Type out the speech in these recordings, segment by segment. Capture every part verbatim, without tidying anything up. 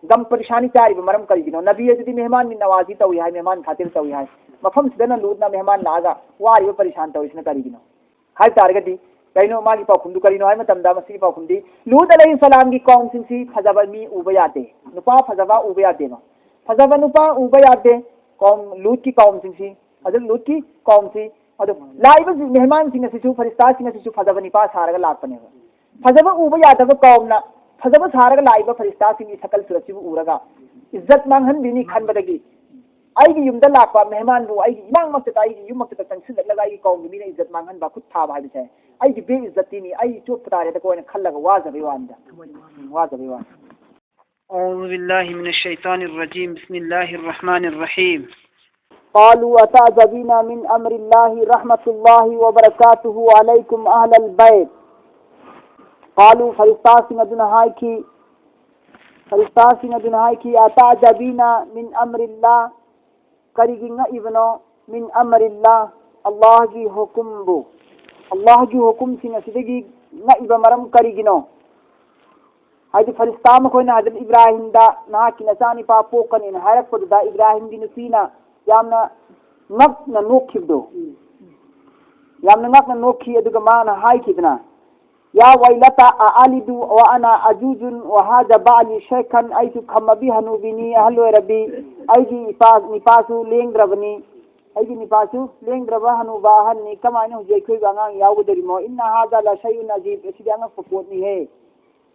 Gum ꯄꯔꯤꯁꯥꯅꯤ ꯆꯥꯔꯤꯕ ꯃꯔꯝ ꯀꯔꯤꯒꯤꯅꯣ? ꯅꯕꯤ ꯑꯗꯨꯗꯤ ꯃꯦꯍꯃꯥꯟ ꯅꯋꯥꯖꯤ ꯇꯧꯏ ꯍꯥꯏ, ꯃꯦꯍꯃꯥꯟ ꯈꯥꯇꯤꯔ ꯇꯧꯏ ꯍꯥꯏ꯫ ꯃꯐꯝꯁꯤꯗꯅ ꯂꯨꯠꯅ ꯃꯦꯍꯃꯥꯟ ꯂꯥꯛꯑꯒ ꯋꯥꯔꯤꯕ ꯄꯔꯤꯁꯥꯟ ꯇꯧꯔꯤꯁꯤꯅ ꯀꯔꯤꯒꯤꯅꯣ? ꯍꯥꯏꯕ ꯇꯥꯔꯒꯗꯤ ꯀꯩꯅꯣ ꯃꯥꯒꯤ ꯄꯥꯎꯈꯨꯝꯗꯨ ꯀꯔꯤꯅꯣ ꯍꯥꯏꯕ ꯃꯇꯝꯗ, ꯃꯁꯤꯒꯤ ꯄꯥꯎꯈꯨꯝꯗꯤ ꯂꯨꯠ ꯑꯂꯩꯍꯤ ꯁꯂꯥꯝꯒꯤ ꯀꯧꯝꯁꯤꯡꯁꯤ ꯐꯖꯕ ꯃꯤ ꯎꯕ ꯌꯥꯗꯦ, ꯅꯨꯄꯥ ꯐꯖꯕ ꯎꯕ ꯌꯥꯗꯦꯕ꯫ ꯐꯖꯕ ꯅꯨꯄꯥ ꯎꯕ ꯌꯥꯗꯦ ꯀꯧꯝ, ꯂꯨꯠꯀꯤ ꯀꯧꯝꯁꯤꯡꯁꯤ, ꯑꯗꯨ ꯂꯨꯠꯀꯤ ꯀꯧꯝꯁꯤ꯫ ꯑꯗꯨ ꯂꯥꯛꯏꯕ ꯃꯦꯍꯃꯥꯟꯁꯤꯡ ꯑꯁꯤꯁꯨ, ꯐꯔꯤꯁꯇꯥꯁꯤꯡ ꯑꯁꯤꯁꯨ ꯐꯖꯕ ꯅꯨꯄꯥ ꯁꯥꯔꯒ ꯂꯥꯛꯄꯅꯦꯕ꯫ ꯐꯖꯕ ꯎꯕ ꯌꯥꯗꯕ ꯀꯧꯝꯅ ꯐꯖꯕ ꯁꯥꯔꯒ ꯂꯥꯛꯏꯕ ꯐꯔꯤꯁꯇꯥꯁꯤꯡꯒꯤ ꯁꯀꯜ ꯁꯨꯔꯠꯁꯤꯕꯨ ꯎꯔꯒ ꯏꯖꯠ ꯃꯥꯡꯍꯟꯕꯤꯅꯤ ꯈꯟꯕꯗꯒꯤ, ꯑꯩꯒꯤ ꯌꯨꯝꯗ ꯂꯥꯛꯄ ꯃꯦꯍꯃꯥꯟꯕꯨ ꯑꯩꯒꯤ ꯏꯃꯥꯡꯃꯛꯇꯗ, ꯑꯩꯒꯤ ꯌꯨꯝꯃꯛꯇꯗ ꯆꯪꯁꯤꯜꯂꯛꯂꯒ ꯑꯩꯒꯤ ꯀꯧꯝꯒꯤ ꯃꯤꯅ ꯏꯖꯠ ꯃꯥꯡꯍꯟꯕ, ꯈꯨꯠ ꯊꯥꯕ ꯍꯥꯏꯕꯁꯦ ꯑꯩꯒꯤ ꯕꯦꯏꯖꯠꯇꯤꯅꯤ, ꯑꯩ ꯆꯣꯞꯄ ꯇꯥꯔꯦꯗꯀꯣ ꯍꯥꯏꯅ ꯈꯜꯂꯒ ꯋꯥꯖꯕꯩ ꯋꯥꯅꯤꯗ꯫ ꯎꯝ, ꯋꯥꯖꯕꯩ ꯋꯥꯅꯤ꯫ أعوذ بالله من الشيطان الرجيم. بسم الله الرحمن الرحيم. قالوا أتعجبين من أمر الله رحمة الله وبركاته عليكم أهل البيت. قالوا، ꯐꯔꯤꯁꯇꯥꯁꯤꯡ ꯑꯗꯨꯅ ꯍꯥꯏꯈꯤ, ꯐꯔꯤꯁꯇꯥꯁꯤꯡ ꯑꯗꯨꯅ ꯍꯥꯏꯈꯤ, "أتعجبين من أمر الله؟" ꯀꯔꯤꯒꯤ ꯉꯛꯏꯕꯅꯣ? "من أمر الله؟" ꯑꯜꯂꯥꯍꯒꯤ ꯍꯨꯀꯨꯝꯕꯨ, ꯑꯜꯂꯥꯍꯒꯤ ꯍꯨꯀꯨꯝꯁꯤꯡ ꯑꯁꯤꯗꯒꯤ ꯉꯛꯏꯕ ꯃꯔꯝ ꯀꯔꯤꯒꯤꯅꯣ? ꯍꯥꯏꯗꯤ ꯐꯔꯤꯁꯇꯥ ꯃꯈꯣꯏꯅ ꯍꯖꯔꯠ ꯏꯕ꯭ꯔꯥꯍꯤꯝꯗ ꯅꯍꯥꯛꯀꯤ ꯅꯆꯥꯅꯤꯄꯥ ꯄꯣꯛꯀꯅꯤꯅ ꯍꯥꯏꯔꯛꯄꯗꯨꯗ ꯏꯕ꯭ꯔꯥꯍꯤꯝꯒꯤ ꯅꯨꯄꯤꯅ ꯌꯥꯝꯅ ꯉꯛꯅ ꯅꯣꯛꯈꯤꯕꯗꯣ, ꯌꯥꯝꯅ ꯉꯛꯅ ꯅꯣꯛꯈꯤ꯫ ꯑꯗꯨꯒ ꯃꯥꯅ ꯍꯥꯏꯈꯤꯗꯅ, "يا ويلتى أألد وأنا عجوز وهذا بعلي شيخا؟" ꯑꯩꯁꯨ ꯈꯝꯃꯕꯤ ꯍꯅꯨꯕꯤꯅꯤ, ꯑꯍꯜ ꯑꯣꯏꯔꯕꯤ, ꯑꯩꯒꯤ ꯏꯄꯥ ꯅꯤꯄꯥꯁꯨ ꯂꯦꯡꯗ꯭ꯔꯕꯅꯤ, ꯑꯩꯒꯤ ꯅꯤꯄꯥꯁꯨ ꯂꯦꯡꯗ꯭ꯔꯕ ꯍꯅꯨꯕ ꯑꯍꯟꯅꯤ, ꯀꯃꯥꯏꯅ ꯍꯧꯖꯤꯛ ꯑꯩꯈꯣꯏꯕꯨ ꯑꯉꯥꯡ ꯌꯥꯎꯒꯗꯧꯔꯤꯃꯣ? "إن هذا لشيء عجيب." ꯑꯁꯤꯗꯤ ꯑꯉꯛꯄ ꯄꯣꯠꯅꯤꯍꯦ,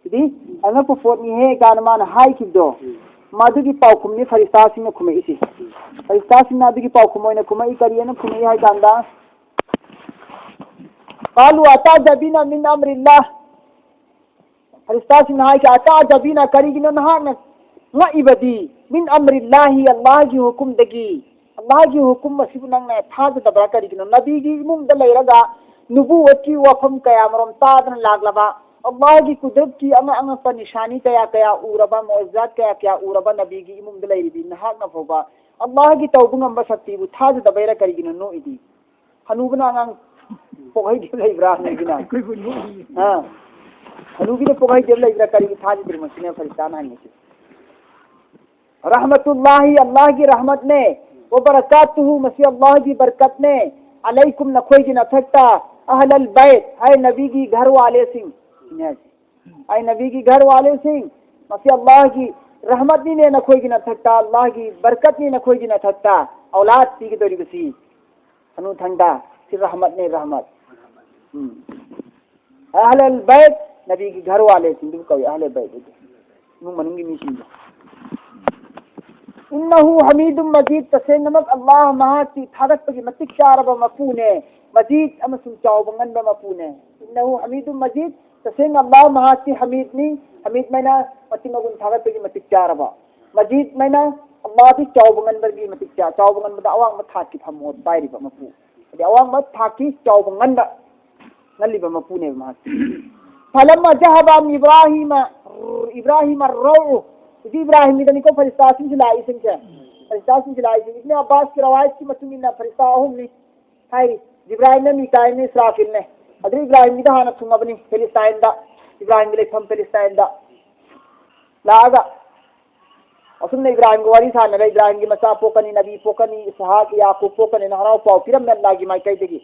ꯁꯤꯗꯤ ꯑꯉꯛꯄ ꯄꯣꯠꯅꯤꯍꯦ ꯀꯥꯏꯅ ꯃꯥꯅ ꯍꯥꯏꯈꯤꯕꯗꯣ, ꯃꯗꯨꯒꯤ ꯄꯥꯎꯈꯨꯝꯅꯤ ꯐꯔꯤꯁꯇꯥꯁꯤꯡꯅ ꯈꯨꯝꯃꯛꯏꯁꯦ꯫ ꯐꯔꯤꯁꯇꯥꯁꯤꯡꯅ ꯑꯗꯨꯒꯤ ꯄꯥꯎꯈꯨꯝ ꯑꯣꯏꯅ ꯈꯨꯝꯃꯛꯏ꯫ ꯀꯔꯤ ꯍꯥꯏꯅ ꯈꯨꯝꯃꯛꯏ ꯍꯥꯏ ꯀꯥꯟꯗ, "قالوا أتعجبين من أمر الله؟" ꯐꯔꯤꯁꯇꯥꯁꯤꯡꯅ ꯍꯥꯏꯈꯤ, "أتعجبين, ꯀꯔꯤꯒꯤꯅꯣ ꯅꯍꯥꯛꯅ ꯉꯛꯏꯕꯗꯤ? من أمر الله, ꯑꯜꯂꯥꯍꯒꯤ ꯍꯨꯀꯨꯝꯗꯒꯤ, ꯑꯜꯂꯥꯍꯒꯤ ꯍꯨꯀꯨꯝ ꯑꯁꯤꯕꯨ ꯅꯪꯅ ꯊꯥꯖꯗꯕ꯭ꯔꯥ ꯀꯔꯤꯒꯤꯅꯣ? ꯅꯕꯤꯒꯤ ꯏꯃꯨꯡꯗ ꯂꯩꯔꯒ ꯅꯨꯕꯨꯋꯠꯀꯤ ꯋꯥꯐꯝ ꯀꯌꯥ ꯃꯔꯣꯝ ꯇꯥꯗꯅ ꯂꯥꯛꯂꯕ, ꯑꯜꯂꯥꯍꯒꯤ ꯀꯨꯗꯔꯠꯀꯤ ꯑꯉꯛ ꯑꯉꯛꯄ ꯅꯤꯁꯥꯅꯤ ꯀꯌꯥ ꯀꯌꯥ ꯎꯔꯕ, ꯃꯨꯑꯖꯤꯖꯥꯠ ꯀꯌꯥ ꯀꯌꯥ ꯎꯔꯕ ꯅꯕꯤꯒꯤ ꯏꯃꯨꯡꯗ ꯂꯩꯔꯤꯕꯤ ꯅꯍꯥꯛꯅ ꯐꯥꯎꯕ ꯑꯜꯂꯥꯍꯒꯤ ꯇꯧꯕ ꯉꯝꯕ ꯁꯛꯇꯤꯕꯨ ꯊꯥꯖꯗꯕꯩꯔꯥ ꯀꯔꯤꯒꯤꯅꯣ ꯅꯣꯛꯏꯗꯤ?" ꯍꯅꯨꯕꯅ ꯑꯉꯥꯡ ꯄꯣꯛꯍꯩꯗꯦ ꯂꯩꯕ꯭ꯔꯥ? ꯍꯅꯨꯕꯤꯅ? ꯑꯩꯈꯣꯏꯕꯨ ꯅꯣꯛꯏ꯫ ꯑꯥ꯫ ꯍꯅꯨꯕꯤꯅ ꯄꯣꯛꯍꯩꯗꯦ ꯂꯩꯕ꯭ꯔꯥ? ꯀꯔꯤꯒꯤ ꯊꯥꯖꯗ꯭ꯔꯤꯅꯣ? ꯁꯤꯅꯦ ꯐꯔꯤꯁꯇꯥꯅ ꯍꯪꯉꯤꯁꯦ꯫ ꯔꯍꯃꯇꯨꯜꯂꯥꯍꯤ, ꯑꯜꯂꯥꯍꯒꯤ ꯔꯍꯃꯠꯅꯦ, ꯋ ꯕꯔꯀꯥꯇꯨꯍꯨ, ꯃꯁꯤ ꯑꯜꯂꯥꯍꯒꯤ ꯕꯔꯀꯠꯅꯦ, ꯑꯂꯩꯀꯨꯝ, ꯅꯈꯣꯏꯒꯤ ꯅꯊꯛꯇ, ꯑꯍꯂꯜ ꯕꯩꯠ, ꯍꯥꯏ ꯅꯕꯤꯒꯤ ꯘꯔ ꯋꯥꯂꯦꯁꯤꯡ, ꯍꯥꯏ ꯅꯕꯤꯒꯤ ꯘꯔ ꯋꯥꯂꯦꯁꯤꯡ, ꯃꯁꯤ ꯑꯜꯂꯥꯍꯒꯤ ꯔꯍꯃꯠꯅꯤꯅꯦ ꯅꯈꯣꯏꯒꯤ ꯅꯊꯛꯇ, ꯑꯜꯂꯥꯍꯒꯤ ꯕꯔꯀꯠꯅꯤ ꯅꯈꯣꯏꯒꯤ ꯅꯊꯛꯇ, ꯑꯧꯂꯥꯗ ꯄꯤꯒꯗꯧꯔꯤꯕꯁꯤ, ꯍꯅꯨꯊꯪꯗ, ꯁꯤ ꯔꯍꯃꯠꯅꯦ, ꯔꯍꯃꯠ꯫ ꯎꯝ꯫ ꯑꯍꯂꯜ ꯕꯩꯠ, ꯅꯕꯤꯒꯤ ꯘꯔ ꯋꯥꯂꯦꯁꯤꯡꯗꯨꯕꯨ ꯀꯧꯏ ꯑꯍꯂꯜ ꯕꯩꯠ ꯑꯗꯨ꯫ ꯏꯃꯨꯡ ꯃꯅꯨꯡꯒꯤ ꯃꯤꯁꯤꯡꯗꯣ꯫ ꯏꯟꯅꯍꯨ ꯍꯃꯤꯗꯨꯝ ꯃꯖꯤꯗ, ꯇꯁꯦꯡꯅꯃꯛ ꯑꯜꯂꯥꯍ ꯃꯍꯥꯛꯇꯤ ꯊꯥꯒꯠꯄꯒꯤ ꯃꯇꯤꯛ ꯆꯥꯔꯕ ꯃꯄꯨꯅꯦ, ꯃꯖꯤꯗ ꯑꯃꯁꯨꯡ ꯆꯥꯎꯕ ꯉꯟꯕ ꯃꯄꯨꯅꯦ꯫ ꯏꯟꯅꯍꯨ ꯍꯃꯤꯗꯨꯝ ꯃꯖꯤꯗ, ꯇꯁꯦꯡꯅ ꯑꯜꯂꯥꯍ ꯃꯍꯥꯛꯇꯤ ꯍꯃꯤꯗꯅꯤ, ꯍꯃꯤꯗ ꯃꯥꯏꯅ ꯃꯇꯤꯛ ꯃꯒꯨꯟ ꯊꯥꯒꯠꯄꯒꯤ ꯃꯇꯤꯛ ꯆꯥꯔꯕ꯫ ꯃꯖꯤꯗ ꯃꯥꯏꯅ ꯑꯜꯂꯥꯍꯗꯤ ꯆꯥꯎꯕ ꯉꯟꯕꯒꯤ ꯃꯇꯤꯛ ꯆꯥ, ꯆꯥꯎꯕ ꯉꯟꯕꯗ ꯑꯋꯥꯡꯕ ꯊꯥꯛꯀꯤ ꯐꯝ ꯑꯣꯠ ꯄꯥꯏꯔꯤꯕ ꯃꯄꯨ꯫ ꯍꯥꯏꯗꯤ ꯑꯋꯥꯡꯕ ꯊꯥꯛꯀꯤ ꯆꯥꯎꯕ ꯉꯟꯕ, ꯉꯜꯂꯤꯕ ꯃꯄꯨꯅꯦꯕ ꯃꯍꯥꯛ꯫ ꯐꯂꯝꯃ ꯖꯍꯕ ꯑꯟ ꯏꯕ꯭ꯔꯥꯍꯤꯃ, ꯏꯕ꯭ꯔꯥꯍꯤꯃ ꯔꯧ꯫ ꯍꯧꯖꯤꯛ ꯏꯕ꯭ꯔꯥꯍꯤꯝꯒꯤꯗꯅꯤꯀꯣ ꯐꯔꯤꯁꯇꯥꯁꯤꯡꯁꯤ ꯂꯥꯛꯏꯁꯤꯡꯁꯦ꯫ ꯐꯔꯤꯁꯇꯥꯁꯤꯡꯁꯤ ꯂꯥꯛꯏꯁꯤꯡ ꯏꯕꯅ ꯑꯕꯥꯁꯀꯤ ꯔꯋꯥꯌꯠꯀꯤ ꯃꯇꯨꯡ ꯏꯟꯅ ꯐꯔꯤꯁꯇꯥ ꯑꯍꯨꯝꯅꯤ ꯍꯥꯏꯔꯤ꯫ ꯖꯤꯕ꯭ꯔꯥꯍꯤꯝꯅ, ꯃꯤꯀꯥꯏꯜꯅ, ꯏꯁꯔꯥꯐꯤꯜꯅꯦ꯫ ꯑꯗꯨ ꯏꯕ꯭ꯔꯥꯍꯤꯝꯒꯤꯗ ꯍꯥꯟꯅ ꯊꯨꯡꯉꯕꯅꯤ ꯐꯤꯂꯤꯁꯇꯥꯏꯟꯗ꯫ ꯏꯕ꯭ꯔꯥꯍꯤꯝꯒꯤ ꯂꯩꯐꯝ ꯐꯤꯂꯤꯁꯇꯥꯏꯟꯗ ꯂꯥꯛꯑꯒ ꯑꯁꯨꯝꯅ ꯏꯕ꯭ꯔꯥꯍꯤꯝꯒ ꯋꯥꯔꯤ ꯁꯥꯟꯅꯔꯦ, ꯏꯕ꯭ꯔꯥꯍꯤꯝꯒꯤ ꯃꯆꯥ ꯄꯣꯛꯀꯅꯤ, ꯅꯕꯤ ꯄꯣꯛꯀꯅꯤ, ꯏꯁꯍꯥꯛ, ꯌꯥꯀꯨꯕ ꯄꯣꯛꯀꯅꯤꯅ ꯍꯔꯥꯎ ꯄꯥꯎ ꯄꯤꯔꯝꯃꯦ ꯑꯜꯂꯥꯍꯒꯤ ꯃꯥꯏꯀꯩꯗꯒꯤ꯫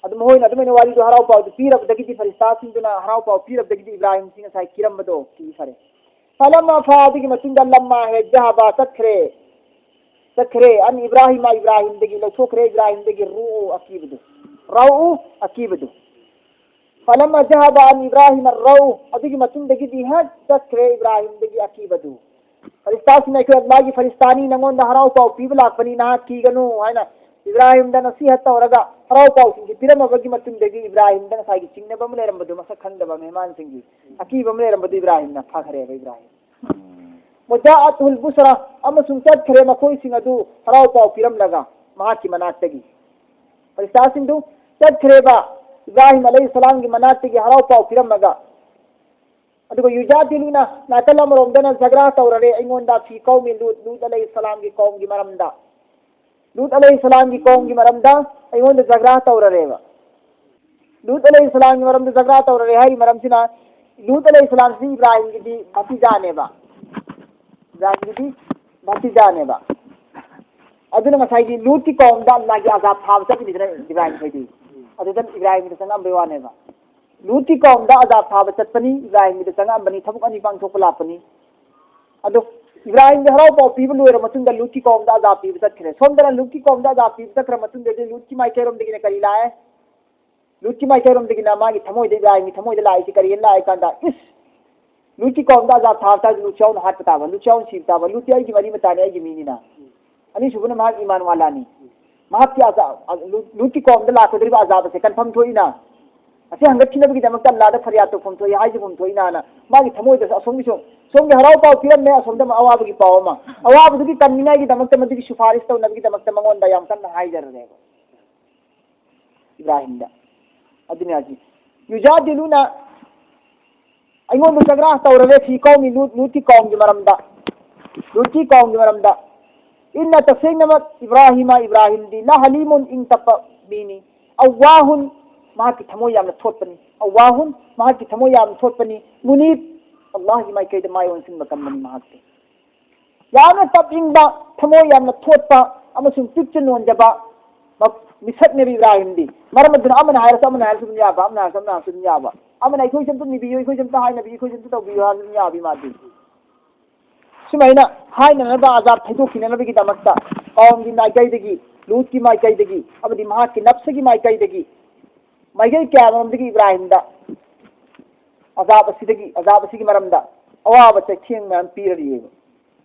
ꯑꯗꯨ ꯃꯈꯣꯏꯅ ꯑꯗꯨꯃꯥꯏꯅ ꯋꯥꯔꯤꯗꯨ ꯍꯔꯥꯎ ꯄꯥꯎꯗꯨ ꯄꯤꯔꯕꯗꯒꯤꯗꯤ ꯐꯔꯤꯁꯇꯥꯁꯤꯡꯗꯨꯅ ꯍꯔꯥꯎ ꯄꯥꯎ ꯄꯤꯔꯕꯗꯒꯤꯗꯤ ꯏꯕ꯭ꯔꯥꯍꯤꯝꯁꯤ ꯉꯁꯥꯏ ꯀꯤꯔꯝꯕꯗꯣ ꯀꯤꯈꯔꯦ꯫ ꯐꯂꯝꯃ ꯐꯥ ꯑꯗꯨꯒꯤ ꯃꯇꯨꯡꯗ ꯂꯝꯃ ꯍꯦ ꯖꯍꯕ ꯆꯠꯈ꯭ꯔꯦ꯫ ꯆꯠꯈ꯭ꯔꯦ꯫ ꯑꯟ ꯏꯕ꯭ꯔꯥꯍꯤꯝ ꯏꯕ꯭ꯔꯥꯍꯤꯝꯗꯒꯤ ꯂꯧꯊꯣꯛꯈ꯭ꯔꯦ ꯏꯕ꯭ꯔꯥꯍꯤꯝꯗꯒꯤ ꯔꯨꯎ ꯑꯀꯤꯕꯗꯨ꯫ ꯔꯎ ꯑꯀꯤꯕꯗꯨ꯫ ꯐꯂꯝꯃ ꯖꯍꯕ ꯑꯟ ꯏꯕ꯭ꯔꯥꯍꯤꯝ ꯔꯎ ꯑꯗꯨꯒꯤ ꯃꯇꯨꯡꯗꯒꯤꯗꯤ ꯍꯦꯛ ꯆꯠꯈ꯭ꯔꯦ ꯏꯕ꯭ꯔꯥꯍꯤꯝꯗꯒꯤ ꯑꯀꯤꯕꯗꯨ꯫ ꯐꯔꯤꯁꯇꯥꯁꯤꯡꯅ ꯑꯩꯈꯣꯏ ꯑꯜꯂꯥꯍꯒꯤ ꯐꯔꯤꯁꯇꯥꯅꯤ ꯅꯉꯣꯟꯗ ꯍꯔꯥꯎ ꯄꯥꯎ ꯄꯤꯕ ꯂꯥꯛꯄꯅꯤ ꯅꯍꯥꯛ ꯀꯤꯒꯅꯨ ꯍꯥꯏꯅ ꯏꯕ꯭ꯔꯥꯍꯤꯝꯗ ꯅꯁꯤꯍꯠ ꯇꯧꯔꯒ ꯍꯔꯥꯎ ꯄꯥꯎꯁꯤꯡꯁꯤ ꯄꯤꯔꯝꯃꯕꯒꯤ ꯃꯇꯨꯡꯗꯒꯤ ꯏꯕ꯭ꯔꯥꯍꯤꯝꯗ ꯉꯁꯥꯏꯒꯤ ꯆꯤꯡꯅꯕ ꯑꯃ ꯂꯩꯔꯝꯕꯗꯨ ꯃꯁꯛ ꯈꯪꯗꯕ ꯃꯦꯍꯃꯥꯟꯁꯤꯡꯒꯤ ꯑꯀꯤꯕ ꯑꯃ ꯂꯩꯔꯝꯕꯗꯨ ꯏꯕ꯭ꯔꯥꯍꯤꯝꯅ ꯐꯈ꯭ꯔꯦꯕ ꯏꯕ꯭ꯔꯥꯍꯤꯝ꯫ ꯃꯨꯖꯥꯑꯠꯍꯨꯜ ꯕꯨꯁꯔꯥ ꯑꯃꯁꯨꯡ ꯆꯠꯈ꯭ꯔꯦ ꯃꯈꯣꯏꯁꯤꯡ ꯑꯗꯨ ꯍꯔꯥꯎ ꯄꯥꯎ ꯄꯤꯔꯝꯂꯒ ꯃꯍꯥꯛꯀꯤ ꯃꯅꯥꯛꯇꯒꯤ꯫ ꯐꯔꯤꯁꯇꯥꯁꯤꯡꯗꯨ ꯆꯠꯈ꯭ꯔꯦꯕ ꯏꯕ꯭ꯔꯥꯍꯤꯝ ꯑꯂꯩꯍꯤꯁꯁꯂꯥꯝꯒꯤ ꯃꯅꯥꯛꯇꯒꯤ ꯍꯔꯥꯎ ꯄꯥꯎ ꯄꯤꯔꯝꯂꯒ꯫ ꯑꯗꯨꯒ ꯌꯨꯖꯥꯗꯤꯂꯨꯅ ꯅꯥꯀꯜ ꯑꯃꯔꯣꯝꯗꯅ ꯖꯒ꯭ꯔꯥ ꯇꯧꯔꯔꯦ ꯑꯩꯉꯣꯟꯗ ꯐꯤ ꯀꯧꯃꯤ ꯂꯨꯠ, ꯂꯨꯠ ꯑꯂꯩꯍꯤꯁꯁꯂꯥꯝꯒꯤ ꯀꯧꯝꯒꯤ ꯃꯔꯝꯗ꯫ ꯂꯨꯠ ꯑꯂꯩꯍꯤꯁꯁꯂꯥꯝꯒꯤ ꯀꯧꯝꯒꯤ ꯃꯔꯝꯗ ꯑꯩꯉꯣꯟꯗ ꯖꯒ꯭ꯔꯥ ꯇꯧꯔꯔꯦꯕ꯫ ꯂꯨꯠ ꯑꯂꯩꯍꯤꯁꯁꯂꯥꯝꯒꯤ ꯃꯔꯝꯗ ꯖꯒ꯭ꯔꯥ ꯇꯧꯔꯔꯦ ꯍꯥꯏꯔꯤ ꯃꯔꯝꯁꯤꯅ ꯂꯨꯠ ꯑꯂꯩꯍꯤꯁꯁꯂꯥꯝꯁꯤ ꯏꯕ꯭ꯔꯥꯍꯤꯝꯒꯤꯗꯤ ꯚꯇꯤꯖꯥꯅꯦꯕ꯫ ꯏꯕ꯭ꯔꯥꯍꯤꯝꯒꯤꯗꯤ ꯚꯇꯤꯖꯥꯅꯦꯕ꯫ ꯑꯗꯨꯅ ꯉꯁꯥꯏꯒꯤ ꯂꯨꯠꯀꯤ ꯀꯧꯝꯗ ꯑꯜꯂꯥꯍꯒꯤ ꯑꯖꯥꯕ ꯊꯥꯕ ꯆꯠꯂꯤꯗꯅ ꯏꯕ꯭ꯔꯥꯍꯤꯝ ꯈꯣꯏꯗꯤ꯫ ꯑꯗꯨꯗ ꯏꯕ꯭ꯔꯥꯍꯤꯝꯒꯤꯗ ꯆꯪꯉꯝꯕꯩ ꯋꯥꯅꯦꯕ꯫ ꯂꯨꯠꯀꯤ ꯀꯧꯝꯗ ꯑꯖꯥꯕ ꯊꯥꯕ ꯆꯠꯄꯅꯤ, ꯏꯕ꯭ꯔꯥꯍꯤꯝꯒꯤꯗ ꯆꯪꯉꯝꯕꯅꯤ, ꯊꯕꯛ ꯑꯅꯤ ꯄꯥꯡꯊꯣꯛꯄ ꯂꯥꯛꯄꯅꯤ꯫ ꯑꯗꯣ ꯏꯕ꯭ꯔꯥꯍꯤꯝꯒꯤ ꯍꯔꯥꯎ ꯄꯥꯎ ꯄꯤꯕ ꯂꯣꯏꯔ ꯃꯇꯨꯡꯗ ꯂꯨꯠꯀꯤ ꯀꯧꯝꯗ ꯑꯖꯥꯕ ꯄꯤꯕ ꯆꯠꯈ꯭ꯔꯦ꯫ ꯁꯣꯝꯗꯅ ꯂꯨꯠꯀꯤ ꯀꯧꯝꯗ ꯑꯖꯥꯕ ꯄꯤꯕ ꯆꯠꯈ꯭ꯔ ꯃꯇꯨꯡꯗꯗꯤ ꯂꯨꯠꯀꯤ ꯃꯥꯏꯀꯩꯔꯣꯝꯗꯒꯤꯅ ꯀꯔꯤ ꯂꯥꯛꯑꯦ? ꯂꯨꯠꯀꯤ ꯃꯥꯏꯀꯩꯔꯣꯝꯗꯒꯤꯅ ꯃꯥꯒꯤ ꯊꯃꯣꯏꯗ, ꯏꯕ꯭ꯔꯥꯍꯤꯝꯒꯤ ꯊꯃꯣꯏꯗ ꯂꯥꯛꯏꯁꯤ ꯀꯔꯤꯅ ꯂꯥꯛꯏ ꯀꯥꯟꯗ, ꯏꯁ! ꯂꯨꯠꯀꯤ ꯀꯧꯝꯗ ꯑꯖꯥꯕ ꯊꯥꯕ ꯇꯥꯔꯗꯤ ꯂꯨꯠꯁꯨ ꯌꯥꯎꯅ ꯍꯥꯠꯄ ꯇꯥꯕ, ꯂꯨꯠꯁꯨ ꯌꯥꯎꯅ ꯁꯤꯕ ꯇꯥꯕ, ꯂꯨꯠꯇꯤ ꯑꯩꯒꯤ ꯃꯔꯤ ꯃꯇꯥꯅꯤ, ꯑꯩꯒꯤ ꯃꯤꯅꯤꯅ꯫ ꯑꯅꯤꯁꯨꯕꯅ ꯃꯍꯥꯛ ꯏꯃꯥꯟ ꯋꯥꯂꯥꯅꯤ꯫ ꯃꯍꯥꯛꯀꯤ ꯑꯖꯥ-, ꯂꯨꯠ-, ꯂꯨꯠꯀꯤ ꯀꯧꯝꯗ ꯂꯥꯛꯀꯗꯧꯔꯤꯕ ꯑꯖꯥꯕ ꯑꯁꯦ ꯀꯟꯐꯝ ꯊꯣꯛꯏꯅ꯫ ꯑꯁꯤ ꯍꯪꯒꯠꯈꯤꯅꯕꯒꯤꯗꯃꯛꯇ ꯑꯜꯂꯥꯗ ꯐꯔꯤꯌꯥꯗ ꯇꯧꯐꯝ ꯊꯣꯛꯏ, ꯍꯥꯏꯖꯐꯝ ꯊꯣꯛꯏꯅ ꯍꯥꯏꯅ ꯃꯥꯒꯤ ꯊꯃꯣꯏꯗꯁꯨ ꯑꯁꯣꯝꯒꯤꯁꯨ, ꯁꯣꯝꯒꯤ ꯍꯔꯥꯎ ꯄꯥꯎ ꯄꯤꯔꯝꯃꯦ, ꯑꯁꯣꯝꯗ ꯑꯃ ꯑꯋꯥꯕꯒꯤ ꯄꯥꯎ ꯑꯃ, ꯑꯋꯥꯕꯗꯨꯒꯤ ꯀꯟꯅꯤꯡꯉꯥꯏꯒꯤꯗꯃꯛꯇ ꯃꯗꯨꯒꯤ ꯁꯨꯐꯥꯔꯤꯁ ꯇꯧꯅꯕꯒꯤꯗꯃꯛꯇ ꯃꯉꯣꯟꯗ ꯌꯥꯝ ꯀꯟꯅ ꯍꯥꯏꯖꯔꯨꯔꯦꯕ ꯏꯕ꯭ꯔꯥꯍꯤꯝꯗ꯫ ꯑꯗꯨꯅꯤ ꯍꯥꯏꯁꯤ꯫ ꯌꯨꯖꯥꯗꯤꯂꯨꯅ ꯑꯩꯉꯣꯟꯗ ꯆꯒ꯭ꯔꯥ ꯇꯧꯔꯔꯦ ꯐꯤ ꯀꯧꯃꯤ ꯂꯨꯠ, ꯂꯨꯠꯀꯤ ꯀꯧꯝꯒꯤ ꯃꯔꯝꯗ꯫ ꯂꯨꯠꯀꯤ ꯀꯧꯝꯒꯤ ꯃꯔꯝꯗ꯫ ꯏꯟꯅ ꯇꯁꯦꯡꯅꯃꯛ ꯏꯕ꯭ꯔꯥꯍꯤꯃ, ꯏꯕ꯭ꯔꯥꯍꯤꯝꯗꯤ ꯂꯍꯂꯤꯃꯨꯟ ꯏꯪ ꯇꯞꯄ ꯃꯤꯅꯤ꯫ ꯑꯋꯥꯍꯨꯟ ꯃꯍꯥꯛꯀꯤ ꯊꯃꯣꯏ ꯌꯥꯝꯅ ꯊꯣꯠꯄꯅꯤ꯫ ꯑꯋꯥꯍꯨꯟ ꯃꯍꯥꯛꯀꯤ ꯊꯃꯣꯏ ꯌꯥꯝꯅ ꯊꯣꯠꯄꯅꯤ꯫ ꯃꯨꯅꯤꯞ ꯑꯜꯂꯥꯍꯒꯤ ꯃꯥꯏꯀꯩꯗ ꯃꯥꯏ ꯑꯣꯟꯁꯤꯟꯕ ꯀꯟꯕꯅꯤ ꯃꯍꯥꯛꯇꯤ꯫ ꯌꯥꯝꯅ ꯇꯞꯅꯤꯡꯕ, ꯊꯃꯣꯏ ꯌꯥꯝꯅ ꯊꯣꯠꯄ ꯑꯃꯁꯨꯡ ꯄꯤꯛꯆ ꯅꯣꯟꯖꯕ ꯃ-, ꯃꯤꯁꯛꯅꯦꯕ ꯏꯕ꯭ꯔꯥꯍꯤꯝꯗꯤ꯫ ꯃꯔꯝ ꯑꯗꯨꯅ ꯑꯃꯅ ꯍꯥꯏꯔꯁꯨ ꯑꯃꯅ ꯍꯥꯏꯔꯁꯨ ꯑꯗꯨꯝ ꯌꯥꯕ, ꯑꯃꯅ ꯍꯥꯏꯔꯁꯨ ꯑꯃꯅ ꯍꯥꯏꯔꯁꯨ ꯑꯗꯨꯝ ꯌꯥꯕ꯫ ꯑꯃꯅ ꯑꯩꯈꯣꯏꯁꯦ ꯑꯝꯇ ꯅꯤꯕꯤꯌꯨ, ꯑꯩꯈꯣꯏꯁꯦ ꯑꯝꯇ ꯍꯥꯏꯅꯕꯤꯌꯨ, ꯑꯩꯈꯣꯏꯁꯦ ꯑꯝꯇ ꯇꯧꯕꯤꯌꯨ ꯍꯥꯏꯔꯁꯨ ꯑꯗꯨꯝ ꯌꯥꯕꯤ ꯃꯥꯗꯤ꯫ ꯁꯨꯃꯥꯏꯅ ꯍꯥꯏꯅꯅꯕ ꯑꯖꯥꯕ ꯊꯩꯗꯣꯛꯈꯤꯅꯅꯕꯒꯤꯗꯃꯛꯇ ꯀꯥꯎꯝꯒꯤ ꯃꯥꯏꯀꯩꯗꯒꯤ, ꯂꯨꯠꯀꯤ ꯃꯥꯏꯀꯩꯗꯒꯤ, ꯑꯃꯗꯤ ꯃꯍꯥꯛꯀꯤ ꯅꯞꯁꯒꯤ ꯃꯥꯏꯀꯩꯗꯒꯤ, ꯃꯥꯏꯀꯩ ꯀꯌꯥꯃꯔꯣꯝꯗꯒꯤ ꯏꯕ꯭ꯔꯥꯍꯤꯝꯗ ꯑꯖꯥꯕ ꯑꯁꯤꯗꯒꯤ, ꯑꯖꯥꯕ ꯑꯁꯤꯒꯤ ꯃꯔꯝꯗ ꯑꯋꯥꯕ ꯆꯩꯊꯦꯡ ꯃꯌꯥꯝ ꯄꯤꯔꯔꯤꯑꯕ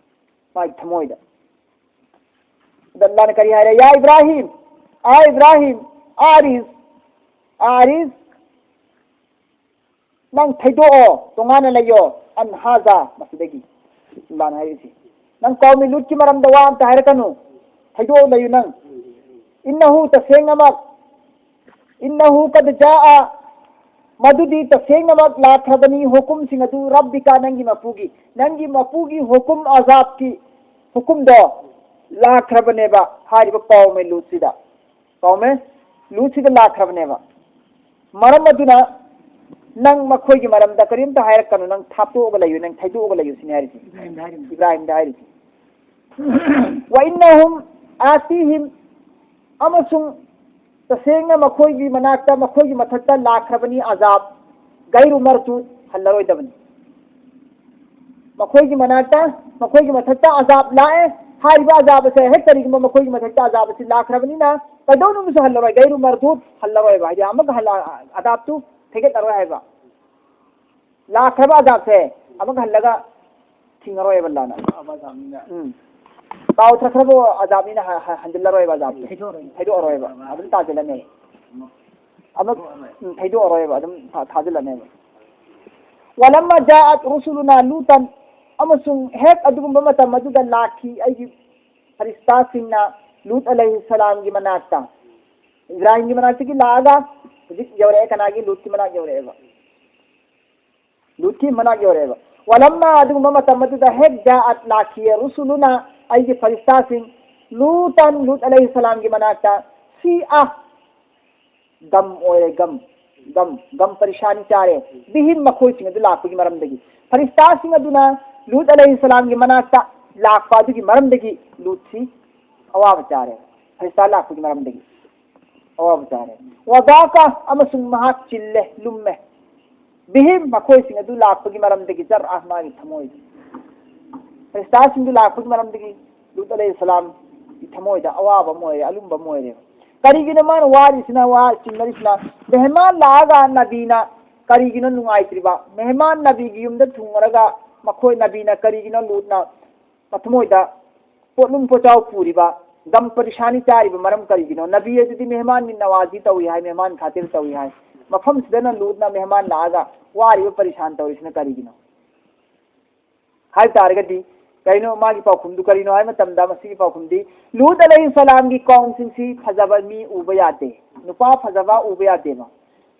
ꯃꯥꯒꯤ ꯊꯃꯣꯏꯗ꯫ ꯑꯗ ꯑꯜꯂꯥꯅ ꯀꯔꯤ ꯍꯥꯏꯔꯦ? "ꯌꯥ ꯏꯕ꯭ꯔꯥꯍꯤꯝ, ꯑꯥ ꯏꯕ꯭ꯔꯥꯍꯤꯝ, ꯑꯥꯔꯤꯁ, ꯑꯥꯔꯤꯁ, ꯅꯪ ꯊꯩꯗꯣꯛꯑꯣ, ꯇꯣꯉꯥꯟꯅ ꯂꯩꯌꯣ, ꯑꯟ ꯍꯥꯖꯥ, ꯃꯁꯤꯗꯒꯤ", ꯑꯜꯂꯥꯅ ꯍꯥꯏꯔꯤꯁꯤ꯫ "ꯅꯪ ꯀꯧꯃꯤ ꯂꯨꯠꯀꯤ ꯃꯔꯝꯗ ꯋꯥ ꯑꯝꯇ ꯍꯥꯏꯔꯛꯀꯅꯨ, ꯊꯩꯗꯣꯛꯑ ꯂꯩꯌꯨ ꯅꯪ꯫ ꯏꯟꯅꯍꯨ, ꯇꯁꯦꯡꯅꯃꯛ, ꯏꯟꯅꯍꯨ ꯀꯗ ꯖꯥꯑ, ꯃꯗꯨꯗꯤ ꯇꯁꯦꯡꯅꯃꯛ ꯂꯥꯛꯈ꯭ꯔꯕꯅꯤ, ꯍꯨꯀꯨꯝꯁꯤꯡ ꯑꯗꯨ ꯔꯕꯤꯀ, ꯅꯪꯒꯤ ꯃꯄꯨꯒꯤ, ꯅꯪꯒꯤ ꯃꯄꯨꯒꯤ ꯍꯨꯀꯨꯝ, ꯑꯖꯥꯕꯀꯤ ꯍꯨꯀꯨꯝꯗꯣ ꯂꯥꯛꯈ꯭ꯔꯕꯅꯦꯕ", ꯍꯥꯏꯔꯤꯕ ꯀꯧꯃꯦ ꯂꯨꯠꯁꯤꯗ꯫ ꯀꯧꯃꯦ ꯂꯨꯠꯁꯤꯗ ꯂꯥꯛꯈ꯭ꯔꯕꯅꯦꯕ꯫ ꯃꯔꯝ ꯑꯗꯨꯅ ꯅꯪ ꯃꯈꯣꯏꯒꯤ ꯃꯔꯝꯗ ꯀꯔꯤꯝꯇ ꯍꯥꯏꯔꯛꯀꯅꯨ, ꯅꯪ ꯊꯥꯞꯇꯣꯛꯑꯒ ꯂꯩꯌꯨ, ꯅꯪ ꯊꯩꯗꯣꯛꯑꯒ ꯂꯩꯌꯨ ꯁꯤꯅꯤ ꯍꯥꯏꯔꯤꯁꯤ꯫ ꯏꯕ꯭ꯔꯥꯍꯤꯝꯗ ꯍꯥꯏꯔꯤꯁꯤ꯫ ꯏꯕ꯭ꯔꯥꯍꯤꯝꯗ ꯍꯥꯏꯔꯤꯁꯤ꯫ "وإنهم آتيهم", ꯑꯃꯁꯨꯡ ꯇꯁꯦꯡꯅ ꯃꯈꯣꯏꯒꯤ ꯃꯅꯥꯛꯇ, ꯃꯈꯣꯏꯒꯤ ꯃꯊꯛꯇ ꯂꯥꯛꯈ꯭ꯔꯕꯅꯤ ꯑꯖꯥꯕ, "غير مردود", ꯍꯜꯂꯔꯣꯏꯗꯕꯅꯤ꯫ ꯃꯈꯣꯏꯒꯤ ꯃꯅꯥꯛꯇ, ꯃꯈꯣꯏꯒꯤ ꯃꯊꯛꯇ ꯑꯖꯥꯕ ꯂꯥꯛꯑꯦ꯫ ꯍꯥꯏꯔꯤꯕ ꯑꯖꯥꯕ ꯑꯁꯦ ꯍꯦꯛ ꯀꯔꯤꯒꯨꯝꯕ ꯃꯈꯣꯏꯒꯤ ꯃꯊꯛꯇ ꯑꯖꯥꯕ ꯑꯁꯤ ꯂꯥꯛꯈ꯭ꯔꯕꯅꯤꯅ ꯀꯩꯗꯧꯅꯨꯡꯗꯁꯨ ꯍꯜꯂꯔꯣꯏ꯫ "غير مردود", ꯍꯜꯂꯔꯣꯏꯕ, ꯍꯥꯏꯗꯤ ꯑꯃꯨꯛꯀ ꯍꯜꯂ-, ꯑꯖꯥꯕꯇꯨ ꯊꯦꯡꯒꯠꯂꯔꯣꯏ ꯍꯥꯏꯕ꯫ ꯂꯥꯛꯈ꯭ꯔꯕ ꯑꯖꯥꯕꯁꯦ ꯑꯃꯨꯛ ꯍꯜꯂꯒ ꯊꯤꯡꯉꯔꯣꯏꯕ ꯑꯜꯂꯥꯍꯅ꯫ ꯎꯝ꯫ ꯀꯥꯎꯊꯈ꯭ꯔꯕ ꯑꯖꯥꯕꯅꯤꯅ ꯍ-, ꯍ-, ꯍꯟꯖꯤꯜꯂꯔꯣꯏꯕ ꯑꯖꯥꯕꯁꯦ꯫ ꯊꯩꯗꯣꯛꯑꯔꯣꯏꯕ꯫ ꯑꯗꯨꯝ ꯇꯥꯁꯤꯜꯂꯅꯦꯕ꯫ ꯑꯃꯨꯛ, ꯎꯝ, ꯊꯩꯗꯣꯛꯑꯔꯣꯏꯕ, ꯑꯗꯨꯝ ꯊꯥ-, ꯊꯥꯖꯤꯜꯂꯅꯦꯕ꯫ "ولما جاءت رسلنا لوطا", ꯑꯃꯁꯨꯡ ꯍꯦꯛ ꯑꯗꯨꯒꯨꯝꯕ ꯃꯇꯝ ꯑꯗꯨꯗ ꯂꯥꯛꯈꯤ ꯑꯩꯒꯤ ꯐꯔꯤꯁꯇꯥꯁꯤꯡꯅ ꯂꯨꯠ ꯑꯂꯩꯍꯤ ꯁꯂꯥꯝꯒꯤ ꯃꯅꯥꯛꯇ꯫ ꯏꯕ꯭ꯔꯥꯍꯤꯝꯒꯤ ꯃꯅꯥꯛꯇꯒꯤ ꯂꯥꯛꯑꯒ ꯍꯧꯖꯤꯛ ꯌꯧꯔꯛꯑꯦ, ꯀꯅꯥꯒꯤ? ꯂꯨꯠꯀꯤ ꯃꯅꯥꯛ ꯌꯧꯔꯛꯑꯦꯕ꯫ ꯂꯨꯠꯀꯤ ꯃꯅꯥꯛ ꯌꯧꯔꯛꯑꯦꯕ꯫ "ولما", ꯑꯗꯨꯒꯨꯝꯕ ꯃꯇꯝ ꯑꯗꯨꯗ ꯍꯦꯛ "جاءت", ꯂꯥꯛꯈꯤꯌꯦ, "رسلنا", ꯑꯩꯒꯤ ꯐꯔꯤꯁꯇꯥꯁꯤꯡ, "لوطا", ꯂꯨꯠ ꯑꯂꯩꯍꯤ ꯁꯂꯥꯝꯒꯤ ꯃꯅꯥꯛꯇ, "سيء", ꯒꯝ ꯑꯣꯏꯔꯦ, ꯒꯝ, ꯒꯝ, ꯒꯝ ꯄꯔꯤꯁꯥꯅꯤ ꯆꯥꯔꯦ, "بهم", ꯃꯈꯣꯏꯁꯤꯡ ꯑꯗꯨ ꯂꯥꯛꯄꯒꯤ ꯃꯔꯝꯗꯒꯤ꯫ ꯐꯔꯤꯁꯇꯥꯁꯤꯡ ꯑꯗꯨꯅ ꯂꯨꯠ ꯑꯂꯩꯍꯤ ꯁꯂꯥꯝꯒꯤ ꯃꯅꯥꯛꯇ ꯂꯥꯛꯄ ꯑꯗꯨꯒꯤ ꯃꯔꯝꯗꯒꯤ ꯂꯨꯠꯁꯤ ꯑꯋꯥꯕ ꯆꯥꯔꯦ, ꯐꯔꯤꯁꯇꯥ ꯂꯥꯛꯄꯒꯤ ꯃꯔꯝꯗꯒꯤ꯫ ꯑꯋꯥꯕ ꯆꯥꯔꯦ꯫ "وضاق", ꯑꯃꯁꯨꯡ ꯃꯍꯥꯛ ꯆꯤꯜꯂꯦ, ꯂꯨꯝꯃꯦ꯫ "بهم", ꯃꯈꯣꯏꯁꯤꯡ ꯑꯗꯨ ꯂꯥꯛꯄꯒꯤ ꯃꯔꯝꯗꯒꯤ, "ذرعه", ꯃꯥꯒꯤ ꯊꯃꯣꯏꯗ꯫ ꯐꯔꯤꯁꯇꯥꯁꯤꯡꯗꯨ ꯂꯥꯛꯄꯒꯤ ꯃꯔꯝꯗꯒꯤ ꯂꯨꯠ ꯑꯂꯩꯍꯤ ꯁꯂꯥꯝꯒꯤ ꯊꯃꯣꯏꯗ ꯑꯋꯥꯕ ꯑꯃ ꯑꯣꯏꯔꯦ, ꯑꯂꯨꯝꯕ ꯑꯃ ꯑꯣꯏꯔꯦ꯫ ꯀꯔꯤꯒꯤꯅꯣ ꯃꯥꯅ ꯋꯥꯔꯤꯁꯤꯅ, ꯋꯥ ꯆꯤꯡꯅꯔꯤꯁꯤꯅ? ꯃꯦꯍꯃꯥꯟ ꯂꯥꯛꯑꯒ ꯅꯕꯤꯅ ꯀꯔꯤꯒꯤꯅꯣ ꯅꯨꯡꯉꯥꯏꯇ꯭ꯔꯤꯕ? ꯃꯦꯍꯃꯥꯟ ꯅꯕꯤꯒꯤ ꯌꯨꯝꯗ ꯊꯨꯡꯉꯔꯒ ꯃꯈꯣꯏ ꯅꯕꯤꯅ ꯀꯔꯤꯒꯤꯅꯣ ꯂꯨꯠꯅ ꯃꯊꯃꯣꯏꯗ ꯄꯣꯠꯂꯨꯝ ꯄꯣꯠꯆꯥꯎ ꯄꯨꯔꯤꯕ, ꯒꯝ ꯄꯔꯤꯁꯥꯅꯤ ꯆꯥꯔꯤꯕ ꯃꯔꯝ ꯀꯔꯤꯒꯤꯅꯣ? ꯅꯕꯤ ꯑꯗꯨꯗꯤ ꯃꯦꯍꯃꯥꯟꯒꯤ ꯅꯋꯥꯖꯤ ꯇꯧꯏ ꯍꯥꯏ, ꯃꯦꯍꯃꯥꯟ ꯈꯥꯇꯤꯔ ꯇꯧꯏ ꯍꯥꯏ꯫ ꯃꯐꯝꯁꯤꯗꯅ ꯂꯨꯠꯅ ꯃꯦꯍꯃꯥꯟ ꯂꯥꯛꯑꯒ ꯋꯥꯔꯤꯕ ꯄꯔꯤꯁꯥꯟ ꯇꯧꯔꯤꯁꯤꯅ ꯀꯔꯤꯒꯤꯅꯣ? ꯍꯥꯏꯕ ꯇꯥꯔꯒꯗꯤ ꯀꯩꯅꯣ ꯃꯥꯒꯤ ꯄꯥꯎꯈꯨꯝꯗꯨ ꯀꯔꯤꯅꯣ ꯍꯥꯏꯕ ꯃꯇꯝꯗ, ꯃꯁꯤꯒꯤ ꯄꯥꯎꯈꯨꯝꯗꯤ ꯂꯨꯠ ꯑꯂꯩꯍꯤ ꯁꯂꯥꯝꯒꯤ ꯀꯧꯝꯁꯤꯡꯁꯤ ꯐꯖꯕ ꯃꯤ ꯎꯕ ꯌꯥꯗꯦ, ꯅꯨꯄꯥ ꯐꯖꯕ ꯎꯕ ꯌꯥꯗꯦꯕ,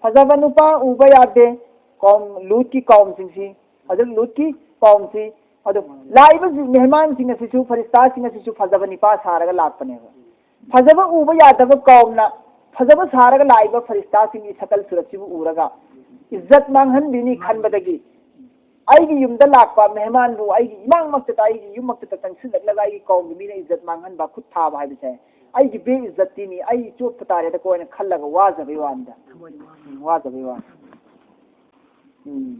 ꯐꯖꯕ ꯅꯨꯄꯥ ꯎꯕ ꯌꯥꯗꯦ꯫ ꯀꯧꯝ, ꯂꯨꯠꯀꯤ ꯀꯧꯝꯁꯤꯡꯁꯤ, ꯍꯧꯖꯤꯛ ꯂꯨꯠꯀꯤ ꯀꯧꯝꯁꯤ, ꯑꯗꯨ ꯂꯥꯛꯏꯕ ꯃꯦꯍꯃꯥꯟꯁꯤꯡ ꯑꯁꯤꯁꯨ, ꯐꯔꯤꯁꯇꯥꯁꯤꯡ ꯑꯁꯤꯁꯨ ꯐꯖꯕ ꯅꯨꯄꯥ ꯁꯥꯔꯒ ꯂꯥꯛꯄꯅꯦꯕ꯫ ꯐꯖꯕ ꯎꯕ ꯌꯥꯗꯕ ꯀꯧꯝꯅ ꯐꯖꯕ ꯁꯥꯔꯒ ꯂꯥꯛꯏꯕ ꯐꯔꯤꯁꯇꯥꯁꯤꯡꯒꯤ ꯁꯀꯜ ꯁꯨꯔꯠꯁꯤꯕꯨ ꯎꯔꯒ ꯏꯖꯠ ꯃꯥꯡꯍꯟꯕꯤꯅꯤ ꯈꯟꯕꯗꯒꯤ ꯑꯩꯒꯤ ꯌꯨꯝꯗ ꯂꯥꯛꯄ ꯃꯦꯍꯃꯥꯟꯕꯨ ꯑꯩꯒꯤ ꯏꯃꯥꯡꯃꯛꯇꯗ, ꯑꯩꯒꯤ ꯌꯨꯝꯃꯛꯇꯗ ꯆꯪꯁꯤꯜꯂꯛꯂꯒ ꯑꯩꯒꯤ ꯀꯧꯝꯒꯤ ꯃꯤꯅ ꯏꯖꯠ ꯃꯥꯡꯍꯟꯕ, ꯈꯨꯠ ꯊꯥꯕ ꯍꯥꯏꯕꯁꯦ ꯑꯩꯒꯤ ꯕꯦ ꯏꯖꯠꯇꯤꯅꯤ, ꯑꯩ ꯆꯣꯞꯄ ꯇꯥꯔꯦꯗꯀꯣ ꯍꯥꯏꯅ ꯈꯜꯂꯒ ꯋꯥꯖꯕꯩ ꯋꯥꯅꯤꯗ꯫ ꯎꯝ, ꯋꯥꯖꯕꯩ ꯋꯥꯅꯤ꯫ ꯎꯝ꯫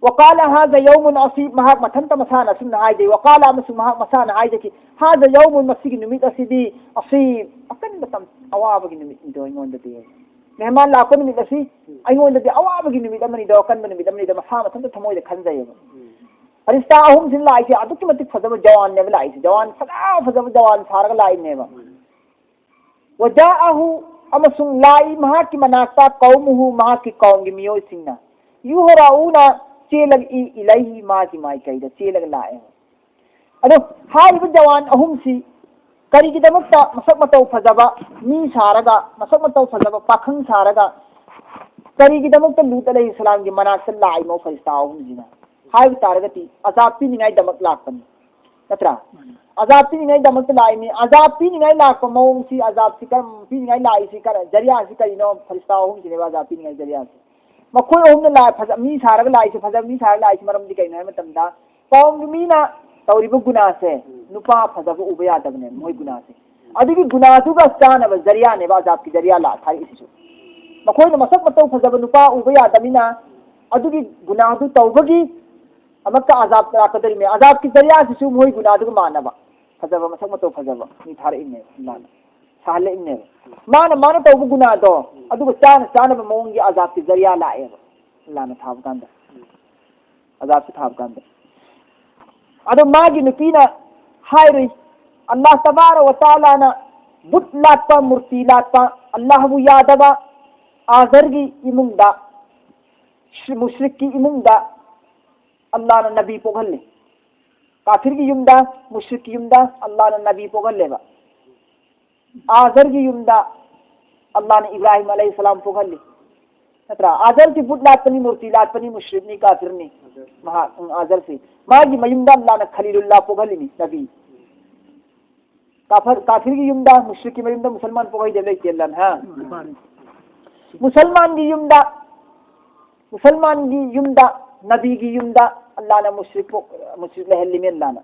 ꯋꯀꯥꯂ ꯍꯥꯖ ꯌꯧꯃꯨꯟ ꯑꯁꯤꯕ, ꯃꯍꯥꯛ ꯃꯊꯟꯇ ꯃꯁꯥꯅ ꯑꯁꯨꯝꯅ ꯍꯥꯏꯖꯩ꯫ ꯋꯀꯥꯂ, ꯑꯃꯁꯨꯡ ꯃꯍꯥꯛ ꯃꯁꯥꯅ ꯍꯥꯏꯖꯈꯤ, ꯍꯥꯖ ꯌꯧꯃꯨꯟ, ꯃꯁꯤꯒꯤ ꯅꯨꯃꯤꯠ ꯑꯁꯤꯗꯤ ꯑꯁꯤꯕ, ꯑꯀꯟꯕ ꯇꯝ-, ꯑꯋꯥꯕꯒꯤ ꯅꯨꯃꯤꯠꯅꯤꯗꯣ ꯑꯩꯉꯣꯟꯗꯗꯤ꯫ ꯃꯦꯍꯃꯥꯟ ꯂꯥꯛꯄ ꯅꯨꯃꯤꯠ ꯑꯁꯤ ꯑꯩꯉꯣꯟꯗꯗꯤ ꯑꯋꯥꯕꯒꯤ ꯅꯨꯃꯤꯠ ꯑꯃꯅꯤꯗꯣ, ꯑꯀꯟꯕ ꯅꯨꯃꯤꯠ ꯑꯃꯅꯤꯗꯣ, ꯃꯁꯥ ꯃꯊꯟꯇ ꯊꯃꯣꯏꯗ ꯈꯟꯖꯩꯌꯦꯕ꯫ ꯐꯔꯤꯁꯇꯥ ꯑꯍꯨꯝꯁꯤꯅ ꯂꯥꯛꯏꯁꯦ ꯑꯗꯨꯛꯀꯤ ꯃꯇꯤꯛ ꯐꯖꯕ ꯖꯋꯥꯟꯅꯦꯕ ꯂꯥꯛꯏꯁꯦ, ꯖꯋꯥꯟ ꯐꯖ ꯐꯖꯕ ꯖꯋꯥꯟ ꯁꯥꯔꯒ ꯂꯥꯛꯏꯅꯦꯕ꯫ ꯋꯖꯥꯑꯍꯨ, ꯑꯃꯁꯨꯡ ꯂꯥꯛꯏ ꯃꯍꯥꯛꯀꯤ ꯃꯅꯥꯛꯇ ꯀꯧꯃꯨꯍꯨ, ꯃꯍꯥꯛꯀꯤ ꯀꯧꯝꯒꯤ ꯃꯤꯑꯣꯏꯁꯤꯡꯅ, ꯌꯨꯍꯔꯥꯎꯅ, ꯆꯦꯜꯂꯛꯏ, ꯏꯂꯩꯍꯤ, ꯃꯥꯒꯤ ꯃꯥꯏꯀꯩꯗ ꯆꯦꯜꯂꯒ ꯂꯥꯛꯑꯦ꯫ ꯑꯗꯣ ꯍꯥꯏꯔꯤꯕ ꯖꯋꯥꯟ ꯑꯍꯨꯝꯁꯤ ꯀꯔꯤꯒꯤꯗꯃꯛꯇ ꯃꯁꯛ ꯃꯇꯧ ꯐꯖꯕ ꯃꯤ ꯁꯥꯔꯒ, ꯃꯁꯛ ꯃꯇꯧ ꯐꯖꯕ ꯄꯥꯈꯪ ꯁꯥꯔꯒ, ꯀꯔꯤꯒꯤꯗꯃꯛꯇ ꯂꯨꯠ ꯑꯂꯩꯍꯤꯁꯂꯥꯝꯒꯤ ꯃꯅꯥꯛꯇ ꯂꯥꯛꯏꯅꯣ ꯐꯔꯤꯁꯇꯥ ꯑꯍꯨꯝꯁꯤꯅ ꯍꯥꯏꯕ ꯇꯥꯔꯒꯗꯤ ꯑꯖꯥꯕ ꯄꯤꯅꯤꯡꯉꯥꯏꯗꯃꯛ ꯂꯥꯛꯄꯅꯤ, ꯅꯠꯇ꯭ꯔꯥ? ꯑꯖꯥꯕ ꯄꯤꯅꯤꯡꯉꯥꯏꯗꯃꯛꯇ ꯂꯥꯛꯏꯅꯤ꯫ ꯑꯖꯥꯕ ꯄꯤꯅꯤꯡꯉꯥꯏ ꯂꯥꯛꯄ ꯃꯑꯣꯡꯁꯤ, ꯑꯖꯥꯕ ꯄꯤꯅꯤꯡꯉꯥꯏ ꯂꯥꯛꯏꯁꯤ ꯀꯔ-, ꯖꯔꯤꯌꯥꯁꯤ ꯀꯔꯤꯅꯣ? ꯐꯔꯤꯁꯇꯥ ꯑꯍꯨꯝꯁꯤꯅꯦꯕ ꯑꯖꯥꯕ ꯄꯤꯅꯤꯡꯉꯥꯏ ꯖꯔꯤꯌꯥꯁꯤ꯫ ꯃꯈꯣꯏ ꯑꯍꯨꯝꯅ ꯂꯥꯛ-, ꯐꯖ-, ꯃꯤ ꯁꯥꯔꯒ ꯂꯥꯛꯏꯁꯤ, ꯐꯖꯕ ꯃꯤ ꯁꯥꯔꯒ ꯂꯥꯛꯏꯁꯤ ꯃꯔꯝꯗꯤ ꯀꯩꯅꯣ ꯍꯥꯏꯕ ꯃꯇꯝꯗ, ꯀꯧꯝꯒꯤ ꯃꯤꯅ ꯇꯧꯔꯤꯕ ꯒꯨꯅꯥꯁꯦ, ꯅꯨꯄꯥ ꯐꯖꯕ ꯎꯕ ꯌꯥꯗꯕꯅꯦ ꯃꯣꯏ ꯒꯨꯅꯥꯁꯦ꯫ ꯑꯗꯨꯒꯤ ꯒꯨꯅꯥꯗꯨꯒ ꯆꯥꯅꯕ ꯖꯔꯤꯌꯥꯅꯦꯕ ꯑꯖꯥꯕꯀꯤ ꯖꯔꯤꯌꯥ ꯂꯥꯛ ꯊꯥꯔꯛꯏꯁꯤꯁꯨ꯫ ꯃꯈꯣꯏꯅ ꯃꯁꯛ ꯃꯇꯧ ꯐꯖꯕ ꯅꯨꯄꯥ ꯎꯕ ꯌꯥꯗꯕꯅꯤꯅ, ꯑꯗꯨꯒꯤ ꯒꯨꯅꯥꯗꯨ ꯇꯧꯕꯒꯤ ꯑꯃꯨꯛꯀ ꯑꯖꯥꯕ ꯂꯥꯛꯀꯗꯧꯔꯤꯃꯦ꯫ ꯑꯖꯥꯕꯀꯤ ꯖꯔꯤꯌꯥꯁꯤꯁꯨ ꯃꯣꯏ ꯒꯨꯅꯥꯗꯨꯒ ꯃꯥꯟꯅꯕ, ꯐꯖꯕ, ꯃꯁꯛ ꯃꯇꯧ ꯐꯖꯕ ꯃꯤ ꯊꯥꯔꯛꯏꯅꯦꯕ ꯏꯃꯥꯅ, ꯁꯥꯍꯜꯂꯛꯏꯅꯦꯕ꯫ ꯃꯥꯅ, ꯃꯥꯅ ꯇꯧꯕ ꯒꯨꯅꯥꯗꯣ ꯑꯗꯨꯒ ꯆꯥꯅ ꯆꯥꯅꯕ ꯃꯑꯣꯡꯒꯤ ꯑꯖꯥꯕꯀꯤ ꯖꯔꯤꯌꯥ ꯂꯥꯛꯑꯦꯕ, ꯑꯜꯂꯥꯅ ꯊꯥꯕ ꯀꯥꯟꯗ, ꯑꯖꯥꯕꯁꯤ ꯊꯥꯕ ꯀꯥꯟꯗ꯫ ꯑꯗꯣ ꯃꯥꯒꯤ ꯅꯨꯄꯤꯅ ꯍꯥꯏꯔꯨꯏ, ꯑꯜꯂꯥꯍ ꯇꯕꯥꯔ ꯋ ꯇꯥꯂꯥꯅ ꯕꯨꯠ ꯂꯥꯠꯄ, ꯃꯨꯔꯇꯤ ꯂꯥꯠꯄ, ꯑꯜꯂꯥꯍꯕꯨ ꯌꯥꯗꯕ ꯑꯥꯖꯔꯒꯤ ꯏꯃꯨꯡꯗ, ꯃꯨꯁ꯭ꯔꯤꯛꯀꯤ ꯏꯃꯨꯡꯗ ꯑꯜꯂꯥꯍꯅ ꯅꯕꯤ ꯄꯣꯛꯍꯜꯂꯤ꯫ ꯀꯥꯐꯤꯔꯒꯤ ꯌꯨꯝꯗ, ꯃꯨꯁ꯭ꯔꯤꯛꯀꯤ ꯌꯨꯝꯗ ꯑꯜꯂꯥꯍꯅ ꯅꯕꯤ ꯄꯣꯛꯍꯜꯂꯦꯕ꯫ ꯑꯥꯖꯔꯒꯤ ꯌꯨꯝꯗ ꯑꯜꯂꯥꯍꯅ ꯏꯕ꯭ꯔꯥꯍꯤꯝ ꯑꯂꯩꯍꯤꯁꯁꯂꯥꯝ ꯄꯣꯛꯍꯜꯂꯤ꯫ ꯅꯠꯇ꯭ꯔꯥ? ꯑꯥꯖꯔꯁꯤ ꯕꯨꯠ ꯂꯥꯠꯄꯅꯤ, ꯃꯨꯔꯇꯤ ꯂꯥꯠꯄꯅꯤ, ꯃꯨꯁ꯭ꯔꯤꯛꯅꯤ, ꯀꯥꯐꯤꯔꯅꯤ꯫ ꯃꯍꯥꯛ, ꯎꯝ, ꯑꯥꯖꯔꯁꯤ꯫ ꯃꯥꯒꯤ ꯃꯌꯨꯝꯗ ꯑꯜꯂꯥꯍꯅ ꯈꯂꯤꯂꯨꯜꯂꯥꯍ ꯄꯣꯛꯍꯜꯂꯤꯅꯤ, ꯅꯕꯤ꯫ ꯀꯥꯐꯔ-, ꯀꯥꯐꯤꯔꯒꯤ ꯌꯨꯝꯗ, ꯃꯨꯁ꯭ꯔꯤꯛꯀꯤ ꯃꯌꯨꯝꯗ ꯃꯨꯁꯜꯃꯥꯟ ꯄꯣꯛꯍꯩꯗꯕ ꯂꯩꯇꯦ ꯑꯜꯂꯥꯍꯅ, ꯍꯥ? ꯃꯨꯁꯜꯃꯥꯟꯒꯤ ꯌꯨꯝꯗ, ꯃꯨꯁꯜꯃꯥꯟꯒꯤ ꯌꯨꯝꯗ ꯅꯕꯤꯒꯤ ꯌꯨꯝꯗ ꯑꯜꯂꯥꯅ ꯃꯨꯁ꯭ꯔꯤꯛ ꯄꯣꯛ-, ꯃꯨꯁ꯭ꯔꯤꯛ ꯂꯩꯍꯜꯂꯤꯃꯤ ꯑꯜꯂꯥꯅ꯫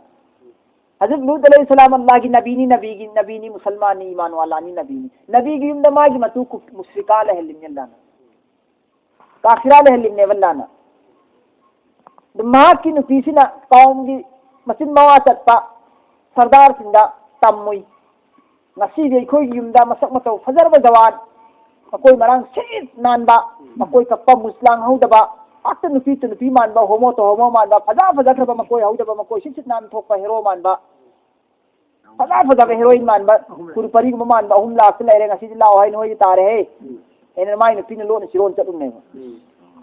ꯍꯖꯔꯠ ꯂꯨꯠ ꯑꯂꯩꯍꯤ ꯁꯂꯥꯝ ꯑꯜꯂꯥꯍꯒꯤ ꯅꯕꯤꯅꯤ, ꯅꯕꯤꯒꯤ ꯅꯕꯤꯅꯤ, ꯃꯨꯁꯜꯃꯥꯟꯅꯤ, ꯏꯃꯥꯟ ꯋꯥꯂꯥꯅꯤ, ꯅꯕꯤꯅꯤ꯫ ꯅꯕꯤꯒꯤ ꯌꯨꯝꯗ ꯃꯥꯒꯤ ꯃꯇꯨ ꯀꯨ-, ꯃꯨꯁ꯭ꯔꯤꯀꯥ ꯂꯩꯍꯜꯂꯤꯃꯤ ꯑꯜꯂꯥꯅ꯫ ꯀꯥꯐꯤꯔꯥ ꯂꯩꯍꯜꯂꯤꯃꯤꯅꯦꯕ ꯑꯜꯂꯥꯅ꯫ ꯑꯗꯨ ꯃꯍꯥꯛꯀꯤ ꯅꯨꯄꯤꯁꯤꯅ ꯀꯥꯎꯝꯒꯤ ꯃꯆꯤꯟ ꯃꯋꯥ ꯆꯠꯄ ꯁꯔꯗꯥꯔꯁꯤꯡꯗ ꯇꯝꯃꯨꯏ꯫ ꯉꯁꯤꯗꯤ ꯑꯩꯈꯣꯏꯒꯤ ꯌꯨꯝꯗ ꯃꯁꯛ ꯃꯇꯧ ꯐꯖꯔꯕ ꯖꯋꯥꯟ, ꯃꯀꯣꯏ ꯃꯔꯥꯡ ꯁꯤꯠ ꯅꯥꯟꯕ, ꯃꯀꯣꯏ ꯀꯛꯄ ꯃꯨꯁ ꯂꯥꯡꯍꯧꯗꯕ, ꯉꯥꯛꯇ ꯅꯨꯄꯤ ꯇꯨ ꯅꯨꯄꯤ ꯃꯥꯟꯕ, ꯍꯣꯃꯣ ꯇꯨ ꯍꯣꯃꯣ ꯃꯥꯟꯕ, ꯐꯖ ꯐꯖꯈ꯭ꯔꯕ ꯃꯀꯣꯏ ꯍꯧꯗꯕ, ꯃꯀꯣꯏ ꯁꯤꯠ ꯁꯤꯠ ꯅꯥꯟ ꯊꯣꯛꯄ ꯍꯦꯔꯣ ꯃꯥꯟꯕ, ꯐꯖ ꯐꯖꯕ ꯍꯦꯔꯣꯏꯟ ꯃꯥꯟꯕ, ꯀꯨꯔꯨꯄꯔꯤꯒꯨꯝꯕ ꯃꯥꯟꯕ ꯑꯍꯨꯝ ꯂꯥꯛꯇ ꯂꯩꯔꯦ꯫ ꯉꯁꯤꯗꯤ ꯂꯥꯛꯑꯣ ꯍꯥꯏ ꯅꯣꯏꯗꯤ ꯇꯥꯔꯦꯍꯦ꯫ ꯑꯩꯅ ꯃꯥꯏ ꯅꯨꯄꯤꯅ ꯂꯣꯟꯅ ꯆꯤꯔꯣꯟ ꯆꯠꯂꯨꯝꯅꯦꯕ꯫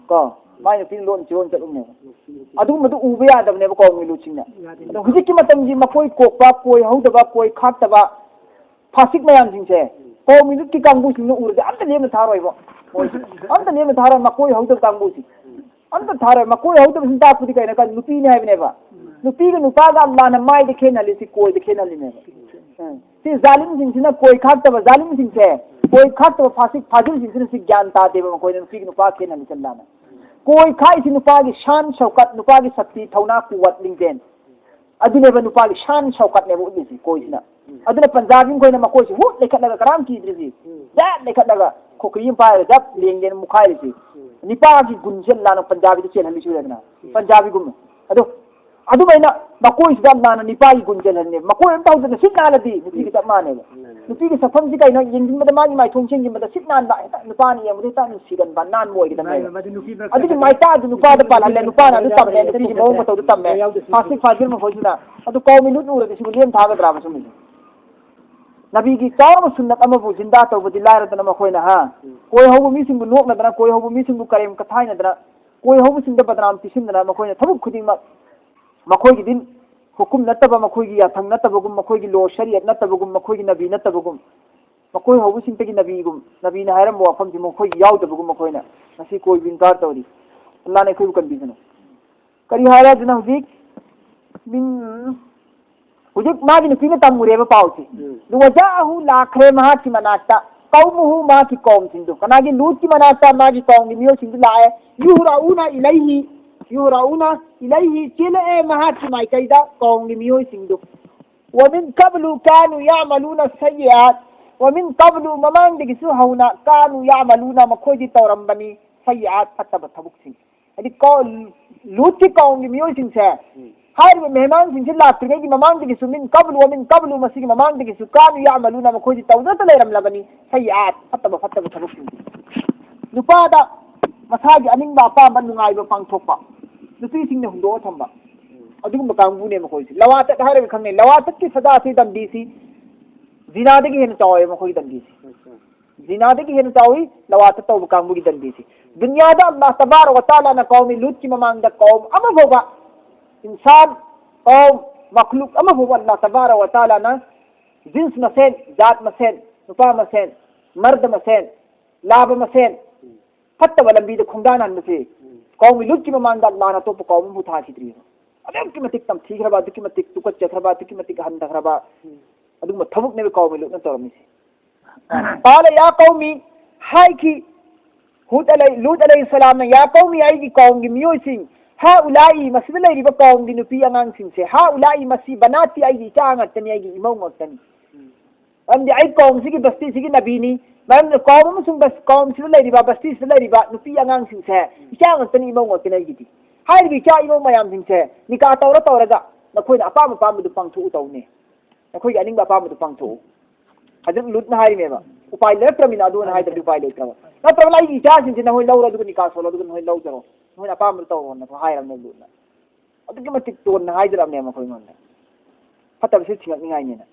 ꯀꯣ, ꯃꯥꯏ ꯅꯨꯄꯤꯅ ꯂꯣꯟꯅ ꯆꯤꯔꯣꯟ ꯆꯠꯂꯨꯝꯅꯦꯕ꯫ ꯑꯗꯨꯒꯨꯝꯕꯗꯨ ꯎꯕ ꯌꯥꯗꯕꯅꯦꯕ ꯀꯥꯎꯃꯤ ꯂꯨꯠꯁꯤꯡꯅ꯫ ꯑꯗꯣ ꯍꯧꯖꯤꯛꯀꯤ ꯃꯇꯝꯒꯤ ꯃꯀꯣꯏ ꯀꯣꯛꯄ, ꯀꯣꯏ ꯍꯧꯗꯕ, ꯀꯣꯏ ꯈꯥꯛꯇꯕ ꯐꯥꯁꯤꯛ ꯃꯌꯥꯝꯁꯤꯡꯁꯦ ꯀꯥꯎꯃꯤ ꯂꯨꯠꯀꯤ ꯀꯥꯡꯕꯨꯁꯤꯡꯅ ꯎꯔꯗꯤ ꯑꯝꯇ ꯂꯦꯝꯅ ꯊꯥꯔꯣꯏꯕ꯫ ꯃꯣꯏꯁꯦ ꯑꯝꯇ ꯂꯦꯝꯅ ꯊꯥꯔꯣꯏ, ꯃꯀꯣꯏ ꯍꯧꯗꯕ ꯀꯥꯡꯕꯨꯁꯤ꯫ ꯑꯝꯇ ꯊꯥꯔꯣꯏ꯫ ꯃꯀꯣꯏ ꯍꯧꯗꯕꯁꯤꯅ ꯇꯥꯛꯄꯗꯤ ꯀꯩꯅꯣ? ꯀ-, ꯅꯨꯄꯤꯅꯤ ꯍꯥꯏꯕꯅꯦꯕ꯫ ꯅꯨꯄꯤꯒ ꯅꯨꯄꯥꯒ ꯑꯜꯂꯥꯅ ꯃꯥꯏꯗ ꯈꯦꯠꯅꯍꯜꯂꯤꯁꯤ ꯀꯣꯏꯗ ꯈꯦꯠꯅꯍꯜꯂꯤꯅꯦꯕ꯫ ꯎꯝ꯫ ꯁꯤ ꯖꯥꯂꯤꯝꯁꯤꯡꯁꯤꯅ ꯀꯣꯏ ꯈꯥꯛꯇꯕ, ꯖꯥꯂꯤꯝꯁꯤꯡꯁꯦ ꯀꯣꯏ ꯈꯥꯛꯇꯕ ꯐꯥꯁꯤꯛ ꯐꯥꯖꯤꯜꯁꯤꯡꯁꯤꯅ ꯁꯤ ꯒ꯭ꯌꯥꯟ ꯇꯥꯗꯦꯕ ꯃꯈꯣꯏꯅ ꯅꯨꯄꯤꯒ ꯅꯨꯄꯥ ꯈꯦꯠꯅꯍꯜꯂꯤꯁꯦ ꯑꯜꯂꯥꯅ꯫ ꯀꯣꯏ ꯈꯥꯛꯏꯁꯤ ꯅꯨꯄꯥꯒꯤ ꯁꯥꯟ ꯁꯧꯀꯠ, ꯅꯨꯄꯥꯒꯤ ꯁꯛꯇꯤ, ꯊꯧꯅꯥ, ꯀꯨꯋꯠ, ꯂꯤꯡꯖꯦꯜ꯫ ꯑꯗꯨꯅꯦꯕ ꯅꯨꯄꯥꯒꯤ ꯁꯥꯟ ꯁꯧꯀꯠꯅꯦꯕ ꯎꯠꯂꯤꯁꯤ ꯀꯣꯏꯁꯤꯅ꯫ ꯎꯝ꯫ ꯑꯗꯨꯅ ꯄꯟꯖꯥꯕꯤ ꯃꯈꯣꯏꯅ ꯃꯀꯣꯏꯁꯤ ꯍꯨꯠ ꯂꯩꯈꯠꯂꯒ ꯀꯅꯥꯝ ꯀꯤꯗ꯭ꯔꯤꯁꯤ꯫ ꯎꯝ꯫ ꯖꯠ ꯂꯩꯈꯠꯂꯒ ꯈꯣꯀ꯭ꯔꯤ ꯑꯃ ꯄꯥꯏꯔꯒ ꯖꯠ ꯂꯦꯡꯗꯦꯅ ꯃꯨꯛꯈꯥꯏꯔꯤꯁꯤ꯫ ꯎꯝ꯫ ꯅꯤꯄꯥꯒꯤ ꯒꯨꯟꯁꯦ ꯂꯥꯟꯅ ꯄꯟꯖꯥꯕꯤꯗ ꯆꯦꯜꯍꯜꯂꯤꯁꯤ ꯎꯔꯦꯗꯅ꯫ ꯎꯝ꯫ ꯄꯟꯖꯥꯕꯤꯒꯨꯝꯅ꯫ ꯑꯗꯣ ꯑꯗꯨꯃꯥꯏꯅ ꯃꯀꯣꯏꯁꯤꯗ ꯂꯥꯟꯅ ꯅꯤꯄꯥꯒꯤ ꯒꯨꯟ ꯆꯦꯜꯍꯜꯂꯦꯕ꯫ ꯃꯀꯣꯏ ꯑꯝꯇ ꯍꯧꯗꯅ ꯁꯤꯠ ꯅꯥꯜꯂꯗꯤ ꯅꯨꯄꯤꯒ ꯆꯞ ꯃꯥꯟꯅꯩꯕ꯫ ꯎꯝ꯫ ꯅꯨꯄꯤꯒꯤ ꯁꯛꯐꯝꯁꯤ ꯀꯩꯅꯣ? ꯌꯦꯡꯁꯤꯟꯕꯗ ꯃꯥꯒꯤ ꯃꯥꯏꯊꯣꯡ ꯌꯦꯡꯁꯤꯟꯕꯗ ꯁꯤꯠ ꯅꯥꯟꯕ, ꯍꯦꯛꯇ ꯅꯨꯄꯥꯅ ꯌꯦꯡꯕꯗ ꯍꯦꯛꯇ ꯅꯨꯡꯁꯤꯒꯟꯕ, ꯅꯥꯟꯕ ꯑꯣꯏꯒꯗꯕꯅꯦꯕ꯫ ꯃꯥꯏ-, ꯃꯗꯨ ꯅꯨꯄꯤ ꯃꯔꯛꯇ ꯑꯗꯨꯒꯤ ꯃꯥꯏꯇꯥꯗꯨ ꯅꯨꯄꯥꯗ ꯄꯥꯜꯍꯜꯂꯦ, ꯅꯨꯄꯥꯅ ꯑꯗꯨ ꯇꯝꯃꯦ, ꯅꯨꯄꯤꯒꯤ ꯃꯑꯣꯡ ꯃꯇꯧꯗꯨ ꯇꯝꯃꯦ꯫ ꯌꯥꯎꯗꯦ꯫ ꯐꯥꯁꯤꯛ ꯐꯥꯖꯤꯜ ꯃꯈꯣꯏꯁꯤꯅ꯫ ꯑꯗꯨ ꯀꯥꯎꯃꯤ ꯂꯨꯠ ꯎꯔꯗꯤ ꯁꯤꯕꯨ ꯂꯦꯝ ꯊꯥꯒꯗ꯭ꯔꯥꯕ ꯁꯨꯝꯕꯁꯦ? ꯅꯕꯤꯒꯤ ꯆꯥꯎꯔꯕ ꯁꯨꯟꯅꯠ ꯑꯃꯕꯨ ꯖꯤꯟꯗꯥ ꯇꯧꯕꯗꯤ ꯂꯥꯏꯔꯗꯅ ꯃꯈꯣꯏꯅ, ꯍꯥ? ꯎꯝ꯫ ꯀꯣꯏ ꯍꯧꯕ ꯃꯤꯁꯤꯡꯕꯨ ꯅꯣꯛꯅꯗꯅ, ꯀꯣꯏ ꯍꯧꯕ ꯃꯤꯁꯤꯡꯕꯨ ꯀꯔꯦꯝ ꯀꯊꯥꯏꯅꯗꯅ, ꯀꯣꯏ ꯍꯧꯕꯁꯤꯡꯗ ꯕꯗꯅꯥꯝ ꯄꯤꯁꯤꯟꯗꯅ ꯃꯈꯣꯏꯅ ꯊꯕꯛ ꯈꯨꯗꯤꯡꯃꯛ ꯃꯈꯣꯏꯒꯤ ꯗꯤꯟ ꯍꯨꯀꯨꯝ ꯅꯠꯇꯕ, ꯃꯈꯣꯏꯒꯤ ꯌꯥꯊꯪ ꯅꯠꯇꯕꯒꯨꯝ, ꯃꯈꯣꯏꯒꯤ ꯂꯣ ꯁꯔꯤꯌꯠ ꯅꯠꯇꯕꯒꯨꯝ, ꯃꯈꯣꯏꯒꯤ ꯅꯕꯤ ꯅꯠꯇꯕꯒꯨꯝ, ꯃꯈꯣꯏ ꯍꯧꯕꯁꯤꯡꯗꯒꯤ ꯅꯕꯤꯒꯨꯝ, ꯅꯕꯤꯅ ꯍꯥꯏꯔꯝꯕ ꯋꯥꯐꯝꯁꯤ ꯃꯈꯣꯏꯒꯤ ꯌꯥꯎꯗꯕꯒꯨꯝ ꯃꯈꯣꯏꯅ ꯉꯁꯤ ꯀꯣꯏꯕꯨ ꯏꯟꯀꯥꯔ ꯇꯧꯔꯤ꯫ ꯑꯜꯂꯥꯅ ꯑꯩꯈꯣꯏꯕꯨ ꯀꯟꯕꯤꯁꯅꯨ꯫ ꯀꯔꯤ ꯍꯥꯏꯔꯦ ꯑꯗꯨꯅ ꯍꯧꯖꯤꯛ? ꯃꯤꯟ-, ꯍꯧꯖꯤꯛ ꯃꯥꯒꯤ ꯅꯨꯄꯤꯅ ꯇꯝꯃꯨꯔꯦꯕ ꯄꯥꯎꯁꯦ꯫ ꯎꯝ꯫ ꯂꯨꯋꯥꯖꯥꯑꯍꯨ ꯂꯥꯛꯈ꯭ꯔꯦ ꯃꯍꯥꯛꯀꯤ ꯃꯅꯥꯛꯇ꯫ ꯀꯧꯃꯨꯍꯨ ꯃꯍꯥꯛꯀꯤ ꯀꯧꯝꯁꯤꯡꯗꯨ꯫ ꯀꯅꯥꯒꯤ? ꯂꯨꯠꯀꯤ ꯃꯅꯥꯛꯇ ꯃꯥꯒꯤ ꯀꯧꯝꯒꯤ ꯃꯤꯑꯣꯏꯁꯤꯡꯗꯨ ꯂꯥꯛꯑꯦ꯫ ꯌꯨꯍꯔꯥꯎꯅ ꯏꯂꯩꯍꯤ꯫ يهرعون إليه, ꯆꯦꯜꯂꯛꯑꯦ ꯃꯍꯥꯛꯀꯤ ꯃꯥꯏꯀꯩꯗ ꯀꯧꯝꯒꯤ ꯃꯤꯑꯣꯏꯁꯤꯡꯗꯨ. ومن قبل كانوا يعملون السيئات, ومن قبل, ꯃꯃꯥꯡꯗꯒꯤꯁꯨ ꯍꯧꯅ, كانوا يعملون, ꯃꯈꯣꯏꯗꯤ ꯇꯧꯔꯝꯕꯅꯤ, السيئات, ꯐꯠꯇꯕ ꯊꯕꯛꯁꯤꯡ. ꯍꯥꯏꯗꯤ ꯀꯧ-, ꯂꯨꯠꯀꯤ ꯀꯧꯝꯒꯤ ꯃꯤꯑꯣꯏꯁꯤꯡꯁꯦ, ꯎꯝ. ꯍꯥꯏꯔꯤꯕ ꯃꯦꯍꯃꯥꯟꯁꯤꯡꯁꯦ ꯂꯥꯛꯇ꯭ꯔꯤꯉꯩꯒꯤ ꯃꯃꯥꯡꯗꯒꯤꯁꯨ, من قبل ومن قبل, ꯃꯁꯤꯒꯤ ꯃꯃꯥꯡꯗꯒꯤꯁꯨ, كانوا يعملون, ꯃꯈꯣꯏꯗꯤ ꯇꯧꯗꯨꯅ ꯂꯩꯔꯝꯂꯕꯅꯤ, السيئات, ꯐꯠꯇꯕ, ꯐꯠꯇꯕ ꯊꯕꯛꯁꯤꯡꯁꯦ. ꯅꯨꯄꯥꯗ ꯃꯁꯥꯒꯤ ꯑꯅꯤꯡꯕ ꯑꯄꯥꯝꯕ ꯅꯨꯡꯉꯥꯏꯕ ꯄꯥꯡꯊꯣꯛꯄ, ꯅꯨꯄꯤꯁꯤꯡꯅ ꯍꯨꯟꯗꯣꯛꯑ ꯊꯝꯕ, ꯑꯗꯨꯒꯨꯝꯕ ꯀꯥꯡꯕꯨꯅꯦ ꯃꯈꯣꯏꯁꯦ. ꯂꯋꯥꯇꯠ ꯍꯥꯏꯔꯒ ꯈꯪꯅꯩ. ꯂꯋꯥꯇꯠꯀꯤ ꯁꯖꯥꯁꯤ, ꯗꯟꯗꯤꯁꯤ ꯖꯤꯅꯥꯗꯒꯤ ꯍꯦꯟꯅ ꯆꯥꯎꯋꯦ ꯃꯈꯣꯏꯒꯤ ꯗꯟꯗꯤꯁꯤ. ꯖꯤꯅꯥꯗꯒꯤ ꯍꯦꯟꯅ ꯆꯥꯎꯏ ꯂꯋꯥꯇꯠ ꯇꯧꯕ ꯀꯥꯡꯕꯨꯒꯤ ꯗꯟꯗꯤꯁꯤ. ꯗꯨꯅꯤꯌꯥꯗ ꯑꯜꯂꯥꯍ ꯇꯕꯥꯔꯛ ꯋ ꯇꯥꯂꯥꯅ ꯀꯧꯃꯤ ꯂꯨꯠꯀꯤ ꯃꯃꯥꯡꯗ ꯀꯧꯝ ꯑꯃ ꯐꯥꯎꯕ, ꯏꯟꯁꯥꯟ, ꯀꯧꯝ, ꯃꯈꯂꯨꯛ ꯑꯃ ꯐꯥꯎꯕ ꯑꯜꯂꯥꯍ ꯇꯕꯥꯔꯛ ꯋ ꯇꯥꯂꯥꯅ ꯖꯤꯟꯁ ꯃꯁꯦꯟ, ꯖꯥꯠ ꯃꯁꯦꯟ, ꯅꯨꯄꯥ ꯃꯁꯦꯟ, ꯃꯔꯗ ꯃꯁꯦꯟ, ꯂꯥꯕ ꯃꯁꯦꯟ ꯐꯠꯇꯕ ꯂꯝꯕꯤꯗ ꯈꯣꯡꯗꯥꯅꯍꯟꯕꯁꯤ ꯀꯧꯃꯤ ꯂꯨꯠꯀꯤ ꯃꯃꯥꯡꯗ ꯑꯜꯂꯥꯍꯅ ꯑꯇꯣꯞꯄ ꯀꯧꯝ ꯑꯃꯐꯥꯎ ꯊꯥꯈꯤꯗ꯭ꯔꯤ. ꯑꯗꯨꯛꯀꯤ ꯃꯇꯤꯛ ꯇꯝꯊꯤꯈ꯭ꯔꯕ, ꯑꯗꯨꯛꯀꯤ ꯃꯇꯤꯛ ꯇꯨꯀꯠꯆꯈ꯭ꯔꯕ, ꯑꯗꯨꯛꯀꯤ ꯃꯇꯤꯛ ꯍꯟꯊꯈ꯭ꯔꯕ ꯑꯗꯨꯒꯨꯝꯕ ꯊꯕꯛꯅꯦꯕ ꯀꯧꯃꯤ ꯂꯨꯠꯅ ꯇꯧꯔꯝꯃꯤꯁꯦ. قال يا قوم, ꯍꯥꯏꯈꯤ ꯍꯨꯗ ꯑꯂꯩ-, ꯂꯨꯠ ꯑꯂꯩꯍꯤꯁꯁꯂꯥꯝꯅ, يا قوم, ꯑꯩꯒꯤ ꯀꯧꯝꯒꯤ ꯃꯤꯑꯣꯏꯁꯤꯡ, هؤلاء, ꯃꯁꯤꯗ ꯂꯩꯔꯤꯕ ꯀꯧꯝꯒꯤ ꯅꯨꯄꯤ ꯑꯉꯥꯡꯁꯤꯡꯁꯦ, هؤلاء, ꯃꯁꯤ, بناتي, ꯑꯩꯒꯤ ꯏꯆꯥ ꯉꯥꯛꯇꯅꯤ, ꯑꯩꯒꯤ ꯏꯃꯧ ꯉꯥꯛꯇꯅꯤ. ꯃꯔꯝꯗꯤ ꯑꯩ ꯀꯧꯝꯁꯤꯒꯤ, ꯕꯁꯇꯤꯁꯤꯒꯤ ꯅꯕꯤꯅꯤ. ꯃꯔꯝꯗꯤ ꯀꯧꯝ ꯑꯃꯁꯨꯡ ꯕꯁ-, ꯀꯧꯝꯁꯤꯗ ꯂꯩꯔꯤꯕ, ꯕꯁꯇꯤꯁꯤꯗ ꯂꯩꯔꯤꯕ ꯅꯨꯄꯤ ꯑꯉꯥꯡꯁꯤꯡꯁꯦ ꯏꯆꯥ ꯉꯥꯛꯇꯅꯤ, ꯏꯃꯧ ꯉꯥꯛꯇꯅꯤ ꯑꯩꯒꯤꯗꯤ. ꯍꯥꯏꯔꯤꯕ ꯏꯆꯥ ꯏꯃꯧ ꯃꯌꯥꯝꯁꯤꯡꯁꯦ ꯅꯤꯀꯥ ꯇꯧꯔ ꯇꯧꯔꯒ ꯅꯈꯣꯏꯅ ꯑꯄꯥꯝ ꯑꯄꯥꯝꯕꯗꯨ ꯄꯥꯡꯊꯣꯛꯎ ꯇꯧꯅꯦ. ꯅꯈꯣꯏꯒꯤ ꯑꯅꯤꯡꯕ ꯑꯄꯥꯝꯕꯗꯨ ꯄꯥꯡꯊꯣꯛꯎ. ꯍꯧꯖꯤꯛ ꯂꯨꯠꯅ ꯍꯥꯏꯔꯤꯅꯦꯕ, ꯎꯄꯥꯏ ꯂꯩꯔꯛꯇ꯭ꯔꯕꯅꯤꯅ, ꯑꯗꯨꯅ ꯍꯥꯏꯗ꯭ꯔꯗꯤ ꯎꯄꯥꯏ ꯂꯩꯇ꯭ꯔꯕ. ꯅꯠꯇ꯭ꯔꯒꯅ ꯑꯩꯒꯤ ꯏꯆꯥꯁꯤꯡꯁꯦ ꯅꯈꯣꯏ ꯂꯧꯔꯣ, ꯑꯗꯨꯒ ꯅꯤꯀꯥ ꯁꯣꯜꯂꯣ, ꯑꯗꯨꯒ ꯅꯈꯣꯏ ꯂꯧꯖꯔꯣ, ꯅꯈꯣꯏꯅ ꯑꯄꯥꯝꯕꯗꯨ ꯇꯧꯔꯣꯅ ꯍꯥꯏꯔꯕꯅꯦ ꯂꯨꯠꯅ. ꯑꯗꯨꯛꯀꯤ ꯃꯇꯤꯛ ꯇꯣꯟꯅ ꯍꯥꯏꯖꯔꯕꯅꯦ ꯃꯈꯣꯏ ꯑꯩꯉꯣꯟꯗ. ꯐꯠꯇꯕꯁꯦ ꯊꯤꯡꯉꯛꯅꯤꯡꯉꯥꯏꯅꯦꯅ.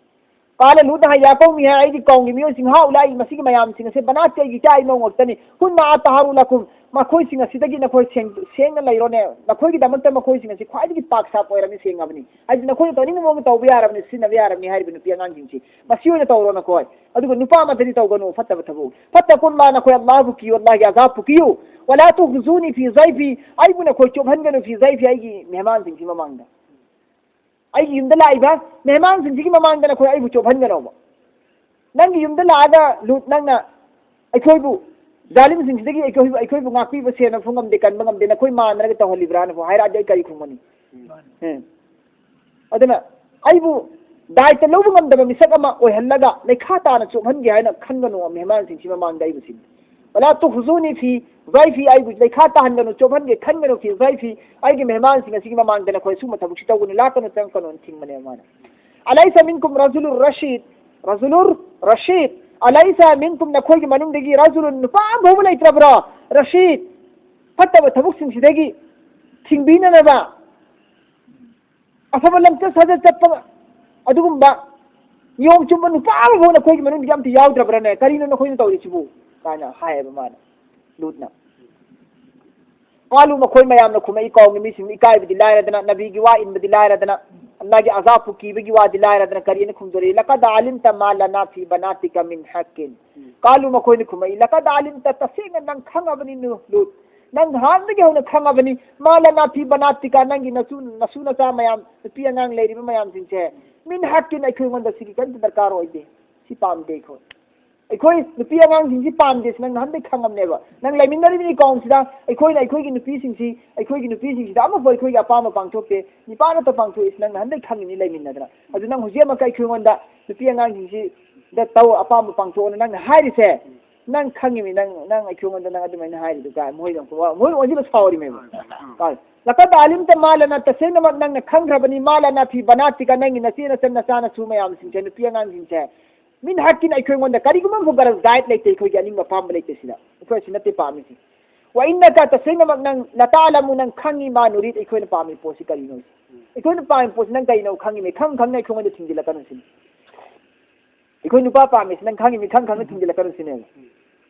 ꯀꯥꯂ ꯂꯨꯠꯅ ꯍꯥꯏ, ꯌꯥ ꯀꯧꯃꯤ ꯍꯥꯏ, ꯑꯩꯒꯤ ꯀꯧꯝꯒꯤ ꯃꯤꯑꯣꯏꯁꯤꯡ, ꯍꯥꯎ ꯂꯥꯏ, ꯃꯁꯤꯒꯤ ꯃꯌꯥꯝꯁꯤꯡ ꯑꯁꯦ ꯕꯅꯥꯠꯇꯤ ꯑꯩꯒꯤ ꯏꯆꯥ ꯏꯃꯧ ꯉꯥꯛꯇꯅꯤ. ꯍꯨꯟꯅ ꯑꯇꯍꯥꯔꯨ ꯂꯀꯨꯝ, ꯃꯈꯣꯏꯁꯤꯡ ꯑꯁꯤꯗꯒꯤ ꯅꯈꯣꯏ ꯁꯦꯡ-, ꯁꯦꯡꯅ ꯂꯩꯔꯣꯅꯦ. ꯅꯈꯣꯏꯒꯤꯗꯃꯛꯇ ꯃꯈꯣꯏꯁꯤꯡ ꯑꯁꯤ ꯈ꯭ꯋꯥꯏꯗꯒꯤ ꯄꯥꯛ ꯁꯥꯞ ꯑꯣꯏꯔꯕꯅꯤ, ꯁꯦꯡꯉꯕꯅꯤ. ꯍꯥꯏꯗꯤ ꯅꯈꯣꯏꯅ ꯇꯧꯅꯤꯡꯕ ꯃꯑꯣꯡꯗ ꯇꯧꯕ ꯌꯥꯔꯕꯅꯤ, ꯁꯤꯖꯤꯟꯅꯕ ꯌꯥꯔꯕꯅꯤ ꯍꯥꯏꯔꯤꯕ ꯅꯨꯄꯤ ꯑꯉꯥꯡꯁꯤꯡꯁꯤ. ꯃꯁꯤ ꯑꯣꯏꯅ ꯇꯧꯔꯣ ꯅꯈꯣꯏ. ꯑꯗꯨꯒ ꯅꯨꯄꯥ ꯑꯃꯗꯗꯤ ꯇꯧꯒꯅꯨ ꯐꯠꯇꯕ ꯊꯕꯛ. ꯐꯠꯇꯀꯨꯜꯂꯥ, ꯅꯈꯣꯏ ꯑꯜꯂꯥꯍꯕꯨ ꯀꯤꯌꯨ, ꯑꯜꯂꯥꯍꯒꯤ ꯑꯖꯥꯕꯄꯨ ꯀꯤꯌꯨ. ꯋꯂꯥ ꯇꯨꯈꯖꯨꯅꯤ ꯐꯤ ꯖꯩꯐꯤ, ꯑꯩꯕꯨ ꯅꯈꯣꯏ ꯆꯣꯞꯍꯟꯒꯅꯨ, ꯐꯤ ꯖꯩꯐꯤ, ꯑꯩꯒꯤ ꯃꯦꯍꯃꯥꯟꯁꯤꯡꯁꯤ ꯃꯃꯥꯡꯗ. ꯑꯩꯒꯤ ꯌꯨꯝꯗ ꯂꯥꯛꯏꯕ ꯃꯦꯍꯃꯥꯟꯁꯤꯡꯁꯤꯒꯤ ꯃꯃꯥꯡꯗ ꯅꯈꯣꯏ ꯑꯩꯕꯨ ꯆꯣꯞꯍꯟꯒꯅꯣꯕ. ꯅꯪꯒꯤ ꯌꯨꯝꯗ ꯂꯥꯛꯑꯒ ꯂꯨꯠ ꯅꯪꯅ ꯑꯩꯈꯣꯏꯕꯨ ꯖꯥꯂꯤꯝꯁꯤꯡꯁꯤꯗꯒꯤ ꯑꯩꯈꯣꯏꯕꯨ, ꯑꯩꯈꯣꯏꯕꯨ ꯉꯥꯛꯄꯤꯕ ꯁꯦꯟꯅ ꯐꯨ ꯉꯝꯗꯦ, ꯀꯟꯕ ꯉꯝꯗꯦ, ꯅꯈꯣꯏ ꯃꯥꯟꯅꯔꯒ ꯇꯧꯍꯜꯂꯤꯕ꯭ꯔꯥꯅꯕꯨ ꯍꯥꯏꯔꯛꯑꯗꯤ ꯑꯩ ꯀꯔꯤ ꯈꯨꯝꯒꯅꯤ? ꯎꯝ꯫ ꯑꯗꯨꯅ ꯑꯩꯕꯨ ꯗꯥꯏꯇ ꯂꯧꯕ ꯉꯝꯗꯕ ꯃꯤꯁꯛ ꯑꯃ ꯑꯣꯏꯍꯜꯂꯒ ꯂꯩꯈꯥ ꯇꯥꯅ ꯆꯣꯞꯍꯟꯒꯦ ꯍꯥꯏꯅ ꯈꯟꯒꯅꯨ ꯃꯦꯍꯃꯥꯟꯁꯤꯡꯁꯤ ꯃꯃꯥꯡꯗ ꯑꯩꯕꯨ ꯁꯤꯟ-, "ꯋꯂꯥ ꯇꯨꯈꯖꯨꯅꯤ ꯐꯤ ꯗꯥꯏꯐꯤ", ꯑꯩꯕꯨ ꯂꯩꯈꯥ ꯇꯥꯍꯟꯒꯅꯨ, ꯆꯣꯞꯍꯟꯒꯦ ꯈꯟꯒꯅꯨ, "ꯐꯤ ꯗꯥꯏꯐꯤ", ꯑꯩꯒꯤ ꯃꯦꯍꯃꯥꯟꯁꯤꯡ ꯑꯁꯤꯒꯤ ꯃꯃꯥꯡꯗ ꯅꯈꯣꯏ ꯁꯨꯝꯕ ꯊꯕꯛꯁꯤ ꯇꯧꯒꯅꯨ, ꯂꯥꯛꯀꯅꯨ, ꯆꯪꯉꯛꯀꯅꯨ ꯍꯥꯏꯅ ꯊꯤꯡꯕꯅꯦꯕ ꯃꯥꯅ꯫ "ꯑꯂꯩꯁꯥ ꯃꯤꯟꯀꯨꯝ ꯔꯖꯨꯂꯨꯔ ꯔꯁꯤꯗ", ꯔꯖꯨꯂꯨꯔ ꯔꯁꯤꯗ, "ꯑꯂꯩꯁꯥ ꯃꯤꯟꯀꯨꯝ", ꯅꯈꯣꯏꯒꯤ ꯃꯅꯨꯡꯗꯒꯤ "ꯔꯖꯨꯂꯨꯟ", ꯅꯨꯄꯥ ꯑꯃ ꯐꯥꯎꯕ ꯂꯩꯇ꯭ꯔꯕ꯭ꯔꯣ? "ꯔꯁꯤꯗ", ꯐꯠꯇꯕ ꯊꯕꯛꯁꯤꯡꯁꯤꯗꯒꯤ ꯊꯤꯡꯕꯤꯅꯅꯕ, ꯑꯐꯕ ꯂꯝꯆꯠ ꯁꯥꯖꯠ ꯆꯠꯄ, ꯑꯗꯨꯒꯨꯝꯕ ꯅꯤꯌꯣꯝ ꯆꯨꯝꯕ ꯅꯨꯄꯥ ꯑꯃꯐꯥꯎ ꯅꯈꯣꯏꯒꯤ ꯃꯅꯨꯡꯗꯒꯤ ꯑꯝꯇ ꯌꯥꯎꯗ꯭ꯔꯕ꯭ꯔꯅꯦ? ꯀꯔꯤꯅꯣ ꯅꯈꯣꯏꯅ ꯇꯧꯔꯤꯁꯤꯕꯨ? ꯀꯥꯏꯅ ꯍꯥꯏꯌꯦꯕ ꯃꯥꯅ, ꯂꯨꯠꯅ꯫ ꯀꯥꯂꯨ, ꯃꯈꯣꯏ ꯃꯌꯥꯝꯅ ꯈꯨꯝꯃꯛꯏ, ꯀꯥꯎꯒꯤ ꯃꯤꯁꯤꯡ ꯏꯀꯥꯏꯕꯗꯤ ꯂꯥꯏꯔꯗꯅ, ꯅꯕꯤꯒꯤ ꯋꯥ ꯏꯟꯕꯗꯤ ꯂꯥꯏꯔꯗꯅ, ꯑꯜꯂꯥꯍꯒꯤ ꯑꯖꯥꯕꯄꯨ ꯀꯤꯕꯒꯤ ꯋꯥꯗꯤ ꯂꯥꯏꯔꯗꯅ, ꯀꯔꯤꯅ ꯈꯨꯝꯗꯣꯔꯤ? "ꯂꯀꯗ ꯑꯂꯤꯝꯇ ꯃꯥ ꯂꯅꯥ ꯐꯤ ꯕꯅꯥꯇꯤꯀ ꯃꯤꯟ ꯍꯛꯀꯤꯟ"꯫ ꯀꯥꯂꯨ, ꯃꯈꯣꯏꯅ ꯈꯨꯝꯃꯛꯏ, "ꯂꯀꯗ ꯑꯂꯤꯝꯇ", ꯇꯁꯦꯡꯅ ꯅꯪ ꯈꯪꯉꯕꯅꯤ ꯂꯨꯠ꯫ ꯅꯪ ꯅꯍꯥꯟꯗꯒꯤ ꯍꯧꯅ ꯈꯪꯉꯕꯅꯤ, "ꯃꯥ ꯂꯅꯥ ꯐꯤ ꯕꯅꯥꯇꯤꯀ", ꯅꯪꯒꯤ ꯅꯆꯨ, ꯅꯁꯨ ꯅꯆꯥ ꯃꯌꯥꯝ, ꯅꯨꯄꯤ ꯑꯉꯥꯡ ꯂꯩꯔꯤꯕ ꯃꯌꯥꯝꯁꯤꯡꯁꯦ, "ꯃꯤꯟ ꯍꯛꯀꯤꯟ", ꯑꯩꯈꯣꯏꯉꯣꯟꯗ ꯁꯤꯒꯤ ꯀꯔꯤꯝꯇ ꯗꯔꯀꯥꯔ ꯑꯣꯏꯗꯦ, ꯁꯤ ꯄꯥꯝꯗꯦ ꯑꯩꯈꯣꯏ꯫ ꯑꯩꯈꯣꯏ ꯅꯨꯄꯤ ꯑꯉꯥꯡꯁꯤꯡꯁꯤ ꯄꯥꯝꯗꯦ, ꯁꯤ ꯅꯪ ꯅꯍꯥꯟꯗꯩ ꯈꯪꯉꯝꯅꯦꯕ꯫ ꯅꯪ ꯂꯩꯃꯤꯟꯅꯔꯤꯕ ꯏꯀꯥꯎꯟꯁꯤꯗ ꯑꯩꯈꯣꯏꯅ ꯑꯩꯈꯣꯏꯒꯤ ꯅꯨꯄꯤꯁꯤꯡꯁꯤ, ꯑꯩꯈꯣꯏꯒꯤ ꯅꯨꯄꯤꯁꯤꯡꯁꯤꯗ ꯑꯃꯐꯥꯎ ꯑꯩꯈꯣꯏꯒꯤ ꯑꯄꯥꯝꯕ ꯄꯥꯡꯊꯣꯛꯇꯦ, ꯅꯤꯄꯥꯅ ꯇ ꯄꯥꯡꯊꯣꯛꯏꯁꯤ ꯅꯪ ꯅꯍꯥꯟꯗꯩ ꯈꯪꯉꯤꯅꯤ ꯂꯩꯃꯤꯟꯅꯗꯅ꯫ ꯑꯗꯨ ꯅꯪ ꯍꯧꯖꯤꯛ ꯑꯃꯨꯛꯀ ꯑꯩꯈꯣꯏꯉꯣꯟꯗ ꯅꯨꯄꯤ ꯑꯉꯥꯡꯁꯤꯡꯁꯤꯗ ꯇꯧ, ꯑꯄꯥꯝꯕ ꯄꯥꯡꯊꯣꯛꯑꯣꯅ ꯅꯪꯅ ꯍꯥꯏꯔꯤꯁꯦ, ꯅꯪ ꯈꯪꯉꯤꯃꯤ, ꯅꯪ, ꯅꯪ ꯑꯩꯈꯣꯏꯉꯣꯟꯗ ꯅꯪ ꯑꯗꯨꯃꯥꯏꯅ ꯍꯥꯏꯔꯤꯗꯨ ꯀꯥꯏ? ꯃꯣꯏꯅ ꯑꯃꯨꯛ ꯋꯥ-, ꯃꯣꯏꯅ ꯑꯣꯟꯁꯤꯜꯂ ꯁꯥꯎꯔꯤꯃꯦꯕ꯫ ꯀꯥꯏ? "ꯂꯀꯗ ꯑꯂꯤꯝꯇ ꯃꯥ ꯂꯅꯥ", ꯇꯁꯦꯡꯅꯃꯛ ꯅꯪꯅ ꯈꯪꯈ꯭ꯔꯕꯅꯤ, "ꯃꯥ ꯂꯅꯥ ꯐꯤ ꯕꯅꯥꯇꯤꯀ", ꯅꯪꯒꯤ ꯅꯆꯦ ꯅꯆꯟ ꯅꯆꯥ ꯅꯁꯨ ꯃꯌꯥꯝꯁꯤꯡꯁꯦ, ꯅꯨꯄꯤ ꯑꯉꯥꯡꯁꯤꯡꯁꯦ, "ꯃꯤꯟ ꯍꯛꯀꯤꯟ", ꯑꯩꯈꯣꯏꯉꯣꯟꯗ ꯀꯔꯤꯒꯨꯝꯕ ꯑꯃꯐꯥꯎ ꯒꯔꯖ ꯒꯥꯏꯗ ꯂꯩꯇꯦ, ꯑꯩꯈꯣꯏꯒꯤ ꯑꯅꯤꯡꯕ ꯑꯄꯥꯝꯕ ꯂꯩꯇꯦ ꯁꯤꯗ꯫ ꯑꯩꯈꯣꯏ ꯑꯁꯤ ꯅꯠꯇꯦ ꯄꯥꯝꯃꯤꯁꯤ꯫ "ꯋ ꯏꯟꯅꯀ", ꯇꯁꯦꯡꯅꯃꯛ ꯅꯪ, "ꯂꯇꯥꯂꯃꯨ", ꯅꯪ ꯈꯪꯉꯤ, "ꯃꯥ ꯅꯨꯔꯤꯗ", ꯑꯩꯈꯣꯏꯅ ꯄꯥꯝꯃꯤ ꯄꯣꯠꯁꯤ ꯀꯔꯤꯅꯣ? ꯑꯩꯈꯣꯏꯅ ꯄꯥꯝꯃꯤ ꯄꯣꯠꯁꯤ ꯅꯪ ꯀꯔꯤꯅꯣ ꯈꯪꯉꯤꯅꯦ, ꯈꯪ ꯈꯪꯅ ꯑꯩꯈꯣꯏꯉꯣꯟꯗ ꯊꯤꯡꯖꯤꯜꯂꯛꯀꯅꯨ ꯁꯤꯅꯤ꯫ ꯑꯩꯈꯣꯏ ꯅꯨꯄꯥ ꯄꯥꯝꯃꯤꯁꯤ ꯅꯪ ꯈꯪꯉꯤꯃꯤ, ꯈꯪ ꯈꯪꯅ ꯊꯤꯡꯖꯤꯜꯂꯛꯀꯅꯨ ꯁꯤꯅꯦꯕ꯫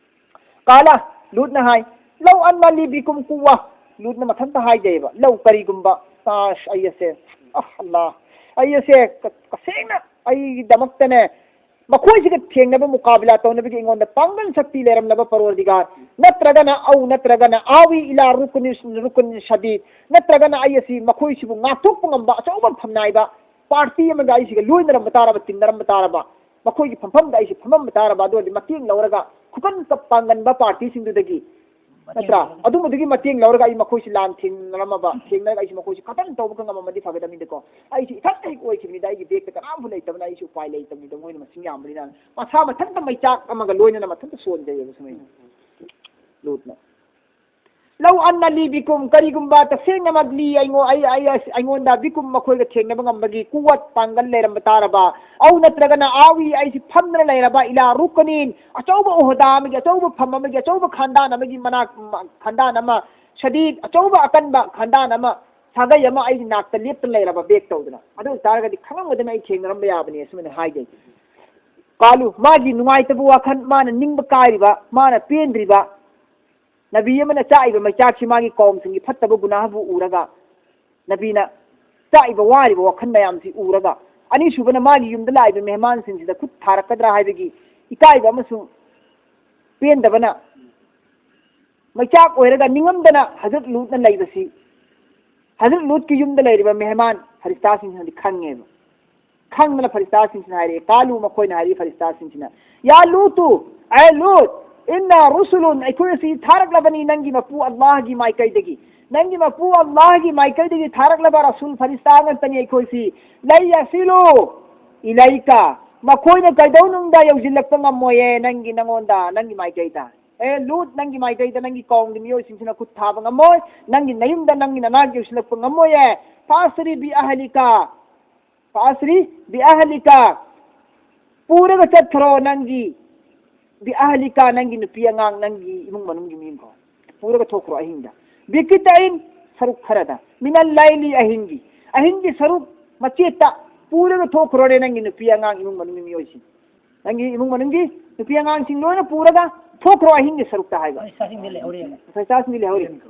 ꯀꯥꯂ, ꯂꯨꯠꯅ ꯍꯥꯏ, "ꯂꯧ ꯑꯟꯅ ꯂꯤ ꯕꯤꯀꯨꯝ ꯀꯨꯋꯥ", ꯂꯨꯠꯅ ꯃꯊꯟꯇ ꯍꯥꯏꯖꯩꯕ, "ꯂꯧ ꯀꯔꯤꯒꯨꯝꯕ, ꯑꯁ, ꯑꯩ ꯑꯁꯦ, ꯑꯍ, ꯑꯜꯂꯥ, ꯑꯩ ꯑꯁꯦ ꯀ-, ꯇꯁꯦꯡꯅ ꯑꯩꯒꯤꯗꯃꯛꯇꯅꯦ, ꯃꯈꯣꯏꯁꯤꯒ ꯊꯦꯡꯅꯕ ꯃꯨꯀꯥꯕꯤꯂꯥ ꯇꯧꯅꯕꯒꯤ ꯑꯩꯉꯣꯟꯗ ꯄꯥꯡꯒꯜ ꯁꯛꯇꯤ ꯂꯩꯔꯝꯂꯕ ꯄꯔꯣꯔꯗꯤꯒꯥꯔ, ꯅꯠꯇ꯭ꯔꯒꯅ ꯑꯧ, ꯅꯠꯇ꯭ꯔꯒꯅ ꯑꯥꯋꯤ ꯏꯂꯥ ꯔꯨꯀꯨꯅꯤꯁ-, ꯔꯨꯀꯨꯟ ꯁꯗꯤꯗ, ꯅꯠꯇ꯭ꯔꯒꯅ ꯑꯩ ꯑꯁꯤ ꯃꯈꯣꯏꯁꯤꯕꯨ ꯉꯥꯛꯊꯣꯛꯄ ꯉꯝꯕ ꯑꯆꯧꯕ ꯐꯝꯅꯥꯏꯕ ꯄꯥꯔꯇꯤ ꯑꯃꯒ ꯑꯩꯁꯤꯒ ꯂꯣꯏꯅꯔꯝꯕ ꯇꯥꯔꯕ, ꯇꯤꯟꯅꯔꯝꯕ ꯇꯥꯔꯕ, ꯃꯈꯣꯏꯒꯤ ꯐꯝꯐꯝꯗ ꯑꯩꯁꯤ ꯐꯝꯃꯝꯕ ꯇꯥꯔꯕ, ꯑꯗꯨ ꯑꯣꯏꯔꯗꯤ ꯃꯇꯦꯡ ꯂꯧꯔꯒ ꯈꯨꯀꯟ ꯄꯥꯡꯒꯟꯕ ꯄꯥꯔꯇꯤꯁꯤꯡꯗꯨꯗꯒꯤ, ꯅꯠꯇ꯭ꯔꯥ? ꯑꯗꯨꯝꯕꯗꯨꯒꯤ ꯃꯇꯦꯡ ꯂꯧꯔꯒ ꯑꯩ ꯃꯈꯣꯏꯁꯤ ꯂꯥꯟ ꯊꯦꯡꯅꯔꯝꯃꯕ, ꯊꯦꯡꯅꯔꯒ ꯑꯩꯁꯤ ꯃꯈꯣꯏꯁꯤ ꯈꯇꯟ ꯇꯧꯕꯒ ꯉꯝꯃꯝꯃꯗꯤ ꯐꯒꯗꯕꯅꯤꯗꯀꯣ꯫ ꯑꯩꯁꯤ ꯏꯊꯟꯇ ꯍꯦꯛ ꯑꯣꯏꯈꯤꯕꯅꯤꯗ, ꯑꯩꯒꯤ ꯕꯦꯛꯇ ꯀꯅꯥꯝꯐꯥꯎ ꯂꯩꯇꯕꯅ, ꯑꯩꯁꯨ ꯎꯄꯥꯏ ꯂꯩꯇꯕꯅꯤꯗ, ꯃꯣꯏꯅ ꯃꯁꯤꯡ ꯌꯥꯝꯕꯅꯤꯅ꯫ ꯃꯁꯥ ꯃꯊꯟꯇ ꯃꯩꯆꯥꯛ ꯑꯃꯒ ꯂꯣꯏꯅꯅ ꯃꯊꯟꯇ ꯁꯣꯟꯖꯩꯌꯦꯕ ꯁꯨꯃꯥꯏꯅ ꯂꯨꯠꯅ꯫ "ꯂꯧ ꯑꯟꯅ ꯂꯤ ꯕꯤꯀꯨꯝ", ꯀꯔꯤꯒꯨꯝꯕ ꯇꯁꯦꯡꯅꯃꯛ ꯂꯤ ꯑꯩꯉꯣꯟ-, ꯑꯩ, ꯑꯩ, ꯑꯩ, ꯑꯩꯉꯣꯟꯗ ꯕꯤꯀꯨꯝ ꯃꯈꯣꯏꯒ ꯊꯦꯡꯅꯕ ꯉꯝꯕꯒꯤ ꯀꯨꯋꯠ ꯄꯥꯡꯒꯜ ꯂꯩꯔꯝꯕ ꯇꯥꯔꯕ, ꯑꯧ ꯅꯠꯇ꯭ꯔꯒꯅ ꯑꯥꯋꯤ ꯑꯩꯁꯤ ꯐꯝꯗꯅ ꯂꯩꯔꯕ ꯏꯂꯥ ꯔꯨꯀꯅꯤꯟ ꯑꯆꯧꯕ ꯎꯍꯗꯥ ꯑꯃꯒꯤ ꯑꯆꯧꯕ ꯐꯝ ꯑꯃꯒꯤ ꯑꯆꯧꯕ ꯈꯥꯟꯗꯥꯟ ꯑꯃꯒꯤ ꯃꯅꯥꯛ ꯈꯥꯟꯗꯥꯟ ꯑꯃ ꯁꯗꯤꯗ ꯑꯆꯧꯕ ꯑꯀꯟꯕ ꯈꯥꯟꯗꯥꯟ ꯑꯃ ꯁꯥꯒꯩ ꯑꯃ ꯑꯩꯒꯤ ꯅꯥꯛꯇ ꯂꯦꯞꯇꯅ ꯂꯩꯔꯕ ꯕꯦꯛ ꯇꯧꯗꯅ, ꯑꯗꯨ ꯑꯣꯏꯇꯥꯔꯒꯗꯤ ꯈꯪꯉꯝꯒꯗꯕꯅꯤ ꯑꯩ ꯊꯦꯡꯅꯔꯝꯕ ꯌꯥꯕꯅꯤ ꯑꯁꯨꯃꯥꯏꯅ ꯍꯥꯏꯒꯦ꯫ ꯀꯥꯂꯨ ꯃꯥꯒꯤ ꯅꯨꯡꯉꯥꯏꯇꯕ ꯋꯥꯈꯜ, ꯃꯥꯅ ꯅꯤꯡꯕ ꯀꯥꯏꯔꯤꯕ, ꯃꯥꯅ ꯄꯦꯟꯗ꯭ꯔꯤꯕ, ꯅꯕꯤ ꯑꯃꯅ ꯆꯥꯛꯏꯕ ꯃꯩꯆꯥꯛꯁꯤ ꯃꯥꯒꯤ ꯀꯧꯝꯁꯤꯡꯒꯤ ꯐꯠꯇꯕ ꯒꯨꯅꯥꯍꯕꯨ ꯎꯔꯒ, ꯅꯕꯤꯅ ꯆꯥꯛꯏꯕ ꯋꯥꯔꯤꯕ ꯋꯥꯈꯜ ꯃꯌꯥꯝꯁꯤ ꯎꯔꯒ, ꯑꯅꯤꯁꯨꯕꯅ ꯃꯥꯒꯤ ꯌꯨꯝꯗ ꯂꯥꯛꯏꯕ ꯃꯦꯍꯃꯥꯟꯁꯤꯡꯁꯤꯗ ꯈꯨꯠ ꯊꯥꯔꯛꯀꯗ꯭ꯔꯥ ꯍꯥꯏꯕꯒꯤ ꯏꯀꯥꯏꯕ ꯑꯃꯁꯨꯡ ꯄꯦꯟꯗꯕꯅ ꯃꯩꯆꯥꯛ ꯑꯣꯏꯔꯒ ꯅꯤꯡꯉꯝꯗꯅ ꯍꯖꯔꯠ ꯂꯨꯠꯅ ꯂꯩꯕꯁꯤ ꯍꯖꯔꯠ ꯂꯨꯠꯀꯤ ꯌꯨꯝꯗ ꯂꯩꯔꯤꯕ ꯃꯦꯍꯃꯥꯟ ꯐꯔꯤꯁꯇꯥꯁꯤꯡꯁꯤꯅꯗꯤ ꯈꯪꯉꯦꯕ꯫ ꯈꯪꯗꯅ ꯐꯔꯤꯁꯇꯥꯁꯤꯡꯁꯤꯅ ꯍꯥꯏꯔꯛꯑꯦ꯫ ꯀꯥꯂꯨ ꯃꯈꯣꯏꯅ ꯍꯥꯏꯔꯛꯏ ꯐꯔꯤꯁꯇꯥꯁꯤꯡꯁꯤꯅ, "ꯌꯥ ꯂꯨꯇꯨ, ꯑꯦ ꯂꯨꯠ, ꯏꯟꯅ ꯔꯨꯁꯨꯂꯨꯟ, ꯑꯩꯈꯣꯏ ꯑꯁꯤ ꯊꯥꯔꯛꯂꯕꯅꯤ ꯅꯪꯒꯤ ꯃꯄꯨ ꯑꯜꯂꯥꯍꯒꯤ ꯃꯥꯏꯀꯩꯗꯒꯤ꯫ ꯅꯪꯒꯤ ꯃꯄꯨ ꯑꯜꯂꯥꯍꯒꯤ ꯃꯥꯏꯀꯩꯗꯒꯤ ꯊꯥꯔꯛꯂꯕ ꯔꯁꯨꯜ ꯐꯔꯤꯁꯇꯥ ꯉꯥꯛꯇꯅꯤ ꯑꯩꯈꯣꯏꯁꯤ꯫ ꯂꯩ ꯌꯥꯁꯤꯂꯨ ꯏꯂꯩꯀ, ꯃꯈꯣꯏꯅ ꯀꯩꯗꯧꯅꯨꯡꯗ ꯌꯧꯁꯤꯜꯂꯛꯄ ꯉꯝꯃꯣꯏꯌꯦ ꯅꯪꯒꯤ ꯅꯉꯣꯟꯗ, ꯅꯪꯒꯤ ꯃꯥꯏꯀꯩꯗ꯫ ꯑꯦ ꯂꯨꯠ, ꯅꯪꯒꯤ ꯃꯥꯏꯀꯩꯗ ꯅꯪꯒꯤ ꯀꯧꯝꯒꯤ ꯃꯤꯑꯣꯏꯁꯤꯡꯁꯤꯅ ꯈꯨꯠ ꯊꯥꯕ ꯉꯝꯃꯣꯏ, ꯅꯪꯒꯤ ꯅꯌꯨꯝꯗ ꯅꯪꯒꯤ ꯅꯅꯥꯛ ꯌꯧꯁꯤꯜꯂꯛꯄ ꯉꯝꯃꯣꯏꯌꯦ꯫ ꯐꯥꯁꯔꯤ ꯕꯤ ꯑꯍꯂꯤꯀ, ꯐꯥꯁꯔꯤ ꯕꯤ ꯑꯍꯂꯤꯀ, ꯄꯨꯔꯒ ꯆꯠꯈ꯭ꯔꯣ ꯅꯪꯒꯤ ꯕꯤ ꯑꯍꯂꯤꯀ, ꯅꯪꯒꯤ ꯅꯨꯄꯤ ꯑꯉꯥꯡ, ꯅꯪꯒꯤ ꯏꯃꯨꯡ ꯃꯅꯨꯡꯒꯤ ꯃꯤꯈꯣ ꯄꯨꯔꯒ ꯊꯣꯛꯈ꯭ꯔꯣ ꯑꯍꯤꯡꯗ꯫ ꯕꯤꯀꯤꯇꯥꯏꯟ, ꯁꯔꯨꯛ ꯈꯔꯗ, ꯃꯤꯅꯜ ꯂꯥꯏꯂꯤ, ꯑꯍꯤꯡꯒꯤ, ꯑꯍꯤꯡꯒꯤ ꯁꯔꯨꯛ ꯃꯆꯦꯠꯇ ꯄꯨꯔꯒ ꯊꯣꯛꯈ꯭ꯔꯣꯅꯦ ꯅꯪꯒꯤ ꯅꯨꯄꯤ ꯑꯉꯥꯡ, ꯏꯃꯨꯡ ꯃꯅꯨꯡꯒꯤ ꯃꯤꯑꯣꯏꯁꯤꯡ, ꯅꯪꯒꯤ ꯏꯃꯨꯡ ꯃꯅꯨꯡꯒꯤ ꯅꯨꯄꯤ ꯑꯉꯥꯡꯁꯤꯡ ꯂꯣꯏꯅ ꯄꯨꯔꯒ ꯊꯣꯛꯈ꯭ꯔꯣ ꯑꯍꯤꯡꯒꯤ ꯁꯔꯨꯛꯇ ꯍꯥꯏꯕ꯫ ꯐꯔꯤꯁꯇꯥꯁꯤꯡꯗꯤ ꯂꯩꯍꯧꯔꯤ꯫ ꯐꯔꯤꯁꯇꯥꯁꯤꯡꯗꯤ ꯂꯩꯍꯧꯔꯤ꯫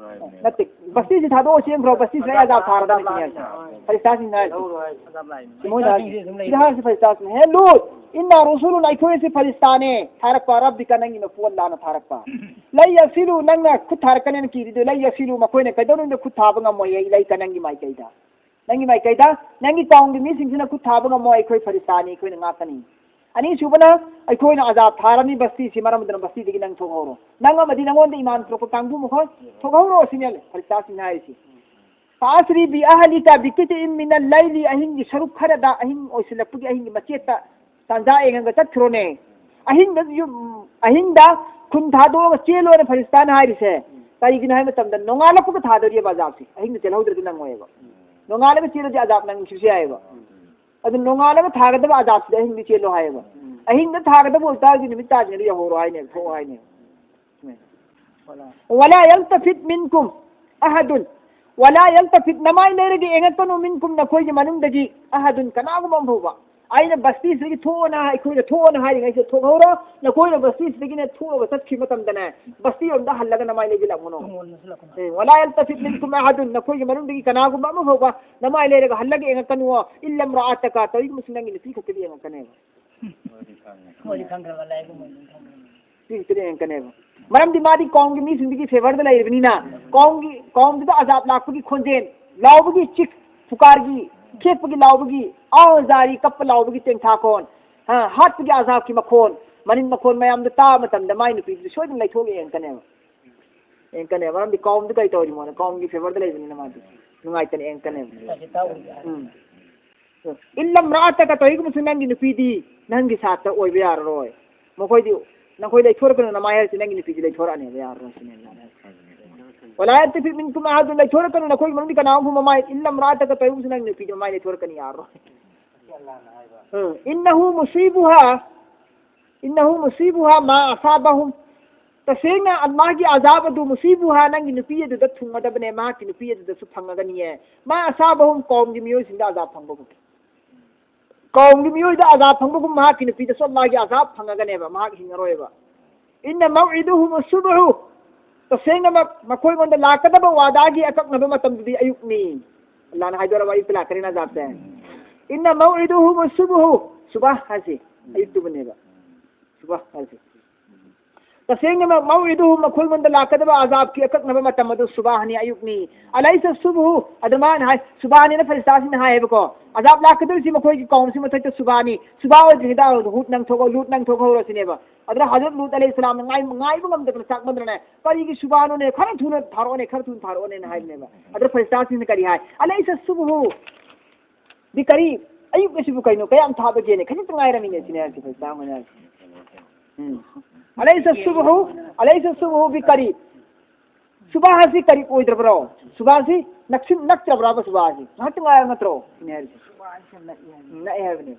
ꯅꯠꯇꯦ, ꯕꯁꯇꯤꯁꯤ ꯊꯥꯗꯣꯛꯑꯣ ꯆꯦꯟꯈ꯭ꯔꯣ, ꯕꯁꯇꯤꯁꯤ ꯑꯩ ꯑꯖꯥꯕ ꯊꯥꯔꯗꯕꯅꯤ ꯍꯥꯏꯁꯦ꯫ ꯐꯔꯤꯁꯇꯥꯁꯤꯡꯅ ꯍꯥꯏꯁꯦ꯫ ꯁꯤ ꯃꯣꯏꯅ ꯍꯥꯏꯁꯦ꯫ ꯁꯤꯗ ꯍꯥꯏꯔꯤꯁꯤ ꯐꯔꯤꯁꯇꯥꯁꯤꯡꯅ, "ꯍꯦ ꯂꯨꯠ, ꯏꯟꯅ ꯔꯨꯁꯨꯂꯨꯟ, ꯑꯩꯈꯣꯏ ꯑꯁꯤ ꯐꯔꯤꯁꯇꯥꯅꯦ, ꯊꯥꯔꯛꯄ ꯔꯕꯤꯀ, ꯅꯪꯒꯤ ꯃꯄꯨ ꯑꯜꯂꯥꯅ ꯊꯥꯔꯛꯄ꯫ ꯂꯩ ꯌꯥꯁꯤꯂꯨ, ꯅꯪꯅ ꯈꯨꯠ ꯊꯥꯔꯛꯀꯅꯦꯅ ꯀꯤꯔꯤꯗꯨ, ꯂꯩ ꯌꯥꯁꯤꯂꯨ, ꯃꯈꯣꯏꯅ ꯀꯩꯗꯧꯅꯨꯡꯗ ꯈꯨꯠ ꯊꯥꯕ ꯉꯝꯃꯣꯏꯌꯦ ꯏꯂꯩꯀ, ꯅꯪꯒꯤ ꯃꯥꯏꯀꯩꯗ꯫ ꯅꯪꯒꯤ ꯃꯥꯏꯀꯩꯗ, ꯅꯪꯒꯤ ꯀꯥꯎꯝꯒꯤ ꯃꯤꯁꯤꯡꯁꯤꯅ ꯈꯨꯠ ꯊꯥꯕ ꯉꯝꯃꯣꯏ, ꯑꯩꯈꯣꯏ ꯐꯔꯤꯁꯇꯥꯅꯤ, ꯑꯩꯈꯣꯏꯅ ꯉꯥꯛꯀꯅꯤ꯫ ꯑꯅꯤꯁꯨꯕꯅ, ꯑꯩꯈꯣꯏꯅ ꯑꯖꯥꯕ ꯊꯥꯔꯝꯃꯤ ꯕꯁꯇꯤꯁꯤ, ꯃꯔꯝ ꯑꯗꯨꯅ ꯕꯁꯇꯤꯗꯒꯤ ꯅꯪ ꯊꯣꯛꯍꯧꯔꯣ꯫ ꯅꯪ ꯑꯃꯗꯤ ꯅꯉꯣꯟꯗ ꯏꯃꯥꯟ ꯄꯨꯔꯛꯄ ꯀꯥꯡꯕꯨ ꯃꯈꯣꯏ ꯊꯣꯛꯍꯧꯔꯣ ꯁꯤꯅꯦ ꯐꯔꯤꯁꯇꯥꯁꯤꯡꯅ ꯍꯥꯏꯔꯤꯁꯤ꯫ "فأسر بأهلك بقطع من الليل"꯫ ꯑꯍꯤꯡꯒꯤ ꯁꯔꯨꯛ ꯈꯔꯗ, ꯑꯍꯤꯡ ꯑꯣꯏꯁꯤꯜꯂꯛꯄꯒꯤ ꯑꯍꯤꯡꯒꯤ ꯃꯆꯦꯠꯇ ꯇꯥꯟꯖꯥ ꯌꯦꯡꯉꯒ ꯆꯠꯈ꯭ꯔꯣꯅꯦ꯫ ꯑꯍꯤꯡꯗ ꯌꯨꯝ, ꯑꯍꯤꯡꯗ ꯈꯨꯟ ꯊꯥꯗꯣꯛꯑꯒ ꯆꯦꯜꯂꯣꯅ ꯐꯔꯤꯁꯇꯥꯅ ꯍꯥꯏꯔꯤꯁꯦ꯫ ꯀꯔꯤꯒꯤꯅꯣ ꯍꯥꯏꯕ ꯃꯇꯝꯗ ꯅꯣꯡꯉꯥꯜꯂꯛꯄꯒ ꯊꯥꯗꯣꯔꯤꯑꯕ ꯑꯖꯥꯕꯁꯦ꯫ ꯑꯍꯤꯡꯗ ꯆꯦꯜꯍꯧꯗ꯭ꯔꯗꯤ ꯅꯪꯉꯣꯏꯑꯕ꯫ ꯅꯣꯡꯉꯥꯜꯂꯒ ꯆꯦꯜꯂꯗꯤ ꯑꯖꯥꯕ ꯅꯪꯈꯤꯕꯁꯨ ꯌꯥꯏꯑꯕ꯫ ꯑꯗꯨ ꯅꯣꯡꯉꯥꯜꯂꯒ ꯊꯥꯒꯗꯕ ꯑꯖꯥꯕꯁꯤꯗꯤ ꯑꯍꯤꯡꯗꯤ ꯆꯦꯜꯂꯣ ꯍꯥꯏꯌꯦꯕ꯫ ꯑꯍꯤꯡꯗ ꯊꯥꯒꯗꯕ ꯑꯣꯏꯇꯥꯔꯗꯤ ꯅꯨꯃꯤꯠ ꯇꯥꯗ꯭ꯔꯤꯉꯩꯗ ꯌꯧꯍꯧꯔꯣ ꯍꯥꯏꯅꯦꯕ, ꯊꯣꯛꯑꯣ ꯍꯥꯏꯅꯦꯕ꯫ "ولا يلتفت منكم أحد"꯫ "ولا يلتفت"꯫ ꯅꯃꯥꯏ ꯂꯩꯔꯒ ꯌꯦꯡꯉꯛꯀꯅꯨ, "منكم"꯫ ꯅꯈꯣꯏꯒꯤ ꯃꯅꯨꯡꯗꯒꯤ "أحد"꯫ ꯀꯅꯥꯒꯨꯝꯕ ꯑꯃ ꯐꯥꯎꯕ꯫ ꯑꯩꯅ ꯕꯁꯇꯤꯁꯤꯗꯒꯤ ꯊꯣꯛꯑꯣꯅ, ꯑꯩꯈꯣꯏꯅ ꯊꯣꯛꯑꯣꯅ ꯍꯥꯏꯔꯤꯉꯩꯁꯤꯗ ꯊꯣꯛꯍꯧꯔꯣ꯫ ꯅꯈꯣꯏꯅ ꯕꯁꯇꯤꯁꯤꯗꯒꯤꯅꯦ ꯊꯣꯛꯑꯒ ꯆꯠꯈꯤꯕ ꯃꯇꯝꯗꯅꯦ, ꯕꯁꯇꯤꯔꯣꯝꯗ ꯍꯜꯂꯒ ꯅꯃꯥꯏ ꯂꯩꯁꯤꯜꯂꯛꯀꯅꯣ꯫ ꯇꯨꯡꯑꯣꯟ ꯅꯣꯝꯁꯤꯜꯂꯛꯀꯅꯣ꯫ ꯑꯦ, "ولا يلتفت منكم أحد"꯫ ꯅꯈꯣꯏꯒꯤ ꯃꯅꯨꯡꯗꯒꯤ ꯀꯅꯥꯒꯨꯝꯕ ꯑꯃ ꯐꯥꯎꯕ ꯅꯃꯥꯏ ꯂꯩꯔꯒ ꯍꯜꯂꯒ ꯌꯦꯡꯉꯛꯀꯅꯨ꯫ "إلا امرأتك"꯫ ꯇꯧꯏꯒꯨꯝꯕꯁꯨ ꯅꯪꯒꯤ ꯅꯨꯄꯤ ꯈꯛꯇꯗꯤ ꯌꯦꯡꯉꯛꯀꯅꯦꯕ꯫ ꯃꯣꯏꯗꯤ ꯈꯪꯈ꯭ꯔꯕ, ꯂꯥꯏꯔꯤꯛꯄꯨ ꯃꯣꯏꯗꯤ ꯈꯪꯈ꯭ꯔꯕ꯫ ꯁꯤ ꯈꯛꯇꯗꯤ ꯌꯦꯡꯉꯛꯀꯅꯦꯕ꯫ ꯃꯔꯝꯗꯤ ꯃꯥꯗꯤ ꯀꯥꯎꯝꯒꯤ ꯃꯤꯁꯤꯡꯗꯨꯒꯤ ꯐꯦꯚꯔꯗ ꯂꯩꯔꯤꯕꯅꯤꯅ, ꯀꯥꯎꯝꯒꯤ, ꯀꯥꯎꯝꯗꯨꯗ ꯑꯖꯥꯕ ꯂꯥꯛꯄꯒꯤ ꯈꯣꯟꯖꯦꯜ, ꯂꯥꯎꯕꯒꯤ ꯆꯤꯛ, ꯐꯨꯀꯥꯔꯒꯤ, ꯈꯦꯛꯄꯒꯤ ꯂꯥꯎꯕꯒꯤ, ꯑꯥꯎ ꯖꯥꯔꯤ ꯀꯞꯄ ꯂꯥꯎꯕꯒꯤ ꯆꯦꯡꯊꯥꯈꯣꯟ, ꯍꯥ, ꯍꯥꯠꯄꯒꯤ ꯑꯖꯥꯕꯀꯤ ꯃꯈꯣꯟ, ꯃꯅꯤꯟ ꯃꯈꯣꯟ ꯃꯌꯥꯝꯗꯣ ꯇꯥꯕ ꯃꯇꯝꯗ ꯃꯥꯏ ꯅꯨꯄꯤꯗꯨꯗꯤ ꯁꯣꯏꯗꯅ ꯂꯩꯊꯣꯛꯑꯒ ꯌꯦꯡꯉꯛꯀꯅꯦꯕ꯫ ꯌꯦꯡꯉꯛꯀꯅꯦꯕ꯫ ꯃꯔꯝꯗꯤ ꯀꯥꯎꯝꯗꯨ ꯀꯔꯤ ꯇꯧꯔꯤꯃꯣꯅ, ꯀꯥꯎꯝꯒꯤ ꯐꯦꯚꯔꯗ ꯂꯩꯕꯅꯤꯅ ꯃꯥꯗꯤ ꯅꯨꯡꯉꯥꯏꯇꯅ ꯌꯦꯡꯉꯛꯀꯅꯦꯕ꯫ ꯎꯝ꯫ "إلا امرأتك"꯫ ꯇꯧꯏꯒꯨꯝꯕꯁꯨ ꯅꯪꯒꯤ ꯅꯨꯄꯤꯗꯤ ꯅꯪꯒꯤ ꯁꯥꯠꯇ ꯑꯣꯏꯕ ꯌꯥꯔꯔꯣꯏ꯫ ꯃꯈꯣꯏꯗꯤ, "ꯅꯈꯣꯏ ꯂꯩꯊꯣꯔꯛꯀꯅꯨ, ꯅꯃꯥꯏ" ꯍꯥꯏꯔꯁꯤ, ꯅꯪꯒꯤ ꯅꯨꯄꯤꯗꯤ ꯂꯩꯊꯣꯔꯛꯑꯅꯦꯕ, ꯌꯥꯔꯔꯣꯏ ꯁꯤꯅꯦ ꯑꯩꯅ ꯍꯥꯏꯁꯦ꯫ "ولا يلتفت منكم أحد"꯫ ꯂꯩꯊꯣꯔꯛꯀꯅꯨ, ꯅꯈꯣꯏꯒꯤ ꯃꯅꯨꯡꯗ ꯀꯅꯥꯒꯨꯝꯕ ꯃꯃꯥꯏ, "إلا امرأتك" ꯇꯧꯏꯒꯨꯝꯕꯁꯨ ꯅꯪꯒꯤ ꯅꯨꯄꯤꯗꯤ ꯃꯃꯥꯏ ꯂꯩꯊꯣꯔꯛꯀꯅꯤ, ꯌꯥꯔꯔꯣꯏ꯫ ꯎꯝ꯫ "إنه مصيبها"꯫ "إنه مصيبها ما أصابهم"꯫ ꯇꯁꯦꯡꯅ ꯃꯥꯒꯤ ꯑꯖꯥꯕ ꯑꯗꯨ "مصيبها"꯫ ꯅꯪꯒꯤ ꯅꯨꯄꯤ ꯑꯗꯨꯗ ꯊꯨꯡꯒꯗꯕꯅꯦ, ꯃꯍꯥꯛꯀꯤ ꯅꯨꯄꯤ ꯑꯗꯨꯗꯁꯨ ꯐꯪꯉꯒꯅꯤꯌꯦ꯫ "ما أصابهم"꯫ ꯀꯥꯎꯝꯒꯤ ꯃꯤꯑꯣꯏꯁꯤꯡꯗ ꯑꯖꯥꯕ ꯐꯪꯕꯒꯨꯝ꯫ ꯀꯥꯎꯝꯒꯤ ꯃꯤꯑꯣꯏꯗ ꯑꯖꯥꯕ ꯐꯪꯕꯒꯨꯝ ꯃꯍꯥꯛꯀꯤ ꯅꯨꯄꯤꯗꯁꯨ ꯑꯜꯂꯥꯍꯒꯤ ꯑꯖꯥꯕ ꯐꯪꯉꯒꯅꯦꯕ, ꯃꯍꯥꯛ ꯍꯤꯡꯉꯔꯣꯏꯕ꯫ "إن موعدهم الصبح"꯫ ꯇꯁꯦꯡꯅꯃꯛ ꯃꯈꯣꯏꯉꯣꯟꯗ ꯂꯥꯛꯀꯗꯕ ꯋꯥꯗꯥꯒꯤ ꯑꯀꯛꯅꯕ ꯃꯇꯝꯗꯨꯗꯤ ꯑꯌꯨꯛꯅꯤ꯫ ꯑꯜꯂꯥꯍꯅ ꯍꯥꯏꯗꯣꯔꯕ ꯑꯌꯨꯛꯇ ꯂꯥꯛꯀꯅꯤꯅ ꯑꯖꯥꯕꯁꯦ꯫ "إن موعدهم الصبح"꯫ ꯁꯨꯕꯍ ꯍꯥꯏꯁꯤ ꯑꯌꯨꯛꯇꯨꯕꯨꯅꯦꯕ꯫ ꯁꯨꯕꯍ ꯍꯥꯏꯁꯤ꯫ ꯇꯁꯦꯡꯅꯃꯛ ꯃꯧꯏꯗꯨꯍꯨꯝ, ꯃꯈꯣꯏꯉꯣꯟꯗ ꯂꯥꯛꯀꯗꯕ ꯑꯖꯥꯕꯀꯤ ꯑꯀꯛꯅꯕ ꯃꯇꯝ ꯑꯗꯨ ꯁꯨꯕꯥꯍꯅꯤ, ꯑꯌꯨꯛꯅꯤ꯫ ꯑꯂꯩꯁ ꯁꯨꯕꯨꯍꯨ, ꯑꯗꯨꯃꯥꯏꯅ ꯍꯥꯏ, ꯁꯨꯕꯥꯍꯅꯤꯅ ꯐꯔꯤꯁꯇꯥꯁꯤꯡꯅ ꯍꯥꯏꯌꯦꯕꯀꯣ, ꯑꯖꯥꯕ ꯂꯥꯛꯀꯗꯧꯔꯤꯁꯤ ꯃꯈꯣꯏꯒꯤ ꯀꯥꯎꯝꯁꯤ ꯃꯊꯛꯇ ꯁꯨꯕꯥꯍꯅꯤ, ꯁꯨꯕꯥꯍ ꯑꯣꯏꯗ꯭ꯔꯤꯉꯩꯗ ꯍꯨꯠ ꯅꯪꯊꯣꯛꯍꯧ-, ꯂꯨꯠ ꯅꯪꯊꯣꯛꯍꯧꯔꯁꯤꯅꯦꯕ꯫ ꯑꯗꯨꯅ ꯍꯖꯔꯠ ꯂꯨꯠ ꯑꯂꯩꯍꯤ ꯁꯂꯥꯝꯅ ꯉꯥꯏ-, ꯉꯥꯏꯕ ꯉꯝꯗꯗꯅ ꯆꯥꯛꯃꯟꯗꯅꯅꯦ, "ꯀꯔꯤꯒꯤ ꯁꯨꯕꯥꯍꯅꯣꯅꯦ? ꯈꯔ ꯊꯨꯅ ꯊꯥꯔꯛꯑꯣꯅꯦ, ꯈꯔ ꯊꯨꯅ ꯊꯥꯔꯛꯑꯣꯅꯦꯅ" ꯍꯥꯏꯕꯅꯦꯕ꯫ ꯑꯗꯨꯅ ꯐꯔꯤꯁꯇꯥꯁꯤꯡꯅ ꯀꯔꯤ ꯍꯥꯏ? "ꯑꯂꯩꯁ ꯁꯨꯕꯨꯍꯨ ꯕꯤꯀꯔꯤꯕ, ꯑꯌꯨꯛ ꯑꯁꯤꯕꯨ ꯀꯩꯅꯣ, ꯀꯌꯥꯝ ꯊꯥꯕꯒꯦꯅꯦ? ꯈꯖꯤꯛꯇ ꯉꯥꯏꯔꯝꯃꯤꯅꯦ" ꯁꯤꯅꯦ ꯍꯥꯏꯔꯤꯁꯦ ꯐꯔꯤꯁꯇꯥ ꯑꯃꯅ ꯍꯥꯏꯔꯤꯁꯦ꯫ ꯎꯝ꯫ "ꯑꯂꯩꯁ ꯁꯨꯕꯨꯍꯨ, ꯑꯂꯩꯁ ꯁꯨꯕꯨꯍꯨ ꯕꯤꯀꯔꯤꯕ"꯫ ꯁꯨꯕꯥꯍꯁꯤ ꯀꯔꯤꯕ ꯑꯣꯏꯗ꯭ꯔꯕ꯭ꯔꯣ? ꯁꯨꯕꯥꯍꯁꯤ ꯅꯛꯁꯤꯟ-, ꯅꯛꯇ꯭ꯔꯕ꯭ꯔꯕ ꯁꯨꯕꯥꯍꯁꯤ? ꯉꯥꯏꯍꯥꯛꯇ ꯉꯥꯏꯔ ꯅꯠꯇ꯭ꯔꯣ? ꯁꯤꯅꯦ ꯍꯥꯏꯔꯤꯁꯦ꯫ ꯎꯝ, ꯅꯛꯑꯦ ꯍꯥꯏꯕꯅꯦ꯫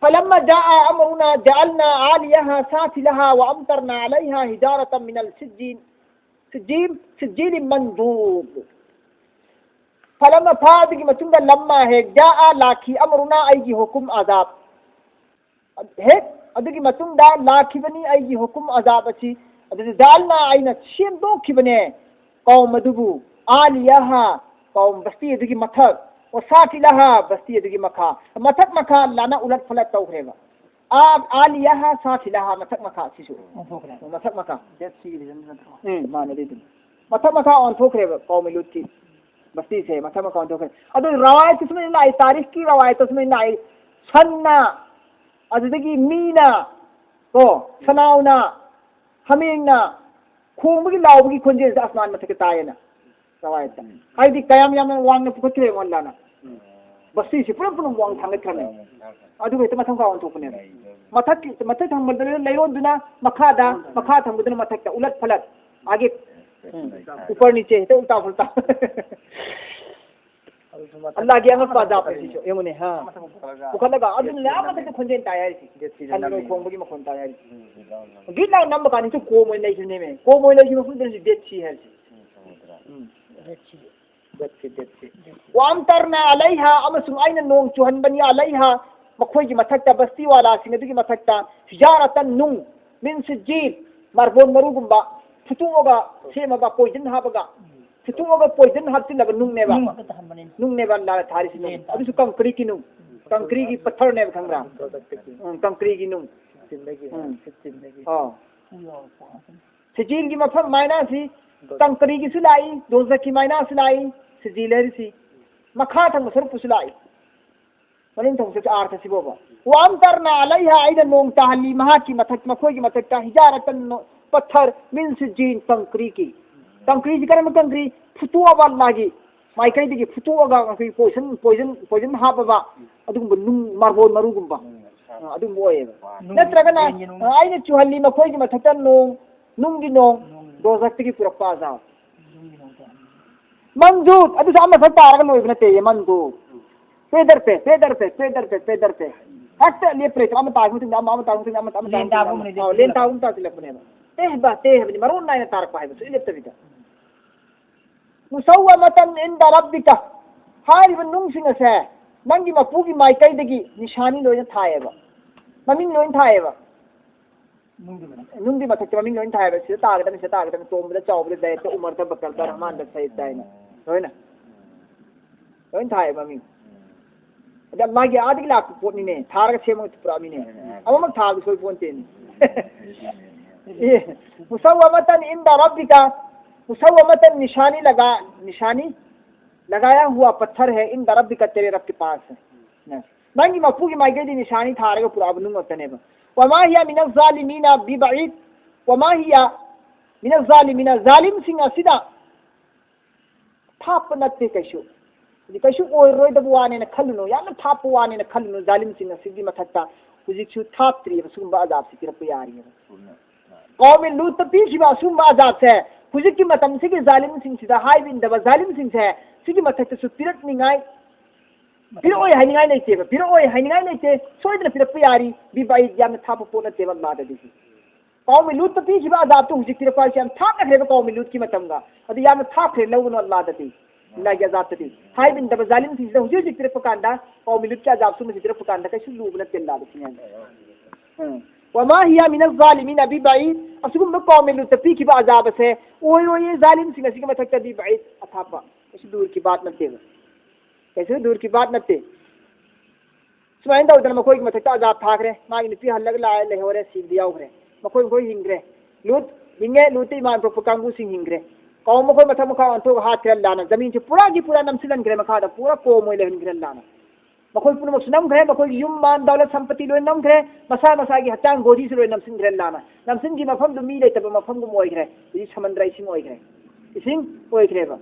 "فلما جاء أمرنا جعلنا عاليها سافلها وأمطرنا عليها حجارة من السجيل، سجيل، سجيل منضود." "فلما" ꯐꯥ ꯑꯗꯨꯒꯤ ꯃꯇꯨꯡꯗ "لما" ꯍꯦꯛ "جاء" ꯂꯥꯛꯈꯤ "أمرنا" ꯑꯩꯒꯤ ꯍꯨꯀꯨꯝ ꯑꯖꯥꯕ꯫ ꯍꯦꯛ ꯑꯗꯨꯒꯤ ꯃꯇꯨꯡꯗ ꯂꯥꯛꯈꯤꯕꯅꯤ ꯑꯩꯒꯤ ꯍꯨꯀꯨꯝ ꯑꯖꯥꯕ ꯑꯁꯤ꯫ ꯑꯗꯨꯗ "جعلنا" ꯑꯩꯅ ꯁꯦꯝꯗꯣꯛꯈꯤꯕꯅꯦ ꯀꯧꯝ ꯑꯗꯨꯕꯨ "عاليها" ꯀꯧꯝ ꯕꯁꯇꯤ ꯑꯗꯨꯒꯤ ꯃꯊꯛ, "وسافلها" ꯕꯁꯇꯤ ꯑꯗꯨꯒꯤ ꯃꯈꯥ, ꯃꯊꯛ ꯃꯈꯥ ꯂꯥꯟꯅ ꯎꯂꯠ ꯐꯂꯠ ꯇꯧꯈ꯭ꯔꯦꯕ꯫ ꯑꯥ, "عاليها سافلها" ꯃꯊꯛ ꯃꯈꯥ ꯁꯤꯁꯨ꯫ ꯑꯣꯟꯊꯣꯛꯈ꯭ꯔꯦ꯫ ꯃꯊꯛ ꯃꯈꯥ꯫ ꯗꯦꯠ ꯊ꯭ꯔꯤꯒꯤ ꯔꯤꯖꯟ ꯅꯠꯇ꯭ꯔꯣ? ꯎꯝ, ꯃꯥꯅꯦ ꯑꯗꯨꯏꯗꯨꯅꯤ꯫ ꯃꯊꯛ ꯃꯈꯥ ꯑꯣꯟꯊꯣꯛꯈ꯭ꯔꯦꯕ ꯀꯧꯃꯤ ꯂꯨꯠꯀꯤ ꯕꯁꯇꯤꯁꯦ, ꯃꯊꯛ ꯃꯈꯥ ꯑꯣꯟꯊꯣꯛꯈ꯭ꯔꯦ꯫ ꯑꯗꯨ ꯔꯋꯥꯌꯠꯇ ꯁꯨꯃꯥꯏꯅ ꯂꯥꯛꯏ, ꯇꯥꯔꯤꯈꯀꯤ ꯔꯋꯥꯌꯠꯇ ꯁꯨꯃꯥꯏꯅ ꯂꯥꯛꯏ, ꯁꯟꯅ, ꯑꯗꯨꯗꯒꯤ ꯃꯤꯅ, ꯀꯣ, ꯁꯅꯥꯎꯅ, ꯍꯥꯃꯦꯡꯅ ꯈꯣꯡꯕꯒꯤ ꯂꯥꯎꯕꯒꯤ ꯈꯣꯟꯖꯦꯜꯁꯦ ꯑꯁꯃꯥꯟ ꯃꯊꯛꯇ ꯇꯥꯏꯌꯦꯅ꯫ ꯔꯋꯥꯌꯠꯇ꯫ ꯎꯝ꯫ ꯍꯥꯏꯗꯤ ꯀꯌꯥꯝ ꯌꯥꯝꯅ ꯋꯥꯡꯅ ꯄꯨꯈꯠꯈ꯭ꯔꯦ ꯌꯦꯡꯉꯣ ꯑꯜꯂꯥꯅ꯫ ꯎꯝ꯫ ꯕꯁꯇꯤꯁꯤ ꯄꯨꯂꯞ ꯄꯨꯂꯞ ꯋꯥꯡ ꯊꯥꯡꯒꯠꯈ꯭ꯔꯕꯅꯦ꯫ ꯎꯝ꯫ ꯑꯗꯨꯒ ꯍꯦꯛꯇ ꯃꯊꯪ ꯀꯥ ꯑꯣꯟꯊꯣꯛꯄꯅꯦꯕ꯫ ꯂꯩꯗꯣ꯫ ꯃꯊꯛꯀꯤ, ꯃꯊꯛ ꯊꯪꯕꯗꯅ ꯂꯩꯔꯣꯟꯗꯨꯅ ꯃꯈꯥꯗ, ꯎꯝ꯫ ꯃꯈꯥ ꯊꯪꯕꯗꯨꯅ ꯃꯊꯛꯇ, ꯎꯂꯠ ꯐꯂꯠ꯫ ꯑꯥꯒꯦ꯫ ꯎꯝ꯫ ꯎꯄꯔ ꯅꯤꯆꯦ, ꯍꯦꯛꯇ ꯎꯜꯇꯥ ꯐꯨꯜꯇꯥ꯫ ꯑꯗꯨꯁꯨ ꯃꯊꯛ ꯑꯜꯂꯥꯒꯤ ꯑꯉꯛꯄ ꯑꯃ ꯑꯖꯥꯕ ꯃꯊꯛ ꯁꯤꯁꯨ ꯌꯦꯡꯉꯨꯅꯦ, ꯍꯥ꯫ ꯃꯊꯛ ꯄꯨꯈꯠꯂꯒ꯫ ꯄꯨꯈꯠꯂꯒ ꯑꯗꯨꯅ ꯌꯥꯝ ꯃꯊꯛꯇ ꯈꯣꯟꯖꯦꯜ ꯇꯥꯏ ꯍꯥꯏꯔꯤꯁꯤ꯫ ꯗꯦꯠ ꯊ꯭ꯔꯤꯗ ꯁꯟ ꯅꯣꯏ ꯅꯝꯃꯤ꯫ ꯈꯣꯡꯕꯒꯤ ꯃꯈꯣꯟ ꯇꯥꯏ ꯍꯥꯏꯔꯤꯁꯤ꯫ ꯎꯝ꯫ ꯒꯤꯠ ꯂꯥꯎ ꯅꯝꯕ ꯀꯥꯟꯗ ꯍꯦꯛꯇ ꯀꯣꯝ ꯑꯣꯏꯅ ꯂꯩꯈꯤꯕꯅꯦꯃꯦ꯫ ꯀꯣꯝ ꯑꯣꯏꯅ ꯂꯩꯈꯤꯕ ꯃꯐꯝꯗꯨꯗꯁꯨ ꯗꯦꯠ ꯊ꯭ꯔꯤ ꯍꯥꯏꯔꯤꯁꯤ꯫ ꯎꯝ, ꯁꯃꯨꯗ꯭ꯔ꯫ ꯎꯝ꯫ ꯗꯦꯠ ꯊ꯭ꯔꯤ꯫ ꯗꯦꯠ ꯊ꯭ꯔꯤ꯫ "وأمطرنا عليها" ꯑꯃꯁꯨꯡ ꯑꯩꯅ ꯅꯣꯡ ꯆꯨꯍꯟꯕꯅꯤ, "عليها" ꯃꯈꯣꯏꯒꯤ ꯃꯊꯛꯇ, ꯕꯁꯇꯤ ꯋꯥꯂꯥꯁꯤꯡ ꯑꯗꯨꯒꯤ ꯃꯊꯛꯇ, "حجارة" ꯅꯨꯡ, "من سجيل" ꯃꯥꯔꯕꯣꯟ ꯃꯔꯨꯒꯨꯝꯕ, ꯐꯨꯠꯇꯣꯛꯑꯒ ꯁꯦꯝꯃꯕ, ꯄꯣꯏꯖꯟ ꯍꯥꯞꯄꯒ, ꯐꯨꯠꯇꯣꯛꯑꯒ ꯄꯣꯏꯖꯟ ꯍꯥꯞꯆꯤꯜꯂꯕ ꯅꯨꯡꯅꯦꯕ꯫ ꯅꯨꯡ ꯈꯛꯇ ꯇꯥꯍꯟꯕꯅꯤꯅꯦ꯫ ꯅꯨꯡꯅꯦꯕ ꯑꯜꯂꯥꯅ ꯊꯥꯔꯤꯁꯤ ꯅꯨꯡ꯫ ꯂꯦꯟ ꯑꯗꯨꯁꯨ ꯀꯪꯀ꯭ꯔꯤꯠꯀꯤ ꯅꯨꯡ꯫ ꯀꯪꯀ꯭ꯔꯤꯒꯤ ꯄꯠꯊꯔꯅꯦꯕ, ꯈꯪꯕ꯭ꯔꯥ? ꯎꯝ, ꯀꯪꯀ꯭ꯔꯤꯒꯤ ꯅꯨꯡ꯫ ꯆꯤꯟꯗꯒꯤ, ꯎꯝ꯫ ꯆꯤꯟꯗꯒꯤ꯫ ꯑꯥ꯫ ꯁꯤꯖꯤꯜꯒꯤ ꯃꯐꯝ ꯃꯥꯏꯅꯥꯁꯤ ꯇꯪꯀꯔꯤꯒꯤꯁꯨ ꯂꯥꯛꯏ, ꯗꯣꯖꯛꯀꯤ ꯃꯥꯏꯅꯥꯁꯨ ꯂꯥꯛꯏ꯫ ꯁꯤꯖꯤꯜ ꯍꯥꯏꯔꯤꯁꯤ ꯃꯈꯥ ꯊꯪꯕ ꯁꯔꯨꯛꯄꯨꯁꯨ ꯂꯥꯛꯏ, ꯃꯅꯨꯡ ꯊꯪꯕ ꯁꯔꯨꯛ ꯑꯥꯔꯊꯁꯤꯕꯣꯕ꯫ ꯋꯥꯝꯇꯔꯅ ꯑꯂꯩꯍꯥ, ꯑꯩꯅ ꯅꯣꯡ ꯇꯥꯍꯜꯂꯤ ꯃꯍꯥꯛꯀꯤ ꯃꯊꯛ, ꯃꯈꯣꯏꯒꯤ ꯃꯊꯛꯇ, ꯍꯤꯖꯥꯔꯇꯟ, ꯄꯠꯊꯔ, ꯃꯤꯟ ꯁꯤꯖꯤꯟ, ꯇꯪꯀ꯭ꯔꯤꯒꯤ, ꯇꯪꯀ꯭ꯔꯤꯁꯤ ꯀꯔꯝꯕ ꯇꯪꯀ꯭ꯔꯤ? ꯐꯨꯠꯇꯣꯛꯑꯕ ꯑꯜꯂꯥꯒꯤ ꯃꯥꯏꯀꯩꯗꯒꯤ ꯐꯨꯠꯇꯣꯛꯑꯒ ꯑꯩꯈꯣꯏ ꯄꯣꯏꯖꯟ, ꯄꯣꯏꯖꯟ, ꯄꯣꯏꯖꯟ ꯍꯥꯞꯄꯕ ꯑꯗꯨꯒꯨꯝꯕ ꯅꯨꯡ, ꯃꯥꯔꯕꯣꯜ ꯃꯔꯨꯒꯨꯝꯕ, ꯑ, ꯑꯗꯨꯒꯨꯝꯕ ꯑꯣꯏꯌꯦꯕ꯫ ꯅꯠꯇ꯭ꯔꯒꯅ, ꯑ, ꯑꯩꯅ ꯆꯨꯍꯜꯂꯤ ꯃꯈꯣꯏꯒꯤ ꯃꯊꯛꯇ ꯅꯣꯡ, ꯅꯨꯡꯒꯤ ꯅꯣꯡ, ꯗꯣꯖꯛꯇꯒꯤ ꯄꯨꯔꯛꯄ ꯑꯖꯥꯕ꯫ ꯃꯟꯖꯨꯠ, ꯑꯗꯨꯁꯨ ꯑꯃꯈꯛ ꯇꯥꯔꯒ ꯂꯣꯏꯕ ꯅꯠꯇꯦ, ꯃꯟꯖꯨꯠ꯫ ꯄꯦꯗꯔ ꯄꯦ, ꯄꯦꯗꯔ ꯄꯦ, ꯄꯦꯗꯔ ꯄꯦ, ꯄꯦꯗꯔ ꯄꯦ꯫ ꯍꯦꯛꯇ ꯂꯦꯞꯄ ꯂꯩꯇꯕ, ꯑꯃ ꯇꯥꯔꯒ ꯃꯇꯨꯡꯗ ꯑꯃ, ꯑꯃ ꯇꯥꯔꯒ ꯃꯇꯨꯡꯗ ꯑꯃ, ꯑꯃ ꯇꯥꯔꯒ ꯂꯦꯟ ꯇꯥꯕꯒꯨꯝꯅ ꯃꯇꯨꯡꯗ ꯑꯃ꯫ ꯑꯥꯎ, ꯂꯦꯟ ꯇꯥꯕꯒꯨꯝ ꯇꯥꯁꯤꯜꯂꯛꯄꯅꯦꯕ꯫ ꯇꯦꯍꯕ ꯇꯦ ꯍꯥꯏꯕꯅꯤ, ꯃꯔꯣꯟ ꯅꯥꯏꯅ ꯇꯥꯔꯛꯄ ꯍꯥꯏꯕ, ꯁꯨꯡꯂꯦꯞ ꯂꯦꯞꯇꯕꯤꯗ꯫ ꯃꯨꯁꯧꯋꯃꯇꯟ ꯏꯟꯗ ꯔꯕꯤꯀ꯫ ꯍꯥꯏꯔꯤꯕ ꯅꯨꯡꯁꯤꯡ ꯑꯁꯦ ꯅꯪꯒꯤ ꯃꯄꯨꯒꯤ ꯃꯥꯏꯀꯩꯗꯒꯤ ꯅꯤꯁꯥꯅꯤ ꯂꯣꯏꯅ ꯊꯥꯏꯌꯦꯕ, ꯃꯃꯤꯡ ꯂꯣꯏꯅ ꯊꯥꯏꯌꯦꯕ꯫ ꯅꯨꯡꯒꯤ ꯃꯊꯛꯇ ꯃꯃꯤꯡ ꯂꯣꯏꯅ ꯊꯥꯏꯌꯦꯕ, ꯁꯤꯗ ꯇꯥꯒꯗꯕꯅꯤ, ꯁꯤꯗ ꯇꯥꯒꯗꯕꯅꯤ, ꯇꯣꯝꯕꯗ, ꯆꯥꯎꯕꯗ, ꯗꯥꯏꯔꯦꯛꯇ ꯎꯃꯔꯗ, ꯕꯀꯔꯗ, ꯔꯍꯃꯥꯟꯗ, ꯁꯌꯤꯗ ꯍꯥꯏꯅ ꯂꯣꯏꯅ, ꯂꯣꯏꯅ ꯊꯥꯏꯌꯦꯕ ꯃꯃꯤꯡ꯫ ꯑꯗ ꯃꯥꯒꯤ ꯑꯥꯗꯒꯤ ꯂꯥꯛꯄ ꯄꯣꯠꯅꯤꯅꯦ, ꯊꯥꯔꯒ ꯁꯦꯝꯃꯒ ꯄꯨꯔꯛꯑꯃꯤꯅꯦ꯫ ꯑꯃꯃꯛ ꯊꯥꯕ ꯁꯣꯏ ꯄꯣꯟꯇꯦꯅꯦ꯫ ꯑꯦ, ꯃꯨꯁꯧꯋꯃꯇꯟ ꯏꯟꯗ ꯔꯕꯤꯀ, ꯃꯨꯁꯧꯋꯃꯇꯟ ꯅꯤꯁꯥꯅꯤ ꯂꯒꯥ, ꯅꯤꯁꯥꯅꯤ ꯂꯒꯥꯌꯥ ꯍꯨꯋꯥ ꯄꯠꯊꯔ ꯍꯦ ꯏꯟꯗ ꯔꯕꯤꯀ, ꯇꯦꯔꯦ ꯔꯕ ꯀꯤ ꯄꯥꯁ ꯍꯦ꯫ ꯅꯪꯒꯤ ꯃꯄꯨꯒꯤ ꯃꯥꯏꯀꯩꯗꯤ ꯅꯤꯁꯥꯅꯤ ꯊꯥꯔꯒ ꯄꯨꯔꯛꯑꯕ ꯅꯨꯡ ꯉꯥꯛꯇꯅꯦꯕ꯫ ꯋꯃꯥ ꯍꯤꯌꯥ ꯃꯤꯅ ꯖꯥꯂꯤꯃꯤꯅ ꯕꯤꯕꯥꯏꯗ, ꯋꯃꯥ ꯍꯤꯌꯥ ꯃꯤꯅ ꯖꯥꯂꯤꯃꯤꯅ, ꯖꯥꯂꯤꯝꯁꯤꯡ ꯑꯁꯤꯗ ꯊꯥꯞꯄ ꯅꯠꯇꯦ ꯀꯩꯁꯨ꯫ ꯍꯥꯏꯗꯤ ꯀꯩꯁꯨ ꯑꯣꯏꯔꯣꯏꯗꯕ ꯋꯥꯅꯦꯅ ꯈꯜꯂꯨꯅꯨ, ꯌꯥꯝꯅ ꯊꯥꯞꯄ ꯋꯥꯅꯦꯅ ꯈꯜꯂꯨꯅꯨ, ꯖꯥꯂꯤꯝꯁꯤꯡ ꯑꯁꯤꯒꯤ ꯃꯊꯛꯇ ꯍꯧꯖꯤꯛꯁꯨ ꯊꯥꯞꯇ꯭ꯔꯤꯑꯕ ꯁꯤꯒꯨꯝꯕ ꯑꯖꯥꯕꯁꯤ ꯄꯤꯔꯛꯄ ꯌꯥꯔꯤꯑꯕ꯫ ꯀꯧꯃꯤ ꯂꯨꯠꯇ ꯄꯤꯈꯤꯕ ꯑꯁꯤꯒꯨꯝꯕ ꯑꯖꯥꯕꯁꯦ ꯍꯧꯖꯤꯛꯀꯤ ꯃꯇꯝꯁꯤꯒꯤ ꯖꯥꯂꯤꯝꯁꯤꯡꯁꯤꯗ, ꯍꯥꯏꯕꯤꯟꯗꯕ ꯖꯥꯂꯤꯝꯁꯤꯡꯁꯦ ꯁꯤꯒꯤ ꯃꯊꯛꯇꯁꯨ ꯄꯤꯔꯛꯅꯤꯡꯉꯥꯏ, ꯄꯤꯔꯛꯑꯣꯏ ꯍꯥꯏꯅꯤꯡꯉꯥꯏ ꯂꯩꯇꯦꯕ, ꯄꯤꯔꯛꯑꯣꯏ ꯍꯥꯏꯅꯤꯡꯉꯥꯏ ꯂꯩꯇꯦ, ꯁꯣꯏꯗꯅ ꯄꯤꯔꯛꯄ ꯌꯥꯔꯤ꯫ ꯕꯤꯕꯥꯏꯗ, ꯌꯥꯝꯅ ꯊꯥꯞꯄ ꯄꯣꯠ ꯅꯠꯇꯦꯕ ꯑꯜꯂꯥꯗꯗꯤ꯫ ꯀꯧꯃꯤ ꯂꯨꯠꯇ ꯄꯤꯈꯤꯕ ꯑꯖꯥꯕꯇꯨ ꯍꯧꯖꯤꯛ ꯄꯤꯔꯛꯄ ꯍꯥꯏꯁꯦ ꯌꯥꯝ ꯊꯥꯞꯅꯈ꯭ꯔꯦꯕ ꯀꯧꯃꯤ ꯂꯨꯠꯀꯤ ꯃꯇꯝꯒ꯫ ꯑꯗꯨ ꯌꯥꯝꯅ ꯊꯥꯞꯈ꯭ꯔꯦ ꯂꯧꯒꯅꯨ ꯑꯜꯂꯥꯗꯗꯤ, ꯑꯜꯂꯥꯒꯤ ꯑꯖꯥꯕꯇꯗꯤ꯫ ꯍꯥꯏꯕꯤꯟꯗꯕ ꯖꯥꯂꯤꯝꯁꯤꯡꯁꯤꯗ ꯍꯧꯖꯤꯛ ꯍꯧꯖꯤꯛ ꯄꯤꯔꯛꯄ ꯀꯥꯟꯗ, ꯀꯧꯃꯤ ꯂꯨꯠꯀꯤ ꯑꯖꯥꯕꯁꯨ ꯃꯁꯤ ꯄꯤꯔꯛꯄ ꯀꯥꯟꯗ ꯀꯩꯁꯨ ꯂꯨꯕ ꯅꯠꯇꯦ ꯑꯜꯂꯥꯗ ꯁꯤꯅꯦ꯫ ꯎꯝ꯫ ꯋꯃꯥ ꯍꯤꯌꯥ ꯃꯤꯅ ꯖꯥꯂꯤꯃꯤꯅ ꯕꯤꯕꯥꯏꯗ, ꯑꯁꯤꯒꯨꯝꯕ ꯀꯧꯃꯤ ꯂꯨꯠꯇ ꯄꯤꯈꯤꯕ ꯑꯖꯥꯕ ꯑꯁꯦ ꯑꯣꯏꯔꯣꯏꯌꯦ ꯖꯥꯂꯤꯝꯁꯤꯡ ꯑꯁꯤꯒꯤ ꯃꯊꯛꯇ ꯕꯤꯕꯥꯏꯗ, ꯑꯊꯥꯞꯄ꯫ ꯀꯩꯁꯨ ꯗꯨꯔ ꯀꯤ ꯕꯥꯠ ꯅꯠꯇꯦꯕ꯫ ꯀꯩꯁꯨ ꯗꯨꯔ ꯀꯤ ꯕꯥꯠ ꯅꯠꯇꯦ꯫ ꯁꯨꯃꯥꯏꯅ ꯇꯧꯗꯅ ꯃꯈꯣꯏꯒꯤ ꯃꯊꯛꯇ ꯑꯖꯥꯕ ꯊꯥꯈ꯭ꯔꯦ꯫ ꯃꯥꯒꯤ ꯅꯨꯄꯤ ꯍꯜꯂꯒ ꯂꯥꯛꯑꯦ, ꯂꯩꯍꯧꯔꯦ, ꯁꯤꯕꯗꯤ ꯌꯥꯎꯈ꯭ꯔꯦ꯫ ꯃꯈꯣꯏ ꯃꯈꯣꯏ ꯍꯤꯡꯈ꯭ꯔꯦ꯫ ꯂꯨꯠ ꯍꯤꯡꯉꯦ, ꯂꯨꯠꯇ ꯏꯃꯥꯟ ꯄꯣꯛꯄ ꯀꯥꯡꯕꯨꯁꯤꯡ ꯍꯤꯡꯈ꯭ꯔꯦ꯫ ꯀꯧꯝ ꯃꯈꯣꯏ ꯃꯊꯛ ꯃꯈꯥ ꯑꯣꯟꯊꯣꯛ ꯍꯥꯠꯈ꯭ꯔꯦ ꯑꯜꯂꯥꯅ꯫ ꯖꯃꯤꯟꯁꯦ ꯄꯨꯔꯥꯒꯤ ꯄꯨꯔꯥ ꯅꯝꯁꯤꯜꯍꯟꯈ꯭ꯔꯦ, ꯃꯈꯥꯗ ꯄꯨꯔꯥ ꯀꯣꯝ ꯑꯣꯏ ꯂꯩꯍꯟꯈ꯭ꯔꯦ ꯑꯜꯂꯥꯅ꯫ ꯃꯈꯣꯏ ꯄꯨꯝꯅꯃꯛꯁꯨ ꯅꯝꯈ꯭ꯔꯦ, ꯃꯈꯣꯏꯒꯤ ꯌꯨꯝ ꯃꯥꯟ ꯗꯧꯂꯠ ꯁꯝꯄꯇꯤ ꯂꯣꯏ ꯅꯝꯈ꯭ꯔꯦ, ꯃꯁꯥ ꯃꯁꯥꯒꯤ ꯍꯛꯆꯥꯡ ꯕꯣꯗꯤꯁꯨ ꯂꯣꯏ ꯅꯝꯁꯤꯟꯈ꯭ꯔꯦ ꯑꯜꯂꯥꯅ꯫ ꯅꯝꯁꯤꯟꯈꯤꯕ ꯃꯐꯝꯗꯨ ꯃꯤ ꯂꯩꯇꯕ ꯃꯐꯝꯒꯨꯝ ꯑꯣꯏꯈ꯭ꯔꯦ꯫ ꯍꯧꯖꯤꯛ ꯁꯃꯟꯗ꯭ꯔ ꯏꯁꯤꯡ ꯑꯣꯏꯈ꯭ꯔꯦ, ꯏꯁꯤꯡ ꯑꯣꯏꯈ꯭ꯔꯦꯕ꯫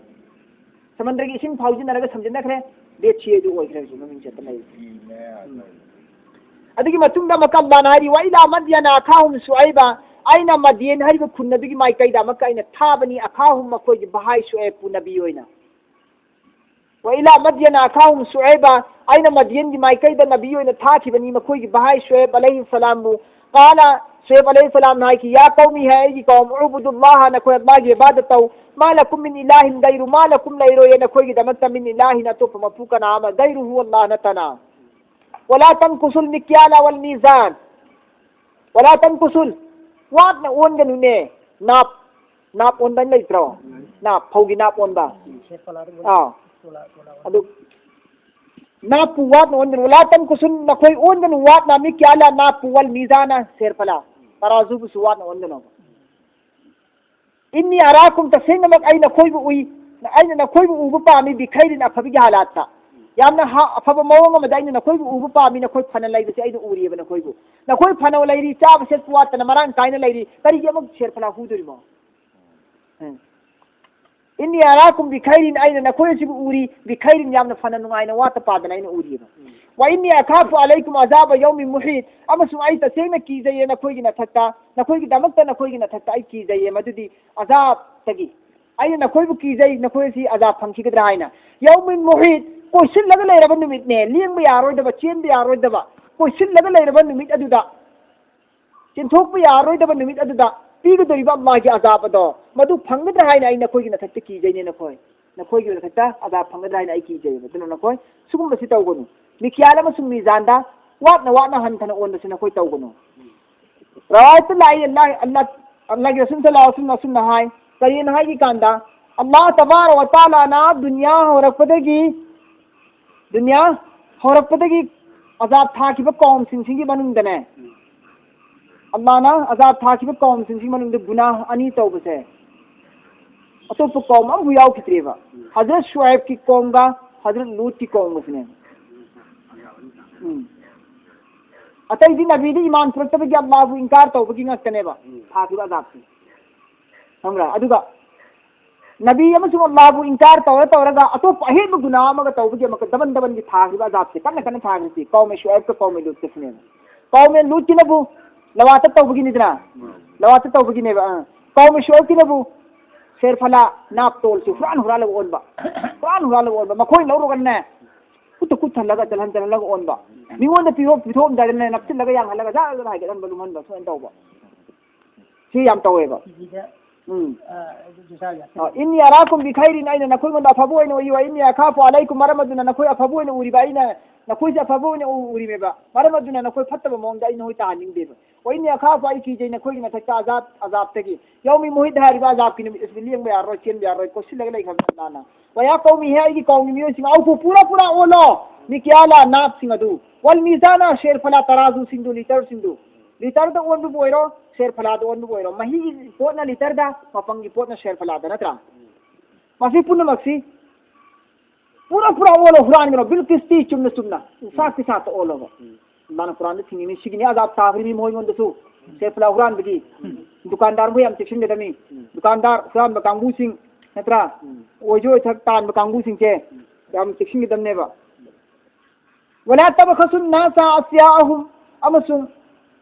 ꯁꯃꯟꯗ꯭ꯔꯒꯤ ꯏꯁꯤꯡ ꯐꯥꯎꯖꯤꯟꯅꯔꯒ ꯁꯝꯖꯤꯟꯅꯈ꯭ꯔꯦ꯫ ꯗꯦꯠ ꯁꯤ ꯑꯗꯨ ꯑꯣꯏꯈ꯭ꯔꯦ ꯍꯧꯖꯤꯛ ꯃꯃꯤꯡ ꯆꯠꯇ ꯂꯩꯔꯤ꯫ ꯑꯗꯨꯒꯤ ꯃꯇꯨꯡꯗ ꯑꯃꯨꯛꯀ ꯑꯜꯂꯥꯅ ꯍꯥꯏꯔꯤ, "ꯋꯥ ꯏꯂꯥ ꯃꯗ꯭ꯌꯥꯅ ꯑꯈꯥꯍꯨꯝ ꯁꯨꯑꯩꯕ", ꯑꯩꯅ ꯃꯗ꯭ꯌꯦꯟ ꯍꯥꯏꯔꯤꯕ ꯈꯨꯟ ꯑꯗꯨꯒꯤ ꯃꯥꯏꯀꯩꯗ ꯑꯃꯨꯛꯀ ꯑꯩꯅ ꯊꯥꯕꯅꯤ ꯑꯈꯥꯍꯨꯝ, ꯃꯈꯣꯏꯒꯤ ꯚꯥꯏ ꯁꯨꯑꯩꯕꯄꯨ ꯅꯕꯤ ꯑꯣꯏꯅ꯫ "ꯋꯥ ꯏꯂꯥ ꯃꯗ꯭ꯌꯥꯅ ꯑꯈꯥꯍꯨꯝ ꯁꯨꯑꯩꯕ", ꯑꯩꯅ ꯃꯗ꯭ꯌꯦꯟꯒꯤ ꯃꯥꯏꯀꯩꯗ ꯅꯕꯤ ꯑꯣꯏꯅ ꯊꯥꯈꯤꯕꯅꯤ ꯃꯈꯣꯏꯒꯤ ꯚꯥꯏ ꯁꯨꯑꯩꯕ ꯑꯂꯩꯍꯤ ꯁꯂꯥꯝꯕꯨ꯫ ꯀꯥꯂ, ꯁꯨꯑꯩꯕ ꯑꯂꯩꯍꯤ ꯁꯂꯥꯝꯅ ꯍꯥꯏꯈꯤ, "ꯌꯥ ꯀꯧꯃꯤ, ꯍꯦ ꯑꯩꯒꯤ ꯀꯧꯝ, ꯎꯕꯨꯗꯨꯜꯂꯥꯍ, ꯅꯈꯣꯏ ꯑꯜꯂꯥꯍꯒꯤ ꯏꯕꯥꯗꯠ ꯇꯧ, ꯃꯥ ꯂꯀꯨꯝ ꯃꯤꯟ ꯏꯂꯥꯍꯤꯟ ꯒꯩꯔꯨ, ꯃꯥ ꯂꯀꯨꯝ ꯂꯩꯔꯣꯏꯌꯦ ꯅꯈꯣꯏꯒꯤꯗꯃꯛꯇ ꯃꯤꯟ ꯏꯂꯥꯍꯤꯟ ꯑꯇꯣꯞꯄ ꯃꯄꯨ ꯀꯅꯥ ꯑꯃ, ꯒꯩꯔꯨꯍꯨ ꯑꯜꯂꯥꯍ ꯅꯠꯇꯅ꯫ ꯋꯥꯂꯥ ꯇꯟꯀꯨꯁꯨꯜ ꯃꯤꯀ꯭ꯌꯥꯂ ꯋꯥꯜ ꯃꯤꯖꯥꯟ, ꯋꯥꯂꯥ ꯇꯟꯀꯨꯁꯨꯜ, ꯋꯥꯠꯅ ꯑꯣꯟꯒꯅꯨꯅꯦ, ꯅꯥꯞ, ꯅꯥꯞ ꯑꯣꯟꯕ ꯂꯩꯇ꯭ꯔꯣ? ꯅꯥꯞ, ꯐꯧꯒꯤ ꯅꯥꯞ ꯑꯣꯟꯕ꯫ ꯑꯥ꯫ ꯑꯗꯨ ꯅꯥꯞꯄꯨ ꯋꯥꯠꯅ ꯑꯣꯟꯒꯅꯨ꯫ ꯋꯥꯂꯥ ꯇꯟꯀꯨꯁꯨꯜ, ꯅꯈꯣꯏ ꯑꯣꯟꯒꯅꯨ ꯋꯥꯠꯅ, ꯃꯤꯀ꯭ꯌꯥꯂ, ꯅꯥꯞꯄꯨ, ꯋꯥꯜ ꯃꯤꯖꯥꯅ, ꯁꯦꯔꯐꯂꯥ, ꯇꯔꯥꯖꯨꯕꯨꯁꯨ ꯋꯥꯠꯅ ꯑꯣꯟꯒꯅꯨ꯫ ꯏꯟꯅꯤ ꯑꯔꯥꯀꯨꯝ, ꯇꯁꯦꯡꯅꯃꯛ ꯑꯩ ꯅꯈꯣꯏꯕꯨ ꯎꯏ, ꯑꯩꯅ ꯅꯈꯣꯏꯕꯨ ꯎꯕ ꯄꯥꯝꯃꯤ, ꯕꯤꯈꯩꯔꯤꯟ, ꯑꯐꯕꯒꯤ ꯍꯥꯂꯥꯠꯇ꯫ ꯌꯥꯝꯅ ꯍꯥ-, ꯑꯐꯕ ꯃꯑꯣꯡ ꯑꯃꯗ ꯑꯩꯅ ꯅꯈꯣꯏꯕꯨ ꯎꯕ ꯄꯥꯝꯃꯤ, ꯅꯈꯣꯏ ꯐꯅ ꯂꯩꯕꯁꯦ ꯑꯩꯅ ꯎꯔꯤꯑꯕ ꯅꯈꯣꯏꯕꯨ꯫ ꯅꯈꯣꯏ ꯐꯅ ꯂꯩꯔꯤ, ꯆꯥꯕ ꯁꯦꯠꯄ ꯋꯥꯠꯇꯅ ꯃꯔꯥꯡ ꯀꯥꯏꯅ ꯂꯩꯔꯤ, ꯀꯔꯤꯒꯤ ꯑꯃꯨꯛ ꯁꯦꯔꯐꯂꯥ ꯍꯨꯗꯣꯔꯤꯃꯣ? ꯎꯝ꯫ ꯏꯟꯅꯤ ꯑꯔꯥꯀꯨꯝ ꯕꯤꯈꯩꯔꯤꯟ, ꯑꯩꯅ ꯅꯈꯣꯏ ꯑꯁꯤꯕꯨ ꯎꯔꯤ, ꯕꯤꯈꯩꯔꯤꯟ, ꯌꯥꯝꯅ ꯐꯅ ꯅꯨꯡꯉꯥꯏꯅ ꯋꯥꯠꯇ ꯄꯥꯗꯅ ꯑꯩꯅ ꯎꯔꯤꯑꯕ꯫ ꯎꯝ꯫ ꯋꯥ ꯏꯟꯅꯤ ꯑꯈꯥꯐꯨ ꯑꯂꯩꯀꯨꯝ ꯑꯖꯥꯕ ꯌꯧꯃꯤ ꯃꯨꯍꯤꯠ, ꯑꯃꯁꯨꯡ ꯑꯩ ꯇꯁꯦꯡꯅ ꯀꯤꯖꯩꯌꯦ ꯅꯈꯣꯏꯒꯤ ꯅꯊꯛꯇ, ꯅꯈꯣꯏꯒꯤꯗꯃꯛꯇ ꯅꯈꯣꯏꯒꯤ ꯅꯊꯛꯇ ꯑꯩ ꯀꯤꯖꯩꯌꯦ, ꯃꯗꯨꯗꯤ ꯑꯖꯥꯕꯇꯒꯤ꯫ ꯑꯩꯅ ꯅꯈꯣꯏꯕꯨ ꯀꯤꯖꯩ, ꯅꯈꯣꯏ ꯑꯁꯤ ꯑꯖꯥꯕ ꯐꯪꯈꯤꯒꯗ꯭ꯔꯥ ꯍꯥꯏꯅ꯫ ꯌꯧꯃꯤꯟ ꯃꯨꯍꯤꯠ, ꯀꯣꯏꯁꯤꯜꯂꯒ ꯂꯩꯔꯕ ꯅꯨꯃꯤꯠꯅꯦ, ꯂꯦꯡꯕ ꯌꯥꯔꯣꯏꯗꯕ, ꯆꯦꯟꯕ ꯌꯥꯔꯣꯏꯗꯕ, ꯀꯣꯏꯁꯤꯜꯂꯒ ꯂꯩꯔꯕ ꯅꯨꯃꯤꯠ ꯑꯗꯨꯗ, ꯆꯦꯟꯊꯣꯛꯄ ꯌꯥꯔꯣꯏꯗꯕ ꯅꯨꯃꯤꯠ ꯑꯗꯨꯗ ꯄꯤꯒꯗꯧꯔꯤꯕ ꯑꯜꯂꯥꯍꯒꯤ ꯑꯖꯥꯕ ꯑꯗꯣ, ꯃꯗꯨ ꯐꯪꯒꯗ꯭ꯔꯥ ꯍꯥꯏꯅ ꯑꯩ ꯅꯈꯣꯏꯒꯤ ꯅꯊꯛꯇ ꯀꯤꯖꯩꯅꯦ꯫ ꯅꯈꯣꯏ, ꯅꯈꯣꯏꯒꯤ ꯃꯊꯛꯇ ꯑꯖꯥꯕ ꯐꯪꯒꯗ꯭ꯔꯥ ꯍꯥꯏꯅ ꯑꯩ ꯀꯤꯖꯩꯕ꯫ ꯑꯗꯨꯅ ꯅꯈꯣꯏ ꯁꯤꯒꯨꯝꯕꯁꯤ ꯇꯧꯒꯅꯨ꯫ ꯃꯤꯀ꯭ꯌꯥꯜ ꯑꯃꯁꯨꯡ ꯃꯤꯖꯥꯟꯗ ꯋꯥꯠꯅ ꯋꯥꯠꯅ ꯍꯟꯊꯅ ꯑꯣꯟꯕꯁꯤ ꯅꯈꯣꯏ ꯇꯧꯒꯅꯨ꯫ ꯔꯋꯥꯌꯠꯇ ꯂꯥꯛꯏ, ꯑꯜꯂꯥꯍ, ꯑꯜꯂꯥꯍ, ꯑꯜꯂꯥꯍꯒꯤ ꯔꯁꯨꯜ ꯁꯜꯂꯜꯂꯥꯍꯨ ꯑꯂꯩꯍꯤ ꯋꯥꯁꯜꯂꯝꯅ ꯑꯁꯨꯝꯅ ꯍꯥꯏ, ꯀꯔꯤꯅ ꯍꯥꯏꯒꯦ ꯀꯥꯟꯗ, ꯑꯜꯂꯥꯍ ꯇꯕꯥꯔꯛ ꯋ ꯇꯥꯂꯥꯅ ꯗꯨꯅꯤꯌꯥ ꯍꯧꯔꯛꯄꯗꯒꯤ, ꯗꯨꯅꯤꯌꯥ ꯍꯧꯔꯛꯄꯗꯒꯤ ꯑꯖꯥꯕ ꯊꯥꯈꯤꯕ ꯀꯧꯝꯁꯤꯡꯁꯤꯒꯤ ꯃꯅꯨꯡꯗꯅꯦ, ꯑꯜꯂꯥꯍꯅ ꯑꯖꯥꯕ ꯊꯥꯈꯤꯕ ꯀꯧꯝꯁꯤꯡꯁꯤꯒꯤ ꯃꯅꯨꯡꯗ ꯒꯨꯅꯥꯍ ꯑꯅꯤ ꯇꯧꯕꯁꯦ ꯑꯇꯣꯞꯄ ꯀꯧꯝ ꯑꯃꯐꯥꯎ ꯌꯥꯎꯈꯤꯗ꯭ꯔꯦꯕ꯫ ꯍꯖꯔꯠ ꯁꯨꯑꯥꯏꯕꯀꯤ ꯀꯧꯝꯒ ꯍꯖꯔꯠ ꯂꯨꯠꯀꯤ ꯀꯧꯝꯒꯁꯤꯅꯦ꯫ ꯎꯝ꯫ ꯑꯇꯩꯗꯤ ꯅꯕꯤꯗ ꯏꯃꯥꯟ ꯄꯨꯔꯛꯇꯕꯒꯤ, ꯑꯜꯂꯥꯍꯕꯨ ꯏꯟꯀꯥꯔ ꯇꯧꯕꯒꯤ ꯉꯥꯛꯇꯅꯦꯕ ꯊꯥꯈꯤꯕ ꯑꯖꯥꯕꯁꯦ꯫ ꯈꯪꯕ꯭ꯔꯥ? ꯑꯗꯨꯒ ꯅꯕꯤ ꯑꯃꯁꯨꯡ ꯑꯜꯂꯥꯍꯕꯨ ꯏꯟꯀꯥꯔ ꯇꯧꯔ ꯇꯧꯔꯒ ꯑꯇꯣꯞꯄ ꯑꯍꯦꯟꯕ ꯒꯨꯅꯥ ꯑꯃꯒ ꯇꯧꯕꯒꯤ ꯑꯃꯨꯛꯀ ꯗꯕꯟ ꯗꯕꯟꯒꯤ ꯊꯥꯈꯤꯕ ꯑꯖꯥꯕꯁꯦ ꯀꯟꯅ ꯀꯟꯅ ꯊꯥꯈ꯭ꯔꯤꯁꯤ ꯀꯧꯃꯦ ꯁꯨꯑꯥꯏꯕꯀ ꯀꯧꯃꯦ ꯂꯨꯠꯀꯁꯤꯅꯦꯕ꯫ ꯀꯧꯃꯦ ꯂꯨꯠꯀꯤꯅꯕꯨ ꯂꯋꯥꯇ ꯇꯧꯕꯒꯤꯅꯤꯗꯅ, ꯂꯋꯥꯇ ꯇꯧꯕꯒꯤꯅꯦꯕ꯫ ꯑ꯫ ꯀꯧꯃꯦ ꯁꯨꯑꯥꯏꯕꯀꯤꯅꯕꯨ ꯁꯦꯔꯐꯂꯥ, ꯅꯥꯞꯇꯣꯜꯁꯤ ꯍꯨꯔꯥꯟ ꯍꯨꯔꯥꯜꯂꯒ ꯑꯣꯟꯕ, ꯍꯨꯔꯥꯟ ꯍꯨꯔꯥꯜꯂꯒ ꯑꯣꯟꯕ꯫ ꯃꯈꯣꯏ ꯂꯧꯔꯒꯅꯦ, ꯈꯨꯠꯇ ꯈꯨꯠ ꯊꯜꯂꯒ ꯆꯜꯍꯟ ꯆꯜꯍꯜꯂꯒ ꯑꯣꯟꯕ꯫ ꯃꯤꯉꯣꯟꯗ ꯄꯤꯊꯣꯛ ꯄꯤꯊꯣꯛꯑꯝꯗꯥꯏꯗꯅꯦ, ꯅꯞꯁꯤꯜꯂꯒ ꯌꯥꯡꯍꯜꯂꯒ ꯖꯔ ꯖꯔ ꯍꯥꯏꯒꯠꯍꯟꯕ, ꯂꯨꯝꯍꯟꯕ, ꯁꯨꯃꯥꯏꯅ ꯇꯧꯕ꯫ ꯁꯤ ꯌꯥꯝ ꯇꯧꯋꯦꯕ꯫ ꯎꯝ꯫ ꯑ, "ꯏꯟꯅꯤ ꯑꯔꯥꯀꯨꯝ ꯕꯤꯈꯩꯔꯤꯟ", ꯑꯩꯅ ꯅꯈꯣꯏꯉꯣꯟꯗ ꯑꯐꯕ ꯑꯣꯏꯅ ꯎꯏ, "ꯋꯥ ꯏꯟꯅꯤ ꯑꯈꯥꯐꯨ ꯑꯂꯩꯀꯨꯝ", ꯃꯔꯝ ꯑꯗꯨꯅ ꯅꯈꯣꯏ ꯑꯐꯕ ꯑꯣꯏꯅ ꯎꯔꯤꯕ ꯑꯩꯅ ꯅꯈꯣꯏꯁꯦ ꯑꯐꯕ ꯑꯣꯏꯅ ꯎ-, ꯎꯔꯤꯃꯦꯕ꯫ ꯃꯔꯝ ꯑꯗꯨꯅ ꯅꯈꯣꯏ ꯐꯠꯇꯕ ꯃꯑꯣꯡꯗ ꯑꯩ ꯅꯈꯣꯏ ꯇꯥꯍꯟꯅꯤꯡꯗꯦꯕ꯫ "ꯋꯥ ꯏꯟꯅꯤ ꯑꯈꯥꯐꯨ", ꯑꯩ ꯀꯤꯖꯩ ꯅꯈꯣꯏꯒꯤ ꯃꯊꯛꯇ ꯑꯖꯥꯕ, ꯑꯖꯥꯕꯇꯒꯤ꯫ "ꯌꯧꯃꯤ ꯃꯨꯍꯤꯠ", ꯍꯥꯏꯔꯤꯕ ꯑꯖꯥꯕꯀꯤ ꯅꯨꯃꯤꯠ ꯑꯁꯤꯗꯤ ꯂꯦꯡꯕ ꯌꯥꯔꯣꯏ, ꯆꯦꯟꯕ ꯌꯥꯔꯣꯏ, ꯀꯣꯠꯁꯤꯜꯂꯒ ꯂꯩꯈ꯭ꯔꯕꯅꯤ ꯑꯜꯂꯥꯍꯅ꯫ "ꯋꯥ ꯌꯥ ꯀꯧꯃꯤ", ꯍꯦ ꯑꯩꯒꯤ ꯀꯧꯃꯤ ꯃꯤꯑꯣꯏꯁꯤꯡ, "ꯑꯧꯐꯨ", ꯄꯨꯔꯥ ꯄꯨꯔꯥ ꯑꯣꯜꯂꯣ, "ꯃꯤꯀꯤꯌꯥꯂꯥ", ꯅꯥꯞꯁꯤꯡ ꯑꯗꯨ, "ꯋꯜ ꯃꯤꯖꯥꯅꯥ", ꯁꯦꯔꯐꯂꯥ, ꯇꯔꯥꯖꯨꯁꯤꯡꯗꯨ, ꯂꯤꯇꯔꯁꯤꯡꯗꯨ꯫ ꯂꯤꯇꯔꯗ ꯑꯣꯟꯕꯕꯨ ꯑꯣꯏꯔꯣ, ꯁꯦꯔꯐꯂꯥꯗ ꯑꯣꯟꯕꯕꯨ ꯑꯣꯏꯔꯣ, ꯃꯍꯤꯒꯤ ꯄꯣꯠꯅ ꯂꯤꯇꯔꯗ, ꯃꯄꯪꯒꯤ ꯄꯣꯠꯅ ꯁꯦꯔꯐꯂꯥꯗ, ꯅꯠꯇ꯭ꯔꯥ? ꯃꯁꯤ ꯄꯨꯝꯅꯃꯛꯁꯤ ꯄꯨꯔꯥ ꯄꯨꯔꯥ ꯑꯣꯜꯂꯣ, ꯍꯨꯔꯥꯟꯒꯅꯣ, ꯕꯤꯜ ꯀꯤꯁꯇꯤ, ꯆꯨꯝꯅ ꯆꯨꯝꯅ, ꯏꯟꯁꯥꯐꯀꯤ ꯁꯥꯠꯇ ꯑꯣꯜꯂꯣꯕ꯫ ꯑꯜꯂꯥꯍꯅ ꯀꯨꯔꯥꯟꯗ ꯊꯤꯡꯉꯤꯅꯤ, ꯁꯤꯒꯤꯅꯤ ꯑꯖꯥꯕ ꯊꯥꯈ꯭ꯔꯤꯅꯤ ꯃꯣꯏꯉꯣꯟꯗꯁꯨ꯫ ꯁꯦꯔꯐꯂꯥ ꯍꯨꯔꯥꯟꯕꯒꯤ ꯗꯨꯀꯥꯟꯗꯥꯔ ꯃꯈꯣꯏ ꯌꯥꯝ ꯆꯦꯛꯁꯤꯟꯒꯗꯕꯅꯤ꯫ ꯗꯨꯀꯥꯟꯗꯥꯔ ꯍꯨꯔꯥꯟꯕ ꯀꯥꯡꯕꯨꯁꯤꯡ, ꯅꯠꯇ꯭ꯔꯥ? ꯑꯣꯏꯖ ꯑꯣꯏꯊꯛ ꯇꯥꯟꯕ ꯀꯥꯡꯕꯨꯁꯤꯡꯁꯦ ꯌꯥꯝ ꯆꯦꯛꯁꯤꯟꯒꯗꯕꯅꯦꯕ꯫ "ꯋꯂꯥ ꯇꯕꯈꯁꯨꯟ ꯅꯥꯁ ꯑꯁꯤꯌꯥꯑꯍꯨꯝ", ꯑꯃꯁꯨꯡ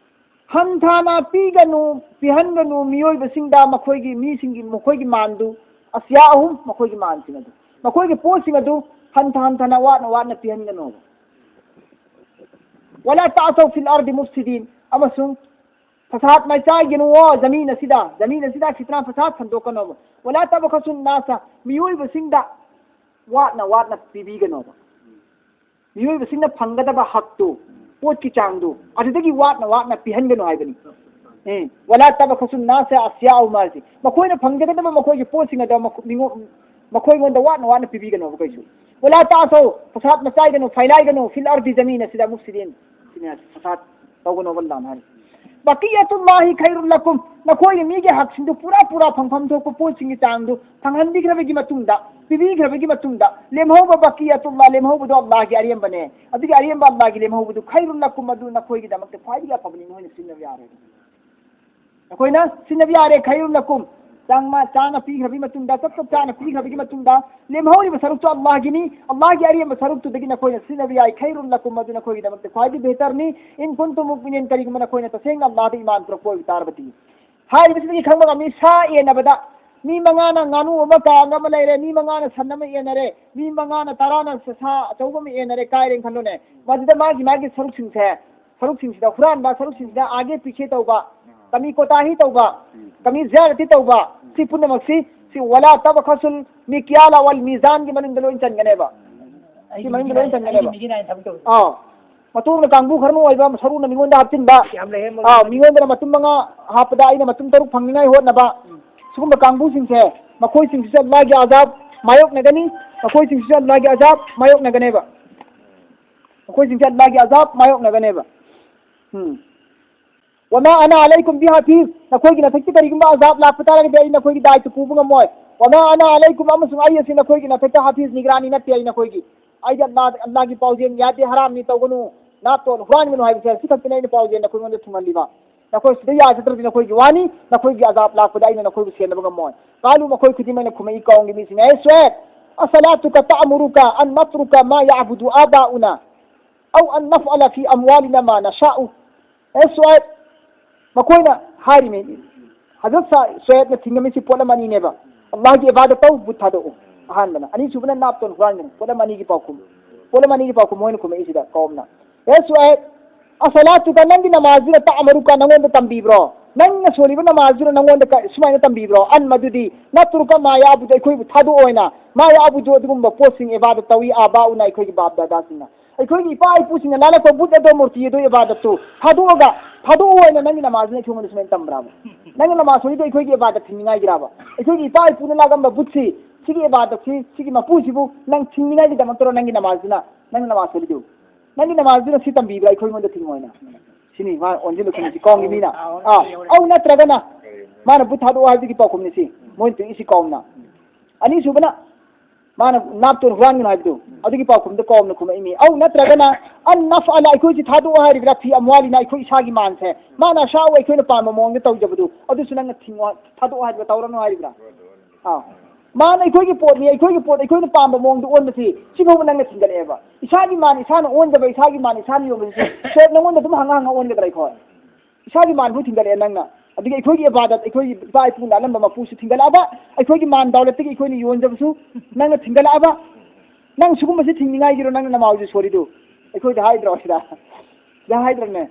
ꯍꯟꯊꯅ ꯄꯤꯒꯅꯨ, ꯄꯤꯍꯟꯒꯅꯨ ꯃꯤꯑꯣꯏꯕꯁꯤꯡꯗ ꯃꯈꯣꯏꯒꯤ, ꯃꯤꯁꯤꯡꯒꯤ, ꯃꯈꯣꯏꯒꯤ ꯃꯥꯟꯗꯨ, "ꯑꯁꯤꯌꯥꯑꯍꯨꯝ", ꯃꯈꯣꯏꯒꯤ ꯃꯥꯟꯁꯤꯡ ꯑꯗꯨ, ꯃꯈꯣꯏꯒꯤ ꯄꯣꯠꯁꯤꯡ ꯑꯗꯨ ꯍꯟꯊ ꯍꯟꯊꯅ, ꯋꯥꯠꯅ ꯋꯥꯠꯅ ꯄꯤꯍꯟꯒꯅꯨ꯫ "ꯋꯂꯥ ꯇꯥꯁꯧ ꯐꯤꯜ ꯑꯔꯗꯤ ꯃꯨꯐꯁꯤꯗꯤꯟ", ꯑꯃꯁꯨꯡ ꯐꯁꯥꯗ ꯃꯆꯥꯏꯒꯅꯨꯋꯣ ꯖꯃꯤꯟ ꯑꯁꯤꯗ, ꯖꯃꯤꯟ ꯑꯁꯤꯗ ꯐꯤꯇꯅꯥ ꯐꯁꯥꯗ ꯁꯟꯗꯣꯛꯀꯅꯣꯕ꯫ "ꯋꯂꯥ ꯇꯕꯈꯁꯨꯟ ꯅꯥꯁ", ꯃꯤꯑꯣꯏꯕꯁꯤꯡꯗ ꯋꯥꯠꯅ ꯋꯥꯠꯅ ꯄꯤꯕꯤꯒꯅꯣꯕ꯫ ꯃꯤꯑꯣꯏꯕꯁꯤꯡꯅ ꯐꯪꯒꯗꯕ ꯍꯛꯇꯨ, ꯄꯣꯠꯀꯤ ꯆꯥꯡꯗꯨ, ꯑꯗꯨꯗꯒꯤ ꯋꯥꯠꯅ ꯋꯥꯠꯅ ꯄꯤꯍꯟꯒꯅꯨ ꯍꯥꯏꯕꯅꯤ꯫ ꯑꯦ, "ꯋꯂꯥ ꯇꯕꯈꯁꯨꯟ ꯅꯥꯁ ꯑꯁꯤꯌꯥꯑꯍꯨꯝ" ꯍꯥꯏꯁꯤ, ꯃꯈꯣꯏꯅ ꯐꯪꯖꯒꯗꯕ ꯃꯈꯣꯏꯒꯤ ꯄꯣꯠꯁꯤꯡ ꯑꯗꯣ ꯃꯈꯣ-, ꯃꯤꯉꯣ-, ꯃꯈꯣꯏꯉꯣꯟꯗ ꯋꯥꯠꯅ ꯋꯥꯠꯅ ꯄꯤꯕꯤꯒꯅꯣꯕ ꯀꯩꯁꯨ꯫ "ꯋꯂꯥ ꯇꯥꯁꯧ", ꯐꯁꯥꯗ ꯃꯆꯥꯏꯒꯅꯨ, ꯐꯥꯏꯂꯥꯏꯒꯅꯨ, "ꯐꯤꯜ ꯑꯔꯗꯤ", ꯖꯃꯤꯟ ꯑꯁꯤꯗ, "ꯃꯨꯐꯁꯤꯗꯤꯟ", ꯁꯤꯅꯤ ꯍꯥꯏꯁꯤ, ꯐꯁꯥꯗ ꯇꯧꯒꯅꯣꯕ ꯑꯜꯂꯥꯍꯅ ꯍꯥꯏꯔꯤ꯫ ꯕꯀꯤꯌꯥꯇꯨꯜꯂꯥꯍꯤ ꯈꯩꯔꯨꯜ ꯂꯀꯨꯝ, ꯅꯈꯣꯏꯅ ꯃꯤꯒꯤ ꯍꯛꯁꯤꯡꯗꯨ ꯄꯨꯔꯥ ꯄꯨꯔꯥ ꯐꯪꯐꯝ ꯊꯣꯛꯄ ꯄꯣꯠꯁꯤꯡꯒꯤ ꯆꯥꯡꯗꯨ ꯐꯪꯍꯟꯕꯤꯈ꯭ꯔꯕꯒꯤ ꯃꯇꯨꯡꯗ, ꯄꯤꯕꯤꯈ꯭ꯔꯕꯒꯤ ꯃꯇꯨꯡꯗ, ꯂꯦꯝꯍꯧꯕ ꯕꯀꯤꯌꯥꯇꯨꯜꯂꯥ, ꯂꯦꯝꯍꯧꯕꯗꯣ ꯑꯜꯂꯥꯍꯒꯤ ꯑꯔꯦꯝꯕꯅꯦ꯫ ꯑꯗꯨꯒꯤ ꯑꯔꯦꯝꯕ ꯑꯜꯂꯥꯍꯒꯤ ꯂꯦꯝꯍꯧꯕꯗꯨ ꯈꯩꯔꯨꯜ ꯂꯀꯨꯝ, ꯑꯗꯨ ꯅꯈꯣꯏꯒꯤꯗꯃꯛꯇ ꯈ꯭ꯋꯥꯏꯗꯒꯤ ꯑꯐꯕꯅꯤ, ꯅꯈꯣꯏꯅ ꯁꯤꯖꯤꯟꯅꯕ ꯌꯥꯔꯦ꯫ ꯅꯈꯣꯏꯅ ꯁꯤꯖꯤꯟꯅꯕ ꯌꯥꯔꯦ, ꯈꯩꯔꯨꯜ ꯂꯀꯨꯝ꯫ ꯆꯥꯡꯃ-, ꯆꯥꯅ ꯄꯤꯈ꯭ꯔꯕꯒꯤ ꯃꯇꯨꯡꯗ, ꯆꯞ ꯆꯞ ꯆꯥꯅ ꯄꯤꯈ꯭ꯔꯕꯒꯤ ꯃꯇꯨꯡꯗ, ꯂꯦꯝꯍꯧꯔꯤꯕ ꯁꯔꯨꯛꯇꯨ ꯑꯜꯂꯥꯍꯒꯤꯅꯤ, ꯑꯜꯂꯥꯍꯒꯤ ꯑꯔꯦꯝꯕ ꯁꯔꯨꯛꯇꯨꯗꯒꯤ ꯅꯈꯣꯏꯅ ꯁꯤꯖꯤꯟꯅꯕ ꯌꯥꯏ, ꯈꯩꯔꯨꯜ ꯂꯀꯨꯝ, ꯃꯗꯨ ꯅꯈꯣꯏꯒꯤꯗꯃꯛꯇ ꯈ꯭ꯋꯥꯏꯗꯒꯤ ꯕꯦꯍꯇꯔꯅꯤ꯫ ꯏꯟ ꯀꯨꯟꯇꯨꯝ ꯃꯨꯑꯃꯤꯅꯤꯟ, ꯀꯔꯤꯒꯨꯝꯕ ꯅꯈꯣꯏꯅ ꯇꯁꯦꯡꯅ ꯑꯜꯂꯥꯍꯗ ꯏꯃꯥꯟ ꯄꯨꯔꯛꯄ ꯑꯣꯏꯕ ꯇꯥꯔꯕꯗꯤ꯫ ꯍꯥꯏꯔꯤꯕꯁꯤꯗꯒꯤ ꯈꯪꯕ ꯉꯝꯃꯤ, ꯁꯥ ꯌꯦꯟꯅꯕꯗ ꯃꯤ ꯃꯉꯥꯅ ꯉꯥꯅꯨ ꯑꯃ ꯀꯥꯡ ꯑꯃ ꯂꯩꯔꯦ, ꯃꯤ ꯃꯉꯥꯅ ꯁꯟ ꯑꯃ ꯌꯦꯟꯅꯔꯦ, ꯃꯤ ꯃꯉꯥꯅ ꯇꯔꯥꯅ ꯁ-, ꯁꯥ ꯑꯆꯧꯕ ꯑꯃ ꯌꯦꯟꯅꯔꯦ, ꯀꯥꯏꯔꯦꯅ ꯈꯜꯂꯨꯅꯦ꯫ ꯃꯗꯨꯗ ꯃꯥꯒꯤ ꯃꯥꯒꯤ ꯁꯔꯨꯛꯁꯤꯡꯁꯦ, ꯁꯔꯨꯛꯁꯤꯡꯁꯤꯗ ꯍꯨꯔꯥꯟꯕ, ꯁꯔꯨꯛꯁꯤꯡꯁꯤꯗ ꯑꯥꯒꯦ ꯄꯤꯁꯦ ꯇꯧꯕ, ꯀꯃꯤ ꯀꯣꯇꯥꯍꯤ ꯇꯧꯕ, ꯀꯃꯤ ꯖꯤꯌꯥꯗꯇꯤ ꯇꯧꯕ, ꯁꯤ ꯄꯨꯝꯅꯃꯛꯁꯤ, ꯁꯤ ꯋꯥꯂꯥ ꯇꯕꯈꯁꯨꯜ ꯃꯤꯀꯤꯌꯥꯂ ꯋꯥꯜ ꯃꯤꯖꯥꯟꯒꯤ ꯃꯅꯨꯡꯗ ꯂꯣꯏ ꯆꯟꯒꯅꯦꯕ꯫ ꯁꯤ ꯃꯅꯨꯡꯗ ꯂꯣꯏ ꯆꯟꯒꯅꯦꯕ꯫ ꯑꯥ꯫ ꯃꯇꯣꯡꯅ ꯀꯥꯡꯕꯨ ꯈꯔ ꯑꯣꯏꯕ, ꯁꯔꯨꯅ ꯃꯤꯉꯣꯟꯗ ꯍꯥꯞꯆꯤꯟꯕ, ꯌꯥꯝ ꯂꯩꯍꯦ, ꯃꯣꯏ꯫ ꯑꯥ, ꯃꯤꯉꯣꯟꯗꯅ ꯃꯇꯨꯝ ꯃꯉꯥ ꯍꯥꯞꯄꯗ ꯑꯩꯅ ꯃꯇꯨꯝ ꯇꯔꯨꯛ ꯐꯪꯅꯤꯡꯉꯥꯏ ꯍꯣꯠꯅꯕ, ꯁꯤꯒꯨꯝꯕ ꯀꯥꯡꯕꯨꯁꯤꯡꯁꯦ, ꯃꯈꯣꯏꯁꯤꯡꯁꯤꯁꯨ ꯑꯜꯂꯥꯍꯒꯤ ꯑꯖꯥꯕ ꯃꯥꯌꯣꯛꯅꯒꯅꯤ, ꯃꯈꯣꯏꯁꯤꯡꯁꯤꯁꯨ ꯑꯜꯂꯥꯍꯒꯤ ꯑꯖꯥꯕ ꯃꯥꯌꯣꯛꯅꯒꯅꯦꯕ꯫ ꯃꯈꯣꯏꯁꯤꯡꯁꯦ ꯑꯜꯂꯥꯍꯒꯤ ꯑꯖꯥꯕ ꯃꯥꯌꯣꯛꯅꯒꯅꯦꯕ꯫ ꯎꯝ꯫ ꯋꯃꯥ ꯑꯅꯥ ꯑꯂꯩꯀꯨꯝ ꯕꯤꯍꯥꯐꯤꯖ, ꯅꯈꯣꯏꯒꯤ ꯃꯊꯛꯇ ꯀꯔꯤꯒꯨꯝꯕ ꯑꯖꯥꯕ ꯂꯥꯛꯄ ꯇꯥꯔꯒꯗꯤ ꯑꯩ ꯅꯈꯣꯏꯒꯤ ꯗꯥꯏꯇ ꯄꯨꯕ ꯉꯝꯃꯣꯏ꯫ ꯋꯃꯥ ꯑꯅꯥ ꯑꯂꯩꯀꯨꯝ, ꯑꯃꯁꯨꯡ ꯑꯩ ꯑꯁꯤ ꯅꯈꯣꯏꯒꯤ ꯃꯊꯛꯇ ꯍꯥꯐꯤꯖ, ꯅꯤꯒꯔꯥꯅꯤ ꯅꯠꯇꯦ ꯑꯩ ꯅꯈꯣꯏꯒꯤ꯫ ꯑꯩꯗꯤ ꯑꯜꯂꯥꯍ, ꯑꯜꯂꯥꯍꯒꯤ ꯄꯥꯎꯖꯦꯜ ꯌꯥꯗꯦ, ꯍꯔꯥꯝꯅꯤ, ꯇꯧꯒꯅꯨ, ꯅꯥꯞꯇꯣꯟ ꯍꯨꯔꯥꯟꯒꯅꯨ ꯍꯥꯏꯕꯁꯦ ꯑꯁꯤ ꯈꯛꯇꯅꯤ ꯑꯩꯅ ꯄꯥꯎꯖꯦꯜ ꯅꯈꯣꯏꯉꯣꯟꯗ ꯊꯨꯡꯍꯜꯂꯤꯕ꯫ ꯅꯈꯣꯏ ꯁꯤꯗ ꯌꯥꯖꯗ꯭ꯔꯗꯤ ꯅꯈꯣꯏꯒꯤ ꯋꯥꯅꯤ, ꯅꯈꯣꯏꯒꯤ ꯑꯖꯥꯕ ꯂꯥꯛꯄꯗ ꯑꯩꯅ ꯅꯈꯣꯏꯕꯨ ꯁꯦꯟꯅꯕ ꯉꯝꯃꯣꯏ꯫ ꯀꯥꯂꯨ, ꯃꯈꯣꯏ ꯈꯨꯗꯤꯡꯃꯛꯅ ꯈꯨꯝꯃꯛꯏ ꯀꯥꯎꯝꯒꯤ ꯃꯤꯁꯤꯡꯅ, "ꯑꯦ ꯁꯨꯑꯦꯕ, ꯑꯁꯂꯥꯇꯨꯀ ꯇꯥꯃꯨꯔꯨꯀ ꯑꯟ ꯅꯠꯇ꯭ꯔꯨꯀ ꯃꯥ ꯌꯥꯕꯨꯗꯨ ꯑꯥꯕꯥꯎꯅ ꯑꯧ ꯑꯟ ꯅꯐꯑꯂ ꯐꯤ ꯑꯝꯋꯥꯂꯤꯅ ꯃꯥ ꯅꯁꯥꯎ?" ꯑꯦ ꯁꯨꯑꯦꯕ, ꯃꯈꯣꯏꯅ ꯍꯥꯏꯔꯤꯃꯤ, ꯍꯖꯔꯠ ꯁꯥ-, ꯁꯨꯑꯦꯕꯅ ꯊꯤꯡꯉꯝꯃꯤꯁꯤ ꯄꯣꯠ ꯑꯃ ꯑꯅꯤꯅꯦꯕ꯫ ꯑꯜꯂꯥꯍꯒꯤ ꯏꯕꯥꯗꯠ ꯇꯧ, ꯕꯨꯠ ꯊꯥꯗꯣꯛꯎ꯫ ꯑꯍꯥꯟꯕꯅ꯫ ꯑꯅꯤꯁꯨꯕꯅ ꯅꯥꯞꯇꯣꯟ ꯍꯨꯔꯥꯟꯒꯅꯨ꯫ ꯄꯣꯠ ꯑꯃ ꯑꯅꯤꯒꯤ ꯄꯥꯎꯈꯨꯝ꯫ ꯄꯣꯠ ꯑꯃ ꯑꯅꯤꯒꯤ ꯄꯥꯎꯈꯨꯝ ꯃꯣꯏꯅ ꯈꯨꯝꯃꯛꯏꯁꯤꯗ ꯀꯧꯝꯅ꯫ ꯑꯦ ꯁꯨꯑꯦꯕ, ꯑꯁꯂꯥꯇꯨꯀ, ꯅꯪꯒꯤ ꯅꯃꯥꯖꯗꯨꯅ ꯇꯥꯃꯨꯔꯨꯀ, ꯅꯪꯉꯣꯟꯗ ꯇꯝꯕꯤꯕ꯭ꯔꯣ? ꯅꯪꯅ ꯁꯣꯜꯂꯤꯕ ꯅꯃꯥꯖꯗꯨꯅ ꯅꯪꯉꯣꯟꯗ ꯀ-, ꯁꯨꯃꯥꯏꯅ ꯇꯝꯕꯤꯕ꯭ꯔꯣ? ꯑꯟ ꯃꯗꯨꯗꯤ, ꯅꯠꯇ꯭ꯔꯨꯀ ꯃꯥ ꯌꯥꯕꯨꯗꯨ, ꯑꯩꯈꯣꯏꯕꯨ ꯊꯥꯗꯣꯛꯑꯣꯅ, ꯃꯥ ꯌꯥꯕꯨꯗꯨ, ꯑꯗꯨꯒꯨꯝꯕ ꯄꯣꯠꯁꯤꯡ ꯏꯕꯥꯗꯠ ꯇꯧꯏ, ꯑꯥꯕꯥꯎꯅ, ꯑꯩꯈꯣꯏꯒꯤ ꯕꯥꯞ ꯗꯥꯗꯥꯁꯤꯡꯅ꯫ ꯑꯩꯈꯣꯏꯒꯤ ꯏꯄꯥ ꯏꯄꯨꯁꯤꯡꯅ ꯂꯥꯠꯂꯛꯄ ꯕꯨꯠ ꯑꯗꯣ, ꯃꯨꯔꯇꯤ ꯑꯗꯣ, ꯏꯕꯥꯗꯠꯇꯨ ꯊꯥꯗꯣꯛꯑꯒ, ꯊꯥꯗꯣꯛꯑꯣ ꯍꯥꯏꯅ ꯅꯪꯒꯤ ꯅꯃꯥꯖꯅ ꯑꯩꯈꯣꯏꯉꯣꯟꯗ ꯁꯨꯃꯥꯏꯅ ꯇꯝꯕ꯭ꯔꯥꯕ? ꯅꯪꯒꯤ ꯅꯃꯥꯖ ꯁꯣꯜꯂꯤꯗꯣ ꯑꯩꯈꯣꯏꯒꯤ ꯏꯕꯥꯗꯠ ꯊꯤꯡꯅꯤꯡꯉꯥꯏꯒꯤꯔꯥꯕ? ꯑꯩꯈꯣꯏꯒꯤ ꯏꯄꯥ ꯏꯄꯨꯅ ꯂꯥꯠꯂꯝꯕ ꯕꯨꯠꯁꯤ, ꯁꯤꯒꯤ ꯏꯕꯥꯗꯠꯁꯤ, ꯁꯤꯒꯤ ꯃꯄꯨꯁꯤꯕꯨ ꯅꯪ ꯊꯤꯡꯅꯤꯡꯉꯥꯏꯒꯤꯗꯃꯛꯇꯔꯣ ꯅꯪꯒꯤ ꯅꯃꯥꯖꯗꯨꯅ, ꯅꯪꯒꯤ ꯅꯃꯥꯖ ꯁꯣꯜꯂꯤꯗꯨ? ꯅꯪꯒꯤ ꯅꯃꯥꯖꯗꯨꯅ ꯁꯤ ꯇꯝꯕꯤꯕ꯭ꯔꯥ ꯑꯩꯈꯣꯏꯉꯣꯟꯗ ꯊꯤꯡꯉꯣ ꯍꯥꯏꯅ? ꯁꯤꯅꯤ ꯃꯥ ꯑꯣꯟꯁꯤꯜꯂꯛꯄꯅꯤ ꯁꯤ ꯀꯥꯎꯝꯒꯤ ꯃꯤꯅ꯫ ꯑꯥ, ꯑꯧ ꯅꯠꯇ꯭ꯔꯒꯅ ꯃꯥꯅ ꯕꯨꯠ ꯊꯥꯗꯣꯛꯑꯣ ꯍꯥꯏꯕꯗꯨꯒꯤ ꯄꯥꯎꯈꯨꯝꯅꯤ ꯁꯤ꯫ ꯃꯣꯏꯅ ꯇꯧꯏꯁꯤ ꯀꯥꯎꯝꯅ꯫ ꯑꯅꯤꯁꯨꯕꯅ ꯃꯥꯅ ꯅꯥꯞꯇꯣꯟ ꯍꯨꯔꯥꯟꯒꯅꯨ ꯍꯥꯏꯕꯗꯨ, ꯑꯗꯨꯒꯤ ꯄꯥꯎꯈꯨꯝꯗꯨ ꯀꯥꯎꯝꯅ ꯈꯨꯝꯃꯛꯏꯃꯤ꯫ ꯑꯧ ꯅꯠꯇ꯭ꯔꯒꯅ ꯑꯟ ꯅꯐꯑꯂ, ꯑꯩꯈꯣꯏꯁꯤ ꯊꯥꯗꯣꯛꯑꯣ ꯍꯥꯏꯔꯤꯕ꯭ꯔꯥ, ꯐꯤ ꯑꯝꯋꯥꯂꯤꯅ, ꯑꯩꯈꯣꯏ ꯏꯁꯥꯒꯤ ꯃꯥꯟꯁꯦ, ꯃꯥꯅ ꯑꯁꯥꯎ ꯑꯩꯈꯣꯏꯅ ꯄꯥꯝꯕ ꯃꯑꯣꯡꯗ ꯇꯧꯖꯕꯗꯨ ꯑꯗꯨꯁꯨ ꯅꯪꯅ ꯊꯤꯡꯉꯣ, ꯊꯥꯗꯣꯛꯑꯣ ꯍꯥꯏꯔꯤꯕ꯭ꯔꯥ, ꯇꯧꯔꯅꯨ ꯍꯥꯏꯔꯤꯕ꯭ꯔꯥ? ꯑꯥ꯫ ꯃꯥꯅ ꯑꯩꯈꯣꯏꯒꯤ ꯄꯣꯠꯅꯤ, ꯑꯩꯈꯣꯏꯒꯤ ꯄꯣꯠ ꯑꯩꯈꯣꯏꯅ ꯄꯥꯝꯕ ꯃꯑꯣꯡꯗ ꯑꯣꯟꯕꯁꯤ ꯁꯤꯐꯥꯎꯕ ꯅꯪꯅ ꯊꯤꯡꯒꯠꯂꯛꯑꯦꯕ꯫ ꯏꯁꯥꯒꯤ ꯃꯥꯟ ꯏꯁꯥꯅ ꯑꯣꯟꯖꯕ, ꯏꯁꯥꯒꯤ ꯃꯥꯟ ꯏꯁꯥꯅ ꯌꯣꯟꯕꯁꯤ ꯁꯣꯏ ꯅꯪꯉꯣꯟꯗ ꯑꯗꯨꯝ ꯍꯪꯉ ꯍꯪꯉ ꯑꯣꯟꯒꯗ꯭ꯔꯥ ꯑꯩꯈꯣꯏ? ꯏꯁꯥꯒꯤ ꯃꯥꯟꯕꯨ ꯊꯤꯡꯒꯠꯂꯛꯑꯦ ꯅꯪꯅ꯫ ꯑꯗꯒꯤ ꯑꯩꯈꯣꯏꯒꯤ ꯏꯕꯥꯗꯠ, ꯑꯩꯈꯣꯏꯒꯤ ꯏꯄꯥ ꯏꯄꯨꯅ ꯑꯜꯂꯝꯕ ꯃꯄꯨꯁꯨ ꯊꯤꯡꯒꯠꯂꯛꯑꯕ, ꯑꯩꯈꯣꯏꯒꯤ ꯃꯥꯟ ꯗꯧꯂꯠꯇꯒꯤ ꯑꯩꯈꯣꯏꯅ ꯌꯣꯟꯖꯕꯁꯨ ꯅꯪꯅ ꯊꯤꯡꯒꯠꯂꯛꯑꯕ꯫ ꯅꯪ ꯁꯤꯒꯨꯝꯕꯁꯤ ꯊꯤꯡꯅꯤꯡꯉꯥꯏꯒꯤꯔꯣ ꯅꯪꯅ ꯅꯃꯥꯎꯁꯦ ꯁꯣꯔꯤꯗꯨ? ꯑꯩꯈꯣꯏꯗ ꯍꯥꯏꯗ꯭ꯔꯣ ꯁꯤꯗ? ꯁꯤꯗ ꯍꯥꯏꯗ꯭ꯔꯅꯦ?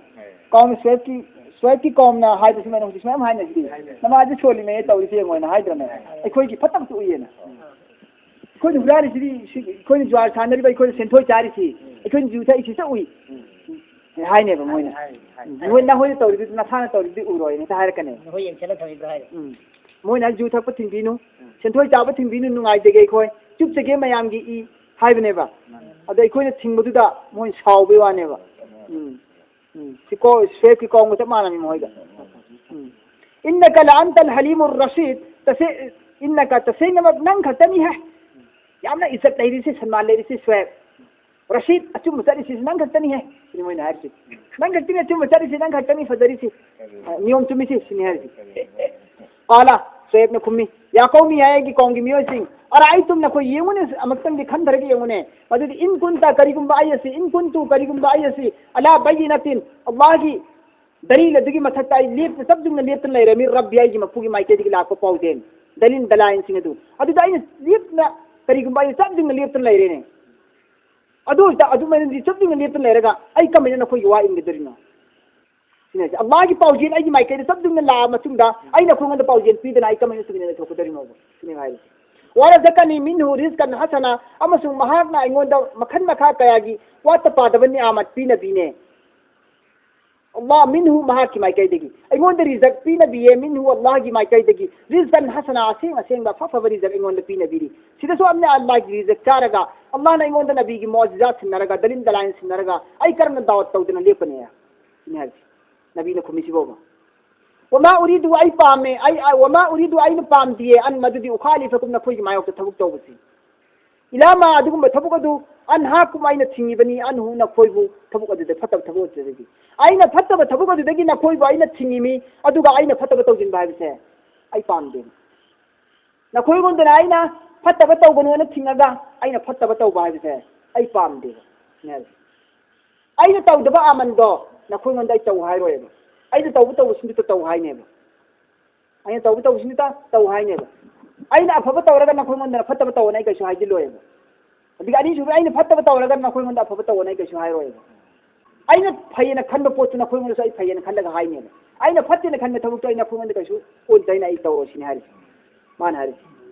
ꯀꯥꯎꯟ ꯁ꯭ꯋꯦꯞꯀꯤ, ꯁ꯭ꯋꯦꯞꯀꯤ ꯀꯥꯎꯟꯅ ꯍꯥꯏꯕꯁꯤ ꯃꯌꯥꯝ ꯍꯧꯖꯤꯛ ꯁꯨꯃꯥꯏꯅ ꯍꯥꯏꯅꯁꯤꯗꯤ꯫ ꯅꯃꯥꯁꯦ ꯁꯣꯜꯂꯤꯃꯦ ꯇꯧꯔꯤꯁꯦ ꯌꯦꯡꯉꯣꯅ ꯍꯥꯏꯗ꯭ꯔꯅꯦ? ꯑꯩꯈꯣꯏꯒꯤ ꯐꯠꯇꯕꯁꯨ ꯎꯏꯌꯦꯅ꯫ ꯑꯩꯈꯣꯏꯅ ꯍꯨꯔꯥꯜꯂꯤꯁꯤꯗꯤ ꯁꯤ-, ꯑꯩꯈꯣꯏꯅ ꯖꯨꯋꯥꯔ ꯁꯥꯟꯅꯔꯤꯕ, ꯑꯩꯈꯣꯏꯅ ꯁꯦꯟꯊꯣꯏ ꯆꯥꯔꯤꯁꯤ, ꯑꯩꯈꯣꯏꯅ ꯌꯨ ꯊꯛꯏꯁꯤ ꯆꯞ ꯎꯏ ꯍꯥꯏꯅꯦꯕ ꯃꯣꯏꯅ꯫ ꯎꯝ, ꯅꯣꯏ ꯅꯈꯣꯏꯅ ꯇꯧꯔꯤꯗꯨ ꯅꯁꯥꯅ ꯇꯧꯔꯤꯗꯨꯗꯤ ꯎꯔꯣꯏꯅ ꯍꯦꯛꯇ ꯍꯥꯏꯔꯛꯀꯅꯦꯕ꯫ ꯅꯈꯣꯏ ꯌꯦꯡꯁꯤꯜꯂ ꯊꯝꯃꯤꯕ꯭ꯔꯥ ꯍꯥꯏꯔꯦ꯫ ꯎꯝ꯫ ꯃꯣꯏꯅ ꯌꯨ ꯊꯛꯄ ꯊꯤꯡꯕꯤꯅꯨ, ꯁꯦꯟꯊꯣꯏ ꯆꯥꯕ ꯊꯤꯡꯕꯤꯅꯨ, ꯅꯨꯡꯉꯥꯏꯖꯒꯦ ꯑꯩꯈꯣꯏ, ꯆꯨꯞꯆꯒꯦ ꯃꯌꯥꯝꯒꯤ ꯏ ꯍꯥꯏꯕꯅꯦꯕ꯫ ꯑꯗꯣ ꯑꯩꯈꯣꯏꯅ ꯊꯤꯡꯕꯗꯨꯗ ꯃꯣꯏ ꯁꯥꯎꯕꯩ ꯋꯥꯅꯦꯕ꯫ ꯎꯝ꯫ ꯎꯝ꯫ ꯁꯤ ꯀꯣ-, ꯁ꯭ꯋꯦꯞꯀꯤ ꯀꯥꯎꯟꯒ ꯆꯞ ꯃꯥꯟꯅꯕꯅꯤ ꯃꯣꯏꯒ꯫ ꯎꯝ꯫ "ꯏꯟꯅꯀ ꯂꯑꯟꯇꯜ ꯍꯂꯤꯃꯨꯔ ꯔꯁꯤꯗ", ꯇꯁꯦ-, "ꯏꯟꯅꯀ", ꯇꯁꯦꯡꯅꯃꯛ ꯅꯪ ꯈꯛꯇꯅꯤ ꯍꯦ꯫ ꯌꯥꯝꯅ ꯏꯖꯠ ꯂꯩꯔꯤꯁꯤ, ꯁꯟꯃꯥꯟ ꯂꯩꯔꯤꯁꯤ ꯁ꯭ꯋꯦꯞ꯫ "ꯔꯁꯤꯗ", ꯑꯆꯨꯝꯕ ꯆꯠꯂꯤꯁꯤ ꯅꯪ ꯈꯛꯇꯅꯤ ꯍꯦ꯫ ꯁꯤꯅꯤ ꯃꯣꯏꯅ ꯍꯥꯏꯔꯤꯁꯤ꯫ "ꯅꯪ ꯈꯛꯇꯅꯤ ꯑꯆꯨꯝꯕ ꯆꯠꯂꯤꯁꯤ, ꯅꯪ ꯈꯛꯇꯅꯤ ꯐꯖꯔꯤꯁꯤ꯫ ꯑ, ꯅꯤꯌꯣꯝ ꯆꯨꯝꯃꯤꯁꯤ", ꯁꯤꯅꯤ ꯍꯥꯏꯔꯤꯁꯤ꯫ ꯀꯥꯂ, ꯁꯣꯌꯦꯕꯅ ꯈꯨꯝꯃꯤ, "ꯌꯥ ꯀꯧꯃꯤ", ꯍꯥꯏ, ꯑꯩꯒꯤ ꯀꯥꯎꯝꯒꯤ ꯃꯤꯑꯣꯏꯁꯤꯡ, "ꯑꯔꯥꯏꯇꯨꯝ", ꯅꯈꯣꯏ ꯌꯦꯡꯉꯨꯅꯦ, ꯑꯃꯨꯛꯇꯪꯗꯤ ꯈꯟꯊꯔꯒ ꯌꯦꯡꯉꯨꯅꯦ꯫ ꯃꯗꯨꯗꯤ "ꯏꯟ ꯀꯨꯟꯇ", ꯀꯔꯤꯒꯨꯝꯕ ꯑꯩ ꯑꯁꯤ, "ꯏꯟ ꯀꯨꯟꯇꯨ", ꯀꯔꯤꯒꯨꯝꯕ ꯑꯩ ꯑꯁꯤ, "ꯑꯂꯥ ꯕꯌꯤꯅꯥꯇꯤꯟ", ꯑꯜꯂꯥꯍꯒꯤ ꯗꯂꯤꯜ ꯑꯗꯨꯒꯤ ꯃꯊꯛꯇ ꯑꯩ ꯂꯦꯞꯅ ꯆꯞ ꯌꯨꯡꯅ ꯂꯦꯞꯇꯨꯅ ꯂꯩꯔꯝꯃꯤ, "ꯔꯕꯤ", ꯑꯩꯒꯤ ꯃꯄꯨꯒꯤ ꯃꯥꯏꯀꯩꯗꯒꯤ ꯂꯥꯛꯄ ꯄꯥꯎꯗꯦꯟ, ꯗꯂꯤꯜ ꯗꯂꯥꯏꯟꯁꯤꯡ ꯑꯗꯨ꯫ ꯑꯗꯨꯗ ꯑꯩꯅ ꯂꯦꯞꯅ, ꯀꯔꯤꯒꯨꯝꯕ ꯑꯩꯅ ꯆꯞ ꯌꯨꯡꯅ ꯂꯦꯞꯇꯨꯅ ꯂꯩꯔꯦꯅꯦ꯫ ꯑꯗꯨ ꯑꯣꯏꯇꯥ-, ꯑꯗꯨꯃꯥꯏꯅꯗꯤ ꯆꯞ ꯌꯨꯡꯅ ꯂꯦꯞꯇꯨꯅ ꯂꯩꯔꯒ ꯑꯩ ꯀꯃꯥꯏꯅ ꯅꯈꯣꯏꯒꯤ ꯋꯥ ꯏꯟꯒꯗꯧꯔꯤꯅꯣ? ꯁꯤꯅꯤ ꯍꯥꯏꯁꯦ꯫ ꯑꯜꯂꯥꯍꯒꯤ ꯄꯥꯎꯖꯦꯜ ꯑꯩꯒꯤ ꯃꯥꯏꯀꯩꯗ ꯆꯞ ꯌꯨꯡꯅ ꯂꯥꯛꯑ ꯃꯇꯨꯡꯗ ꯑꯩꯅ ꯈꯨꯡꯒꯪꯗ ꯄꯥꯎꯖꯦꯜ ꯄꯤꯗꯅ ꯑꯩ ꯀꯃꯥꯏꯅ ꯇꯨꯃꯤꯟꯅ ꯂꯩꯊꯣꯛꯀꯗꯧꯔꯤꯅꯣꯕ? ꯁꯤꯅꯤ ꯍꯥꯏꯔꯤꯁꯦ꯫ "ꯋꯔꯖꯀꯅꯤ ꯃꯤꯟꯍꯨ ꯔꯤꯖꯀꯟ ꯍꯁꯅ", ꯑꯃꯁꯨꯡ ꯃꯍꯥꯛꯅ ꯑꯩꯉꯣꯟꯗ ꯃꯈꯜ ꯃꯈꯥ ꯀꯌꯥꯒꯤ ꯋꯥꯠꯇ ꯄꯥꯗꯕ ꯅꯤꯌꯥꯃꯠ ꯄꯤꯅꯕꯤꯅꯦ꯫ ꯑꯜꯂꯥꯍ ꯃꯤꯟꯍꯨ, ꯃꯍꯥꯛꯀꯤ ꯃꯥꯏꯀꯩꯗꯒꯤ꯫ ꯑꯩꯉꯣꯟꯗ ꯔꯤꯖꯛ ꯄꯤꯅꯕꯤꯌꯦ, ꯃꯤꯟꯍꯨ, ꯑꯜꯂꯥꯍꯒꯤ ꯃꯥꯏꯀꯩꯗꯒꯤ꯫ ꯔꯤꯖꯀꯟ ꯍꯁꯅ, ꯑꯁꯦꯡ ꯑꯁꯦꯡꯕ ꯑꯐ ꯑꯐꯕ ꯔꯤꯖꯛ ꯑꯩꯉꯣꯟꯗ ꯄꯤꯅꯕꯤꯔꯤ꯫ ꯁꯤꯗꯁꯨ ꯑꯃꯅ ꯑꯜꯂꯥꯍꯒꯤ ꯔꯤꯖꯛ ꯆꯥꯔꯒ, ꯑꯜꯂꯥꯍꯅ ꯑꯩꯉꯣꯟꯗ ꯅꯕꯤꯒꯤ ꯃꯣꯖꯤꯖꯥ ꯁꯤꯟꯅꯔꯒ, ꯗꯂꯤꯜ ꯗꯂꯥꯏꯟ ꯁꯤꯟꯅꯔꯒ, ꯑꯩ ꯀꯔꯝꯅ ꯗꯥꯋꯠ ꯇꯧꯗꯅ ꯂꯦꯞꯀꯅꯤ? ꯁꯤꯅꯤ ꯍꯥꯏꯔꯤꯁꯦ꯫ ꯅꯕꯤꯅ ꯈꯨꯝꯃꯤꯁꯤꯕꯣꯕ꯫ "ꯋꯃꯥ ꯎꯔꯤꯗꯨ, ꯑꯩ ꯄꯥꯝꯃꯦ, ꯑꯩ, ꯑ, ꯋꯃꯥ ꯎꯔꯤꯗꯨ, ꯑꯩꯅ ꯄꯥꯝꯗꯤꯌꯦ, ꯑꯟ, ꯃꯗꯨꯗꯤ, ꯎꯈꯥꯂꯤꯐꯀꯨꯝ, ꯅꯈꯣꯏꯒꯤ ꯃꯥꯌꯣꯛꯇ ꯊꯕꯛ ꯇꯧꯕꯁꯤ꯫ ꯏꯂꯥ ꯃꯥ, ꯑꯗꯨꯒꯨꯝꯕ ꯊꯕꯛ ꯑꯗꯨ, ꯑꯟꯍꯥꯀꯨꯝ, ꯑꯩꯅ ꯊꯤꯡꯉꯤꯕꯅꯤ, ꯑꯟꯍꯨ, ꯅꯈꯣꯏꯕꯨ, ꯊꯕꯛ ꯑꯗꯨꯗ, ꯐꯠꯇꯕ ꯊꯕꯛ ꯑꯗꯨꯗꯒꯤ꯫ ꯑꯩꯅ ꯐꯠꯇꯕ ꯊꯕꯛ ꯑꯗꯨꯗꯒꯤ ꯅꯈꯣꯏꯕꯨ ꯑꯩꯅ ꯊꯤꯡꯉꯤꯃꯤ, ꯑꯗꯨꯒ ꯑꯩꯅ ꯐꯠꯇꯕ ꯇꯧꯁꯤꯟꯕ ꯍꯥꯏꯕꯁꯦ ꯑꯩ ꯄꯥꯝꯗꯦꯕ꯫ ꯅꯈꯣꯏꯉꯣꯟꯗꯅ ꯑꯩꯅ ꯐꯠꯇꯕ ꯇꯧꯒꯅꯨꯅ ꯊꯤꯡꯉꯒ ꯑꯩꯅ ꯐꯠꯇꯕ ꯇꯧꯕ ꯍꯥꯏꯕꯁꯦ ꯑꯩ ꯄꯥꯝꯗꯦꯕ", ꯁꯤꯅꯤ ꯍꯥꯏꯔꯤꯁꯦ꯫ "ꯑꯩꯅ ꯇꯧꯗꯕ ꯑꯃꯜꯗꯣ ꯅꯈꯣꯏꯉꯣꯟꯗ ꯑꯩ ꯇꯧ ꯍꯥꯏꯔꯣꯏꯕ꯫ ꯑꯩꯅ ꯇꯧꯕ ꯇꯧꯕꯁꯤꯡꯗꯨꯗ ꯇꯧ ꯍꯥꯏꯅꯦꯕ꯫ ꯑꯩꯅ ꯇꯧꯕ ꯇꯧꯕꯁꯤꯡꯗꯨꯗ ꯇꯧ ꯍꯥꯏꯅꯦꯕ꯫ ꯑꯩꯅ ꯑꯐꯕ ꯇꯧꯔꯒ ꯅꯈꯣꯏꯉꯣꯟꯗꯅ ꯐꯠꯇꯕ ꯇꯧꯑꯣꯅ ꯑꯩ ꯀꯩꯁꯨ ꯍꯥꯏꯖꯤꯜꯂꯣꯏꯕ꯫ ꯑꯗꯒꯤ ꯑꯅꯤꯁꯨꯕ, ꯑꯩꯅ ꯐꯠꯇꯕ ꯇꯧꯔꯒ ꯅꯈꯣꯏꯉꯣꯟꯗ ꯑꯐꯕ ꯇꯧꯑꯣꯅ ꯑꯩ ꯀꯩꯁꯨ ꯍꯥꯏꯔꯣꯏꯕ꯫ ꯑꯩꯅ ꯐꯩꯌꯦꯅ ꯈꯟꯕ ꯄꯣꯠꯇꯨ ꯅꯈꯣꯏꯉꯣꯟꯗꯁꯨ ꯑꯩ ꯐꯩꯌꯦꯅ ꯈꯜꯂꯒ ꯍꯥꯏꯅꯦꯕ꯫ ꯑꯩꯅ ꯐꯠꯇꯦꯅ ꯈꯟꯕ ꯊꯕꯛꯇꯣ ꯑꯩ ꯅꯈꯣꯏꯉꯣꯟꯗ ꯀꯩꯁꯨ ꯑꯣꯟꯊꯩꯅ ꯑꯩ ꯇꯧꯔꯣꯏ", ꯁꯤꯅꯤ ꯍꯥꯏꯔꯤꯁꯦ꯫ ꯃꯥꯅ ꯍꯥꯏꯔꯤꯁꯦ,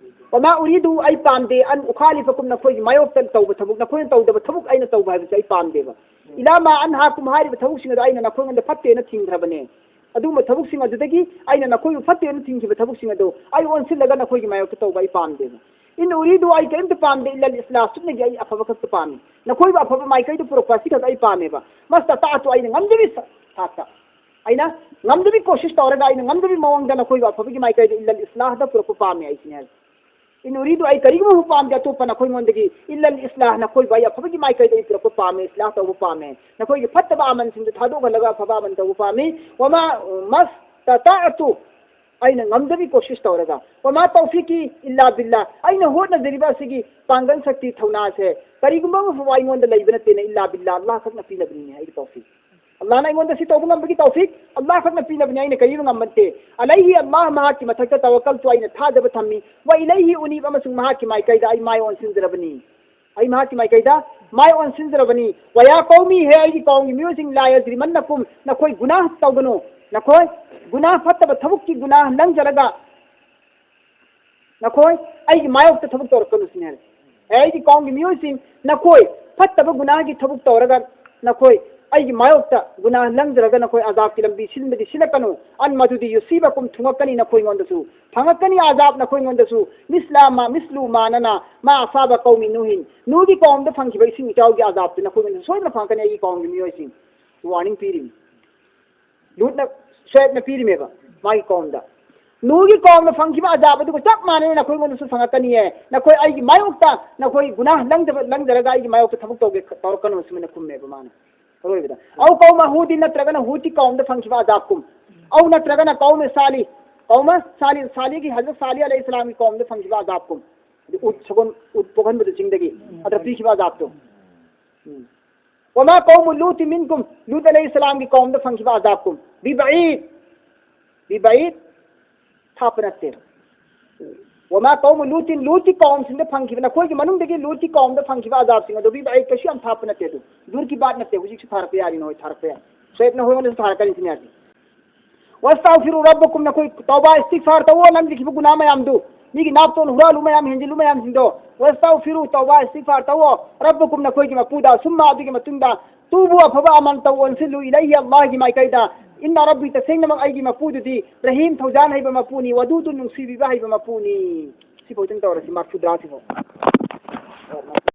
"ꯋꯃꯥ ꯎꯔꯤꯗꯨ, ꯑꯩ ꯄꯥꯝꯗꯦ, ꯑꯟ ꯎꯈꯥꯂꯤꯐꯀꯨꯝ, ꯅꯈꯣꯏꯒꯤ ꯃꯥꯌꯣꯛꯇ ꯇꯧꯕ ꯊꯕꯛ, ꯅꯈꯣꯏꯅ ꯇꯧꯗꯕ ꯊꯕꯛ ꯑꯩꯅ ꯇꯧꯕ ꯍꯥꯏꯕꯁꯦ ꯑꯩ ꯄꯥꯝꯗꯦꯕ꯫ ꯏꯂꯥ ꯃꯥ ꯑꯟꯍꯥꯀꯨꯝ, ꯍꯥꯏꯔꯤꯕ ꯊꯕꯛꯁꯤꯡ ꯑꯗꯨ ꯑꯩꯅ ꯅꯈꯣꯏꯉꯣꯟꯗ ꯐꯠꯇꯦꯅ ꯊꯤꯡꯈ꯭ꯔꯕꯅꯦ꯫ ꯑꯗꯨꯒꯨꯝꯕ ꯊꯕꯛꯁꯤꯡ ꯑꯗꯨꯗꯒꯤ ꯑꯩꯅ ꯅꯈꯣꯏꯕꯨ ꯐꯠꯇꯦꯅ ꯊꯤꯡꯈꯤꯕ ꯊꯕꯛꯁꯤꯡ ꯑꯗꯨ ꯑꯩ ꯑꯣꯟꯁꯤꯜꯂꯒ ꯅꯈꯣꯏꯒꯤ ꯃꯥꯌꯣꯛꯇ ꯇꯧꯕ ꯑꯩ ꯄꯥꯝꯗꯦꯕ꯫ ꯏꯟ ꯎꯔꯤꯗꯨ, ꯑꯩ ꯀꯔꯤꯝꯇ ꯄꯥꯝꯗꯦ, ꯏꯜꯂꯜ ꯏꯁꯂꯥꯍ, ꯆꯨꯝꯅꯒꯤ ꯑꯩ ꯑꯐꯕ ꯈꯛꯇ ꯄꯥꯝꯃꯤ꯫ ꯅꯈꯣꯏꯕꯨ ꯑꯐꯕ ꯃꯥꯏꯀꯩꯗ ꯄꯨꯔꯛꯄ ꯑꯁꯤ ꯈꯛꯇ ꯑꯩ ꯄꯥꯝꯃꯦꯕ꯫ ꯃꯁꯇꯇꯥꯇꯨ, ꯑꯩꯅ ꯉꯝꯖꯕꯤ ꯊꯥꯛꯇ, ꯑꯩꯅ ꯉꯝꯖꯕꯤ ꯀꯣꯁꯤꯁ ꯇꯧꯔꯒ, ꯑꯩꯅ ꯉꯝꯖꯕꯤ ꯃꯑꯣꯡꯗ ꯅꯈꯣꯏꯕꯨ ꯑꯐꯕꯒꯤ ꯃꯥꯏꯀꯩꯗ, ꯏꯜꯂꯜ ꯏꯁꯂꯥꯍꯗ ꯄꯨꯔꯛꯄ ꯄꯥꯝꯃꯦ ꯑꯩꯁꯤꯅꯦ ꯍꯥꯏꯁꯦ꯫ ꯏꯟ ꯎꯔꯤꯗꯨ, ꯑꯩ ꯀꯔꯤꯒꯨꯝꯕ ꯄꯥꯝꯗꯦ ꯑꯇꯣꯞꯄ ꯅꯈꯣꯏꯉꯣꯟꯗꯒꯤ, ꯏꯜꯂꯜ ꯏꯁꯂꯥꯍ, ꯅꯈꯣꯏꯕꯨ ꯑꯩ ꯑꯐꯕꯒꯤ ꯃꯥꯏꯀꯩꯗ ꯑꯩ ꯄꯨꯔꯛꯄ ꯄꯥꯝꯃꯦ, ꯏꯁꯂꯥꯍ ꯇꯧꯕ ꯄꯥꯝꯃꯦ, ꯅꯈꯣꯏꯒꯤ ꯐꯠꯇꯕ ꯑꯃꯜꯁꯤꯡꯗꯨ ꯊꯥꯗꯣꯛꯍꯜꯂꯒ ꯑꯐꯕ ꯑꯃꯜ ꯇꯧꯕ ꯄꯥꯝꯃꯤ꯫ ꯋꯃꯥ ꯃꯁꯇꯇꯥꯇꯨ, ꯑꯩꯅ ꯉꯝꯖꯕꯤ ꯀꯣꯁꯤꯁ ꯇꯧꯔꯒ, ꯋꯃꯥ ꯇꯧꯐꯤꯀꯤ ꯏꯜꯂꯥ ꯕꯤꯜꯂꯥ, ꯑꯩꯅ ꯍꯣꯠꯅꯖꯔꯤꯕ ꯑꯁꯤꯒꯤ ꯄꯥꯡꯒꯜ ꯁꯛꯇꯤ ꯊꯧꯅꯥꯁꯦ ꯀꯔꯤꯒꯨꯝꯕ ꯑꯃ ꯐꯥꯎꯕ ꯑꯩꯉꯣꯟꯗ ꯂꯩꯕ ꯅꯠꯇꯦꯅ, ꯏꯜꯂꯥ ꯕꯤꯜꯂꯥ, ꯑꯜꯂꯥꯍ ꯈꯛꯅ ꯄꯤꯅꯕꯅꯤꯅꯦ ꯑꯩꯒꯤ ꯇꯧꯐꯤꯛ꯫ ꯑꯜꯂꯥꯍꯅ ꯑꯩꯉꯣꯟꯗ ꯁꯤ ꯇꯧꯕ ꯉꯝꯕꯒꯤ ꯇꯧꯐꯤꯛ ꯑꯜꯂꯥꯍ ꯈꯛꯅ ꯄꯤꯅꯕꯅꯤ, ꯑꯩꯅ ꯀꯔꯤꯝ ꯉꯝꯕ ꯅꯠꯇꯦ꯫ ꯑꯂꯩꯍꯤ ꯑꯜꯂꯥꯍ, ꯃꯍꯥꯛꯀꯤ ꯃꯊꯛꯇ ꯇꯋꯛꯀꯜꯇꯨ, ꯑꯩꯅ ꯊꯥꯖꯕ ꯊꯝꯃꯤ꯫ ꯋ ꯏꯂꯩꯍꯤ ꯎꯅꯤꯕ, ꯑꯃꯁꯨꯡ ꯃꯍꯥꯛꯀꯤ ꯃꯥꯏꯀꯩꯗ ꯑꯩ ꯃꯥꯏ ꯑꯣꯟꯁꯤꯟꯖꯔꯕꯅꯤ꯫ ꯑꯩ ꯃꯍꯥꯛꯀꯤ ꯃꯥꯏꯀꯩꯗ ꯃꯥꯏ ꯑꯣꯟꯁꯤꯟꯖꯔꯕꯅꯤ꯫ ꯋꯌꯥ ꯀꯧꯃꯤ, ꯍꯦ ꯑꯩꯒꯤ ꯀꯥꯎꯝꯒꯤ ꯃꯤꯑꯣꯏꯁꯤꯡ, ꯂꯥ ꯌꯖꯔꯤꯃꯟꯅꯀꯨꯝ, ꯅꯈꯣꯏ ꯒꯨꯅꯥꯍ ꯇꯧꯒꯅꯨ, ꯅꯈꯣꯏ ꯒꯨꯅꯥꯍ, ꯐꯠꯇꯕ ꯊꯕꯛꯀꯤ ꯒꯨꯅꯥꯍ ꯂꯪꯖꯔꯒ ꯅꯈꯣꯏ ꯑꯩꯒꯤ ꯃꯥꯌꯣꯛꯇ ꯊꯕꯛ ꯇꯧꯔꯛꯀꯅꯨ ꯁꯤꯅꯤ ꯍꯥꯏꯔꯦ꯫ ꯍꯦ ꯑꯩꯒꯤ ꯀꯥꯎꯝꯒꯤ ꯃꯤꯑꯣꯏꯁꯤꯡ, ꯅꯈꯣꯏ ꯐꯠꯇꯕ ꯒꯨꯅꯥꯍꯒꯤ ꯊꯕꯛ ꯇꯧꯔꯒ ꯅꯈꯣꯏ ꯑꯩꯒꯤ ꯃꯥꯌꯣꯛꯇ ꯒꯨꯅꯥꯍ ꯂꯪꯖꯔꯒ ꯅꯈꯣꯏ ꯑꯖꯥꯕꯀꯤ ꯂꯝꯕꯤ ꯁꯤꯟꯕꯗꯤ ꯁꯤꯜꯂꯛꯀꯅꯨ꯫ ꯑꯟ ꯃꯗꯨꯗꯤ ꯌꯨꯁꯤꯕꯀꯨꯝ, ꯊꯨꯡꯉꯛꯀꯅꯤ ꯅꯈꯣꯏꯉꯣꯟꯗꯁꯨ, ꯐꯪꯉꯛꯀꯅꯤ ꯑꯖꯥꯕ ꯅꯈꯣꯏꯉꯣꯟꯗꯁꯨ, ꯃꯤꯁꯂꯥ ꯃꯥ, ꯃꯤꯁꯂꯨ ꯃꯥꯅꯅ, ꯃꯥ ꯑꯁꯥꯕ ꯀꯧꯃꯤ ꯅꯨꯍꯤꯟ, ꯅꯨꯍꯒꯤ ꯀꯥꯎꯝꯗ ꯐꯪꯈꯤꯕ ꯏꯁꯤꯡ ꯏꯆꯥꯎꯒꯤ ꯑꯖꯥꯕꯇꯨ ꯅꯈꯣꯏꯉꯣꯟꯗꯁꯨ ꯁꯣꯏꯗꯅ ꯐꯪꯉꯛꯀꯅꯤ ꯑꯩꯒꯤ ꯀꯥꯎꯝꯒꯤ ꯃꯤꯑꯣꯏꯁꯤꯡ꯫ ꯋꯥꯔꯅꯤꯡ ꯄꯤꯔꯤꯅꯤ꯫ ꯂꯨꯠꯅ, ꯁꯨꯑꯦꯕꯅ ꯄꯤꯔꯤꯃꯦꯕ ꯃꯥꯒꯤ ꯀꯧꯝꯗ꯫ ꯅꯨꯍꯒꯤ ꯀꯧꯝꯅ ꯐꯪꯈꯤꯕ ꯑꯖꯥꯕ ꯑꯗꯨꯒ ꯆꯞ ꯃꯥꯟꯅꯅ ꯅꯈꯣꯏꯉꯣꯟꯗꯁꯨ ꯐꯪꯉꯛꯀꯅꯤꯌꯦ꯫ ꯅꯈꯣꯏ ꯑꯩꯒꯤ ꯃꯥꯌꯣꯛꯇ ꯅꯈꯣꯏ ꯒꯨꯅꯥꯍ ꯂꯪꯗꯕ, ꯂꯪꯖꯔꯒ ꯑꯩꯒꯤ ꯃꯥꯌꯣꯛꯇ ꯊꯕꯛ ꯇꯧꯒꯦ ꯇꯧꯔꯛꯀꯅꯨ, ꯁꯨꯃꯥꯏꯅ ꯈꯨꯝꯃꯦꯕ ꯃꯥꯅ꯫ ꯑꯔꯣꯏꯕꯗ꯫ ꯑꯧ ꯀꯧꯃ ꯍꯨꯗꯤ, ꯅꯠꯇ꯭ꯔꯒꯅ ꯍꯨꯗꯀꯤ ꯀꯧꯝꯗ ꯐꯪꯈꯤꯕ ꯑꯖꯥꯕ ꯀꯨꯝ꯫ ꯑꯧ ꯅꯠꯇ꯭ꯔꯒꯅ ꯀꯧꯃ ꯁꯥꯂꯤ, ꯀꯧꯃ ꯁꯥꯂꯤ, ꯁꯥꯂꯤꯒꯤ, ꯍꯖꯔꯠ ꯁꯥꯂꯤ ꯑꯂꯩꯍꯤ ꯁꯂꯥꯝꯒꯤ ꯀꯧꯝꯗ ꯐꯪꯈꯤꯕ ꯑꯖꯥꯕ ꯀꯨꯝ꯫ ꯑꯗꯨ ꯎꯠ ꯁꯒꯣꯜ, ꯎꯠ ꯄꯣꯛꯍꯟꯕꯗ ꯆꯤꯡꯗꯒꯤ ꯑꯗ ꯄꯤꯈꯤꯕ ꯑꯖꯥꯕꯇꯣ꯫ ꯎꯝ꯫ ꯋꯃꯥ ꯀꯧꯃꯨ ꯂꯨꯇꯤ ꯃꯤꯟꯀꯨꯝ, ꯂꯨꯠ ꯑꯂꯩꯍꯤ ꯁꯂꯥꯝꯒꯤ ꯀꯧꯝꯗ ꯐꯪꯈꯤꯕ ꯑꯖꯥꯕ ꯀꯨꯝ꯫ ꯕꯤꯕꯥꯏꯠ, ꯕꯤꯕꯥꯏꯠ, ꯊꯥꯞꯄ ꯅꯠꯇꯦ꯫ ꯋꯃꯥ ꯀꯧꯃꯨ ꯂꯨꯇꯤꯟ, ꯂꯨꯠꯀꯤ ꯀꯧꯝꯁꯤꯡꯗ ꯐꯪꯈꯤꯕ, ꯅꯈꯣꯏꯒꯤ ꯃꯅꯨꯡꯗꯒꯤ ꯂꯨꯠꯀꯤ ꯀꯧꯝꯗ ꯐꯪꯈꯤꯕ ꯑꯖꯥꯕꯁꯤꯡ ꯑꯗꯨ ꯕꯤꯕꯥꯏꯠ ꯀꯩꯁꯨ ꯌꯥꯝ ꯊꯥꯞꯄ ꯅꯠꯇꯦ꯫ ꯑꯗꯨ ꯗꯨꯔ ꯀꯤ ꯕꯥꯠ ꯅꯠꯇꯦ, ꯍꯧꯖꯤꯛꯁꯨ ꯊꯥꯔꯛꯄ ꯌꯥꯔꯤ, ꯅꯈꯣꯏ ꯊꯥꯔꯛꯄ ꯌꯥꯏ꯫ ꯁꯨꯑꯦꯕꯅ ꯍꯣꯏꯉꯣꯟꯗꯁꯨ ꯊꯥꯔꯛꯀꯅꯤ ꯁꯤꯅꯤ ꯍꯥꯏꯁꯦ꯫ ꯋꯥꯁꯇꯥꯒꯐꯤꯔꯨ ꯔꯕꯀꯨꯝ, ꯅꯈꯣꯏ ꯇꯧꯕꯥ ꯏꯁꯇꯤꯒꯐꯥꯔ ꯇꯧꯑꯣ, ꯅꯪꯒꯤꯈꯤꯕ ꯒꯨꯅꯥ ꯃꯌꯥꯝꯗꯨ, ꯃꯤꯒꯤ ꯅꯥꯞꯇꯣꯟ ꯍꯨꯔꯥꯜꯂꯨ ꯃꯌꯥꯝ, ꯍꯦꯟꯖꯤꯜꯂꯨ ꯃꯌꯥꯝꯁꯤꯡꯗꯣ, ꯋꯥꯁꯇꯥꯒꯐꯤꯔꯨ, ꯇꯧꯕꯥ ꯏꯁꯇꯤꯒꯐꯥꯔ ꯇꯧꯑꯣ, ꯔꯕꯀꯨꯝ, ꯅꯈꯣꯏꯒꯤ ꯃꯄꯨꯗ, ꯁꯨꯝꯃ, ꯑꯗꯨꯒꯤ ꯃꯇꯨꯡꯗ, ꯇꯨꯕꯨ, ꯑꯐꯕ ꯑꯃꯜ ꯇꯧ, ꯑꯣꯟꯁꯤꯜꯂꯨ, ꯏꯂꯩꯍꯤ, ꯑꯜꯂꯥꯍꯒꯤ ꯃꯥꯏꯀꯩꯗ, ꯏꯟꯅ ꯔꯕꯤ, ꯇꯁꯦꯡꯅꯃꯛ ꯑꯩꯒꯤ ꯃꯄꯨꯗꯨꯗꯤ, ꯔꯍꯤꯝ, ꯊꯧꯖꯥꯟ ꯍꯩꯕ ꯃꯄꯨꯅꯤ, ꯋꯥꯗꯨꯗꯨ, ꯅꯨꯡꯁꯤꯕꯤꯕ ꯍꯩꯕ ꯃꯄꯨꯅꯤ꯫ ꯁꯤꯐꯥꯎꯗꯪ ꯇꯧꯔꯁꯤ, ꯃꯔꯐꯨꯇꯔꯥ ꯁꯤꯐꯥꯎ꯫